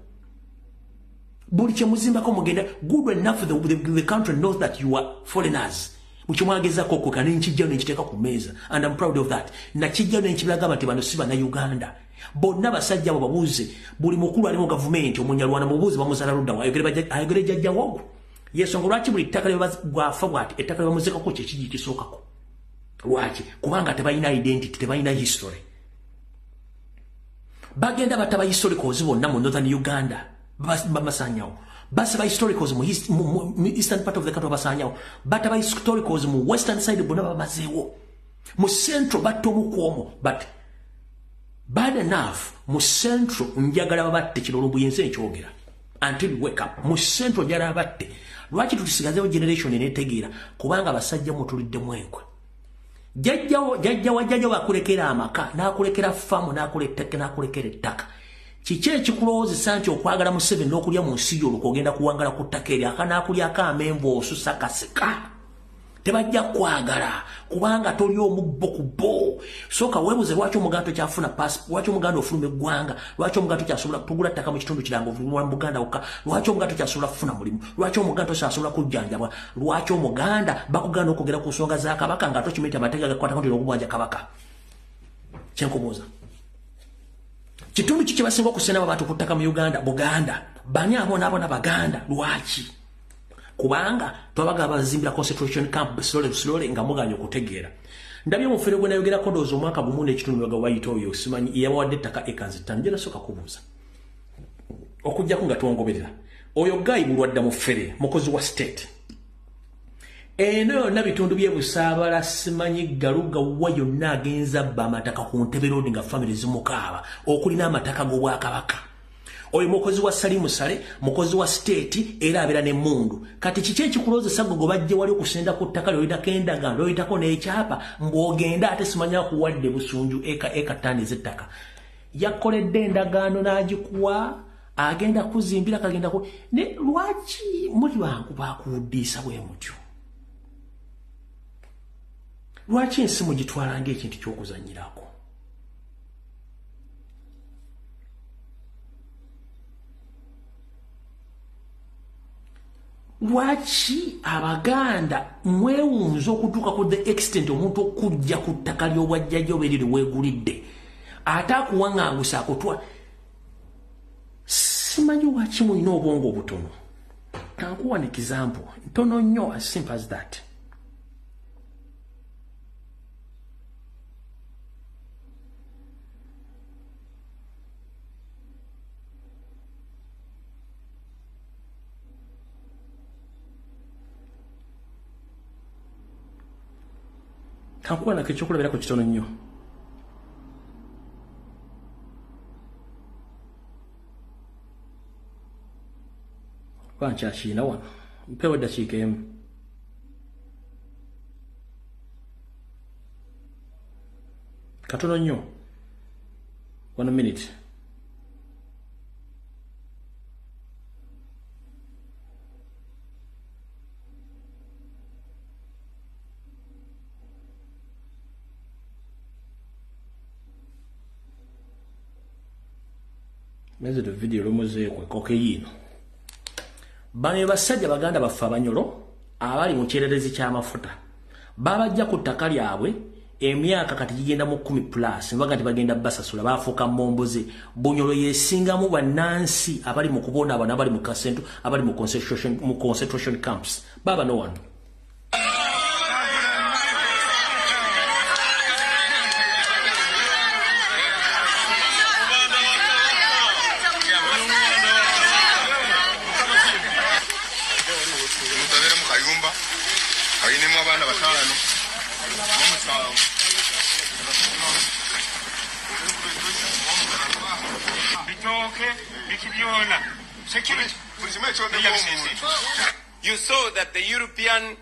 Buli kyemuzimbako mugenda good enough the country knows that you are foreigners. Buli kyemwagezaako okweka nenkijjayo nenkiteeka ku mmeeza, and I'm proud of that. Nakijjayo nenkibalaga nti bano si Bannayuganda. Bonna basajja abo babuuze, buli mukulu ali mu gavumenti Omunyarwanda mubuuze bamuzaala ludda wa, ayogere jjajja woogwo. Yensonga lwaki buli ttaka bwafa bw'ati ettaka lye bamuziikako kye kigi kisookako. Lwaki? Kubanga tebalina identity, tebalina history. Bagenda batta ba historicals bonna mu northern Uganda babasanyawo. Basa ba historicals mu eastern part of the country babasanyawo. Batta ba historicals mu western side bonna babamazeewo. Mu central batta omu ku omu, but bad enough mu central njagala babatte kino olumbuye nsi enkyogera until you wake up. Mu central njagala babatte. Lwaki tusigazeewo generation eneetegeera? Kubanga abasajja mutuliddemu enkwe. Jjajja wa jjajja bakulekera amaka n'akulekera faamu n'akulekera ettaka. Kiki ekikulowoozesa nti okwagala Museveni n'okulya mu nsi yo olwo ogenda kuwangala ku ttaka eryo akanaakulyako amenvu osusa kaseka? Tebajja kwagala kubanga toli omubbo ku bo. Sooka weebuze lwaki Omuganda tokyafuna passport, lwaki Omuganda ofuluma eggwanga, lwaki Omuganda tokyasobola tugula ttaka mu kitundu kirango ofuluma mu Buganda wokka, lwaki Omuganda tokyasobola kufuna mulimu, lwaki Omuganda tokyasobola kujjanjabwa, lwaki Omuganda bakugaana okwogera ku nsonga za Kabaka nga tokimanyi nti amateeka gakukwatako nti okubanja Kabaka. Kyenkubuuza, kitundu ki kye basinga okusenamu abantu ku ttaka mu Uganda? Buganda. Bani abonaabona? Baganda. Lwaki? Kubanga twabaga bazimbira concentration camp slowly slowly nga muganya okutegeera. Ndabye omufere gwe nayogerako ndowooza omwaka gumu n'ekitundu nga wayita oyo simanyi yabawadde ettaka ekazi ttaano. Njala sooka kubuuza okuggyako nga twongoberera oyo gayi mulwadda mufere mukozi wa state eno yonna bitundu by'e Busaabala simanyi Galuga wa yonna agenza abba amataka ku Ntebe Road nga famire zimukaaba okulina amataka g'Obwakabaka. Oyo mukozi wa Salimu Sale, mukozi wa state era abeera n'emmundu. Kati kiki ekikuloozesa gwe gwe bajje wali okusenda ku ttaka ly'oyitako endagaano ly'oyitako n'ekyapa mbw'ogenda ate simanya akuwadde Busunju eka ttaano ez'ettaka. Yakoledde endagaano n'agikuwa agenda kuzimbira kagenda ku ne lwaki muli bangu bakuwuddiisa bwe mutyo? Lwaki ensi mugitwala ng'ekintu ky'okuzannyirako? Lwaki Abaganda mwewunza okutuuka ku the extent omuntu okujja ku ttaka ly'obwajjajja oba eriri weegulidde ate akuwaŋŋangusa akutwa? Simanyi lwaki mulina obwongo obutono. Kankuwa an example ntono nnyo, as simple as that. Kankuwa nako ekyokulabirako kitono nnyo. Kuba nkyakiina wano, mpewo eddakiika emu. Katono nnyo, 1 minute. Meze video lumuzeekwe kokeyiino. Bano basajja baganda baffe Abanyolo abali mu kyererezi ky'amafuta babajja ku ttaka lyabwe emyaka kati gigenda mu 10 plus, baga nti bagenda basasula, bafuuka momboze. Bunyolo yesingamu bannansi abali mu kubonaabona, abali mu kasento, abali mu concentration camps. Baba no one. You saw that the European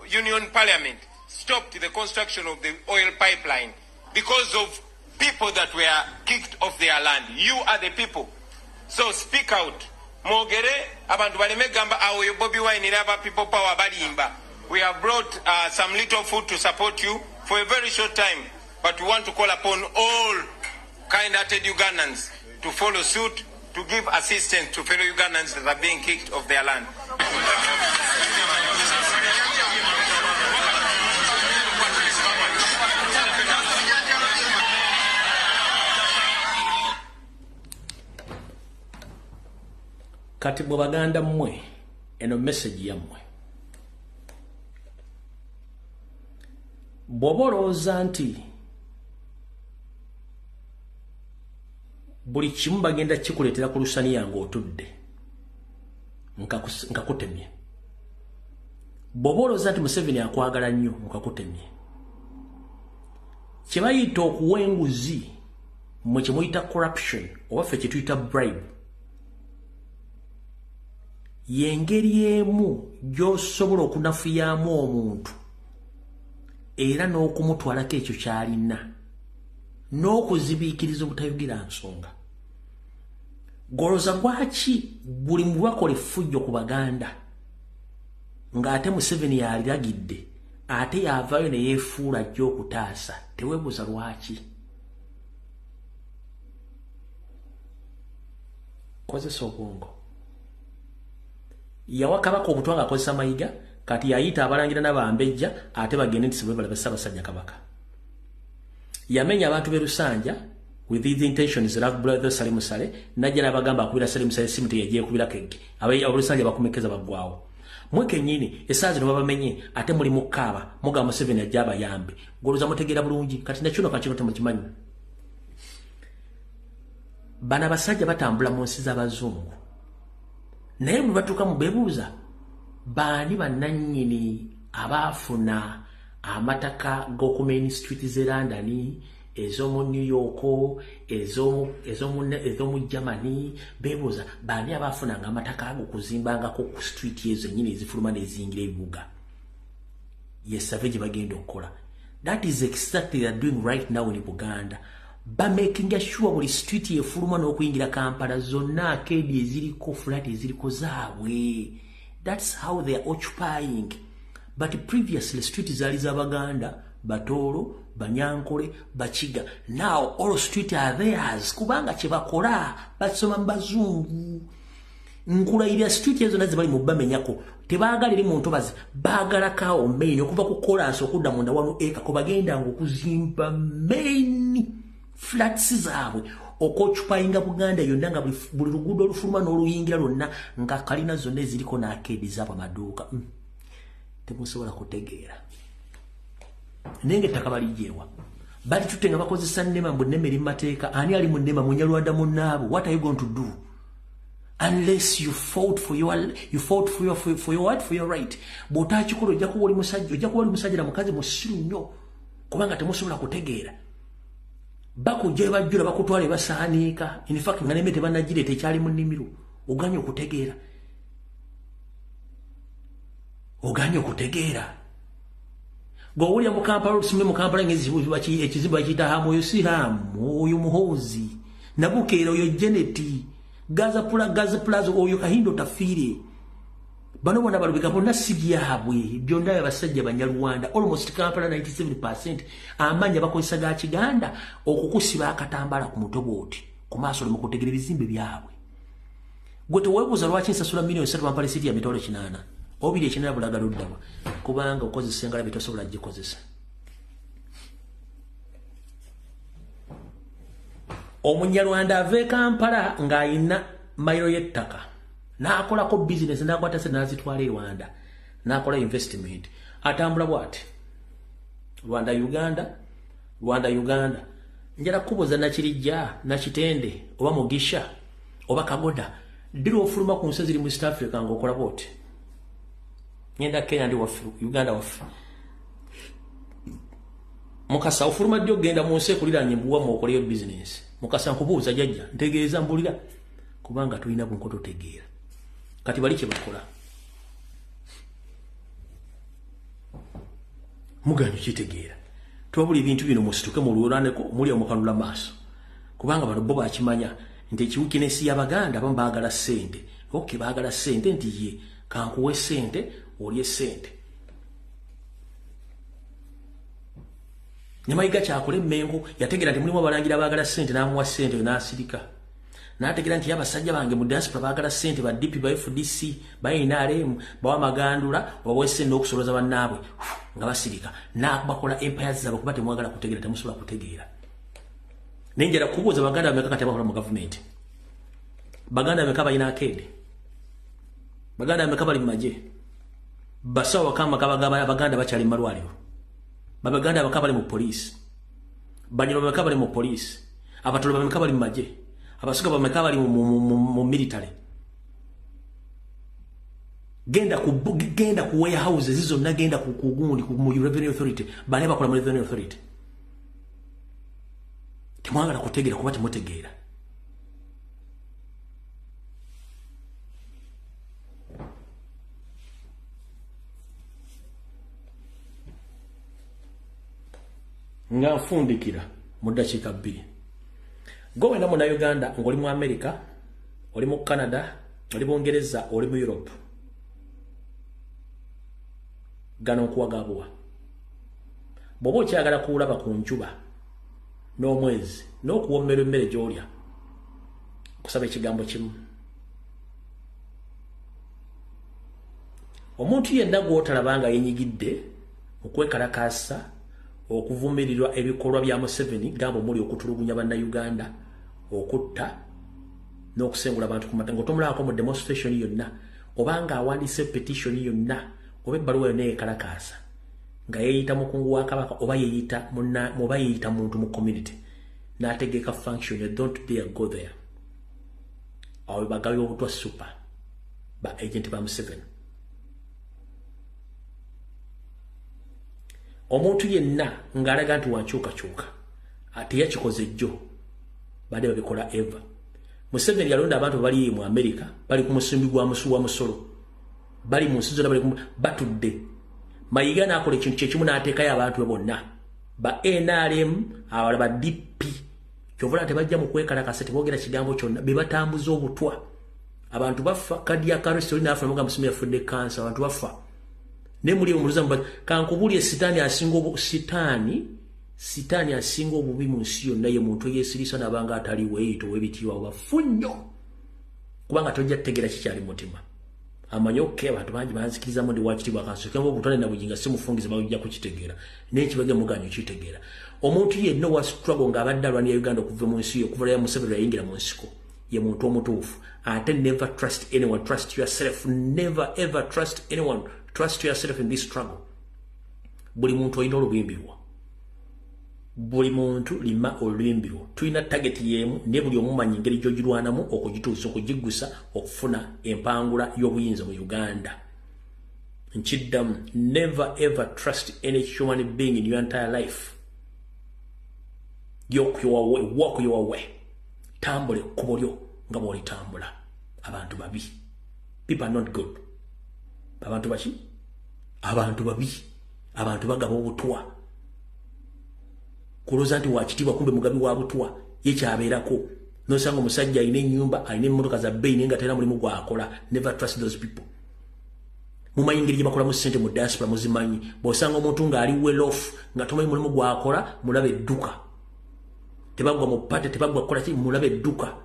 Union Parliament stopped the construction of the oil pipeline because of people that were kicked off their land. You are the people. So speak out. Mogere, abantu baleme gamba awo Bobi Wine aba people power balimba. We have brought some little food to support you for a very short time, but we want to call upon all kind-hearted Ugandans to follow suit, to give assistance to fellow Ugandans that are being kicked off their land. Kati bwe Baganda mmwe, eno message yammwe. Bw'oba olowooza nti buli kimu bagenda kikuleetera ku lusaniya ng'otudde, nkakutemye. Bw'oba olowooza nti Museveni akwagala nnyo, nkakutemye. Kye bayita okuwa enguzi, mmwe kye muyita corruption, oba ffe kye tuyita bribe, y'engeri emu gy'osobola okunafuyamu omuntu era n'okumutwalako ekyo ky'alina n'okuzibiikiriza obutayogera nsonga. Goloza lwaki buli mubakola effujjo ku Baganda ng'ate Museveni yaliragidde ate yavaayo ne yeefuula ajja okutaasa? Teweebuuza lwaki? Kozesa obwongo. Yawa Kabaka obutwa ng'akozesa Mayiga, kati yayita abalangira n'abambejja ate bagende nti sibwe balabe Ssaabasajja Kabaka. Yamenya abantu b'e Lusanja with these intentions, love brother Salim Saleh, najja n'abagamba akubira Salim Saleh simu teyagyekubira kegge. Ab'Olusanja bakumekeza baggwawo. Mwe kennyini essaawa zino babamenye ate muli mu kkaaba mugamba Museveni ajja abayambe. Goloza mutegeera bulungi kati nakino kakino temukimanyi. Bano abasajja batambula mu nsi z'abazungu, naye bwe batuuka mu beebuuza baani bannannyini abaafuna amataka g'oku Main Street z'e London, ez'omu New York, ez'omu Germany. Beebuuza baani abaafunanga amataka ago okuzimbangako ku street ezo ennyini ezifuluma n'eziyingira ebibuga. Ye survey gye bagenda okukola. That is exactly they are doing right now in Buganda. Bamakinga sure buli street efuluma n'okuyingira Kampala zonna arcade eziriko, flat eziriko zaabwe. That's how they are occupying. But previously street zaali z'Abaganda, Batooro, Banyankole, Bakiga. Now all street are theirs kubanga kye bakola basoma mu bazungu. Nkulayirira street ezo nazi bali mu bamenyako tebaagala eri mu ntobazi, baagala kawo main okuva ku kolansi okudda munda wano eka ko bagenda ng'okuzimba main flats zaabwe okoccupyinga Buganda yonna, nga buli luguudo olufuluma n'oluyingira lwonna nga kalina zonna eziriko n'akeedi zaabwe amaduuka. Temusobola kutegeera. Naye ng'ettaka baligyewa balitutte nga bakozesa nnema, mbu nnema eri mu mateeka. Ani ali mu nnema? Munyarwanda munnaabo. What are you going to do unless you fought for your you fought for your for, for your what, for your right? Bw'otakikola ojja kuba oli musajja, ojja kuba oli musajja na mukazi musiru nnyo, kubanga temusobola kutegeera. Bakujja bajjula bakutwala basaaniika. In fact nga nemme tebannagireeta, ekyali mu nnimiro. Oganye okutegeera, oganye okutegeera. Gw'owulira mu Kampala olusimbe mu Kampala ng'ekizimbe bakiyita Hamu, oyo si Hamu, oyo Muhoozi Nabukeera, oyo Jeneti Gaza Pula, Gaza Plaza, oyo Kahindo Tafiire. Bano bonna balubika bonna si byabwe byonna, abasajja Banyarwanda. Almost Kampala 97% amanya bakozesa ga Kiganda okukusiba akatambala ku mutwe bwoti ku maaso oleme kutegeera ebizimbe byabwe. Gwe teweebuuza lwaki nsasula miliyoni 3 bampa lisiti ya 800,000 obiri ekinala bulaga luddawa? Kubanga okozesa engalabi tosobola gikozesa. Omunyarwanda ava e Kampala ng'ayina mayiro y'ettaka n'akolako bizinesi, n'akwata sente n'azitwala e Rwanda n'akola investment, atambula bw'ati Rwanda Uganda, Rwanda Uganda. Njala kubuuza, Nakirijja, Nakitende oba Mugisha oba Kagoda, ddi lw'ofuluma ku nsi eziri mu East Africa ng'okola bw'oti, ngenda Kenya, ndi waffe, Uganda waffe? Mukasa, ofuluma ddi okugenda mu nsi ekuliraanye embuwamu okoleyo bizinesi? Mukasa, nkubuuza jjajja, ntegeeza, mbulira, kubanga tulina bunkoto tegeera. Kati bali kye bakola muganyo kitegeera. Tubabula ebintu bino, musituke mulwaneko, muli omukanula maaso, kubanga bano bo bakimanya nti ekiweakness y'Abaganda abamu baagala ssente. Okay, baagala ssente nti ye kankuwe ssente olye ssente. Nemayiga kyakola emmengo, yategeera nti mulimu abalangira baagala ssente, n'amuwa ssente n'asirika. N'ategeera nti abasajja bange mu diaspora baagala ssente, ba DP, ba FDC, ba NRM, bawa magandula obawe ssente n'okusoloza bannaabwe nga basirika, n'bakola empires zaabwe, kuba temwagala kutegeera, temusobola kutegeera. Naye njala kubuuza, Baganda bameka kati abakola mu gavumenti? Baganda bameka balina akeede? Baganda bameka bali mu magye? Basawo bakama Abaganda bakyali mu malwaliro? Babaganda bameka bali mu poliisi? Banyoro bameka bali mu poliisi? Abatolo bameka bali mu magye? Abasuga bameka bali mu military? Genda ku warehouses zonna, genda ku kugundi ku mu revenue authority, bane bakola mu revenue authority? Temwagala kutegeera kuba temutegeera. Nga nfundikira mu ddakiika 2, gwe wena Munnayuganda ng'oli mu America, oli mu Canada, oli Bungereza, oli mu Europe, gano nkuwa gabuwa. Bw'oba okyagala kuwulaba ku njuba n'omwezi n'okuwommera emmere gy'olya, kusaba ekigambo kimu: omuntu yenna gw'otalaba nga yenyigidde okwekalakaasa okuvumirirwa ebikolwa bya Museveni, gamba omuli okutulugunya Bannayuganda, okutta n'okusengula abantu ku mata, ng'otomulabako mu demonstration yonna oba ng'awandiise petition yonna oba ebbaluwa yonna yekalakaasa, nga yeeyita mukungu wa kabaka oba yeeyita oba yeeyita muntu mu community n'ategeka function, don't dare go there. Awo bagabi obutwa super ba agent ba Museveni. Omuntu yenna ng'alaga nti wankyukakyuka ate yakikoze jjo, badde babikola eva Museveni yalonda abantu bali mu America, bali ku musimbi gwa musu wa musolo, bali mu nsi zonna, bali batudde. Mayiga n'akola ekintu kyekimu, n'ateekayo abantu be bonna ba NRM, abalala ba DP. Kyovula tebajja mu kwekalakasa, teboogera kigambo kyonna, be batambuza obutwa. Abantu bafa cardiac arrest, oli naafa namuga musimi yafudde kansa. Abantu bafa naye muli omuluza. Kankubulye, sitaani asinga, sitaani asinga obubi mu nsi yonna ye muntu eyeesirisa nabanga ataliwo, eyita ow'ebitiibwa. Bafu nnyo. Kubanga tojja kutegeera kikyali mutima. Amanyi okke abantu bangi banzikirizamu ndi wakitiibwa kansooke obutwale na Bujingo simufungize bajja kukitegeera. Naye nkibage mugaanyi okitegeera. Omuntu yenna owa struggle ng'abadde alwanira Uganda okuva mu nsi yo, okuva lwa Museveni lwe yayingira mu nsiko, ye muntu omutuufu. Ate never trust anyone, trust yourself. Never ever trust anyone, trust yourself in this struggle. Buli muntu olina olubimbi lwo. Buli muntu lima olubimbi lwo. Tulina target y'emu, naye buli omu manyi engeri gy'ogirwanamu okugituusa, okugiggusa, okufuna empangula y'obuyinza mu Uganda. Nkiddamu, never ever trust any human being in your entire life. Walk your way, walk your way. Tambula ekkubo lyo nga bw'olitambula. Abantu babi. People are not good. Abantu baki? Abantu babi. Abantu bagaba obutwa. Kulowooza nti wakitiibwa kumbe mugabi wa butwa, ye kyabeerako. N'osanga omusajja alina ennyumba, alina emmotoka za bbeeyi naye nga talina mulimu gw'akola. Never trust those people. Mumanyi engeri gye bakolamu ssente mu diaspora, muzimanyi. Bw'osanga omuntu ng'ali well off nga tomanyi mulimu gw'akola, mulabe edduka. Tebaggwa mu party, tebaggwa kukola ki, mulabe edduka.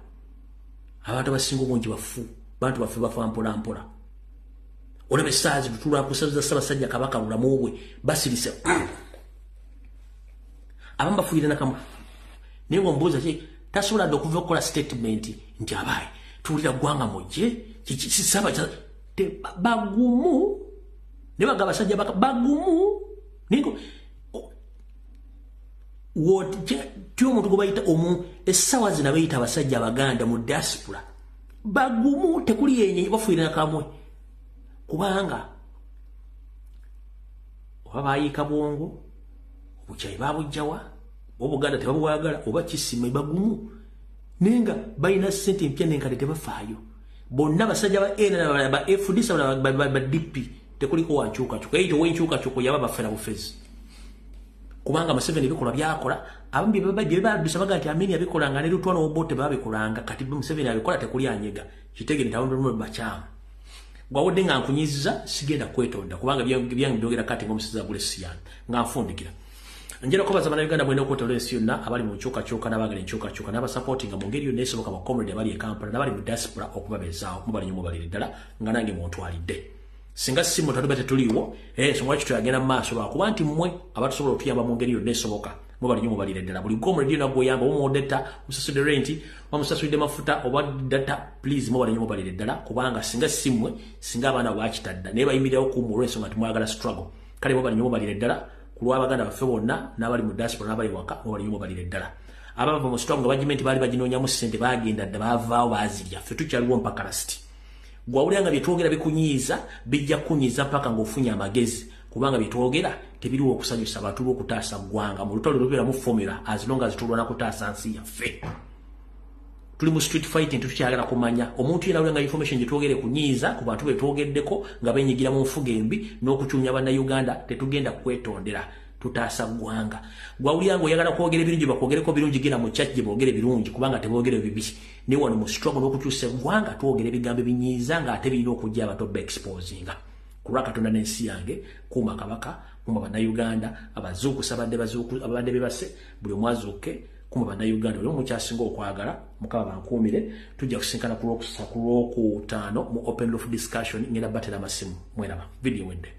Abantu abasinga obungi bafu, bantu baffe bafa mpola mpola. Olaba essaawa zino tulwa kusaza Ssaabasajja Kabaka bulamu bwe, basirise. Abamu bafuuyira nakamu. Naye ng'omubuuza ki, tasobola dde okuva okukola statement nti abaayi tuwulira ggwanga mujje, bagumu. Naye bagamba abasajja bagumu. Naye ti omuntu gwe bayita omu essaawa zino abayita abasajja Abaganda mu diaspora bagumu, tekuli yenye bafuuyira nakamwe. Kubanga oba bayiika bwongo, obukyayi babujjawa, Obuganda tebabwagala, oba kisima bagumu. Naye nga balina ssente empya n'enkadde tebafaayo. Bonna basajja ba NRM, ba FDC, ba DP, tekuliko wankyukakyuka. Eyo owenkyukakyuka yaba bafera bufezi. Kubanga Museveni ebikolwa byakola, abamu bye badusa baga nti Amini yabikolanga ne Lutwa n'Obote babikolanga, kati Museveni abikola tekuli anyega. Kitegere nti abamu bakyamu. Gwawudde nga nkunyiza, sigenda kwetonda kubanga byange byogera kati ng'omusajja agula essiyani nga nfundikira. Njagala okubaza Bannayuganda mwena okwetooloola ensi yonna abali mu nkyukakyuka n'abaagala enkyukakyuka n'abasupportinga mu ngeri yonna esoboka, ba comrade abali e Kampala n'abali mu diaspora okubabeezaawo. Mubali nnyo, mubalire ddala nga nange muntwalidde. Singa si mwe twatuba tetuliiwo, ensonga lwaki tuyagenda mu maaso lwakuba nti mmwe abatusobola okutuyamba mu ngeri yonna esoboka. Mubali nnyo, mubalire ddala. Buli comrade yonna gw'oyamba, omuwodetta, omusasulidde rent, bamusasulidde mafuta oba data, please mubali nnyo, mubalire ddala, kubanga singa si mmwe, singa abaana bakitadda naye bayimirirawo ku olw'ensonga nti mwagala struggle. Kale mubali nnyo, mubalire ddala ku lw'abaganda baffe bonna n'abali mu diaspora n'abali waka. Mubali nnyo, mubalire ddala. Abava mu struggle nga bagimenti baali baginoonyamu ssente, bagenda dda, baavaawo, baazirya. Ffe tukyaliwo mpaka last. Gwawulira nga byetwogera bikunyiiza, bijja kukunyiiza mpaka ng'ofunye amagezi, kubanga byetwogera tebiriwo okusanyusa abantu, tuli okutaasa ggwanga. Mu lutalo lubeeramu formula, as long as tulwana kutaasa nsi yaffe. Tuli mu street fighting, tukyagala kumanya omuntu yenna awulira nga information gye twogere kunyiiza ku bantu betwogeddeko nga benyigira mu nfuga embi n'okucunya Bannayuganda, tetugenda kwetondera, tutaasa ggwanga. Gwawulira ng'oyagala kwogera ebirungi, bakwogereko birungi, genda mu church gye boogere birungi, kubanga teboogere bibi. Naye wano mu struggle n'okukyusa eggwanga twogera ebigambo ebinyiiza ng'ate birina okujja abato beexposinga. Ku lwa Katonda n'ensi yange, kuuma Kabaka, kuuma Bannayuganda, abazuukusa abadde bebase, buli omu azuuke, kuuma Bannayuganda, buli omu mukyasinga okwagala. Mukama bankuumire. Tujja kusinkana ku Lwokutaano mu open roof discussion. Ngenda batera amasimu. Mweraba, video wedde.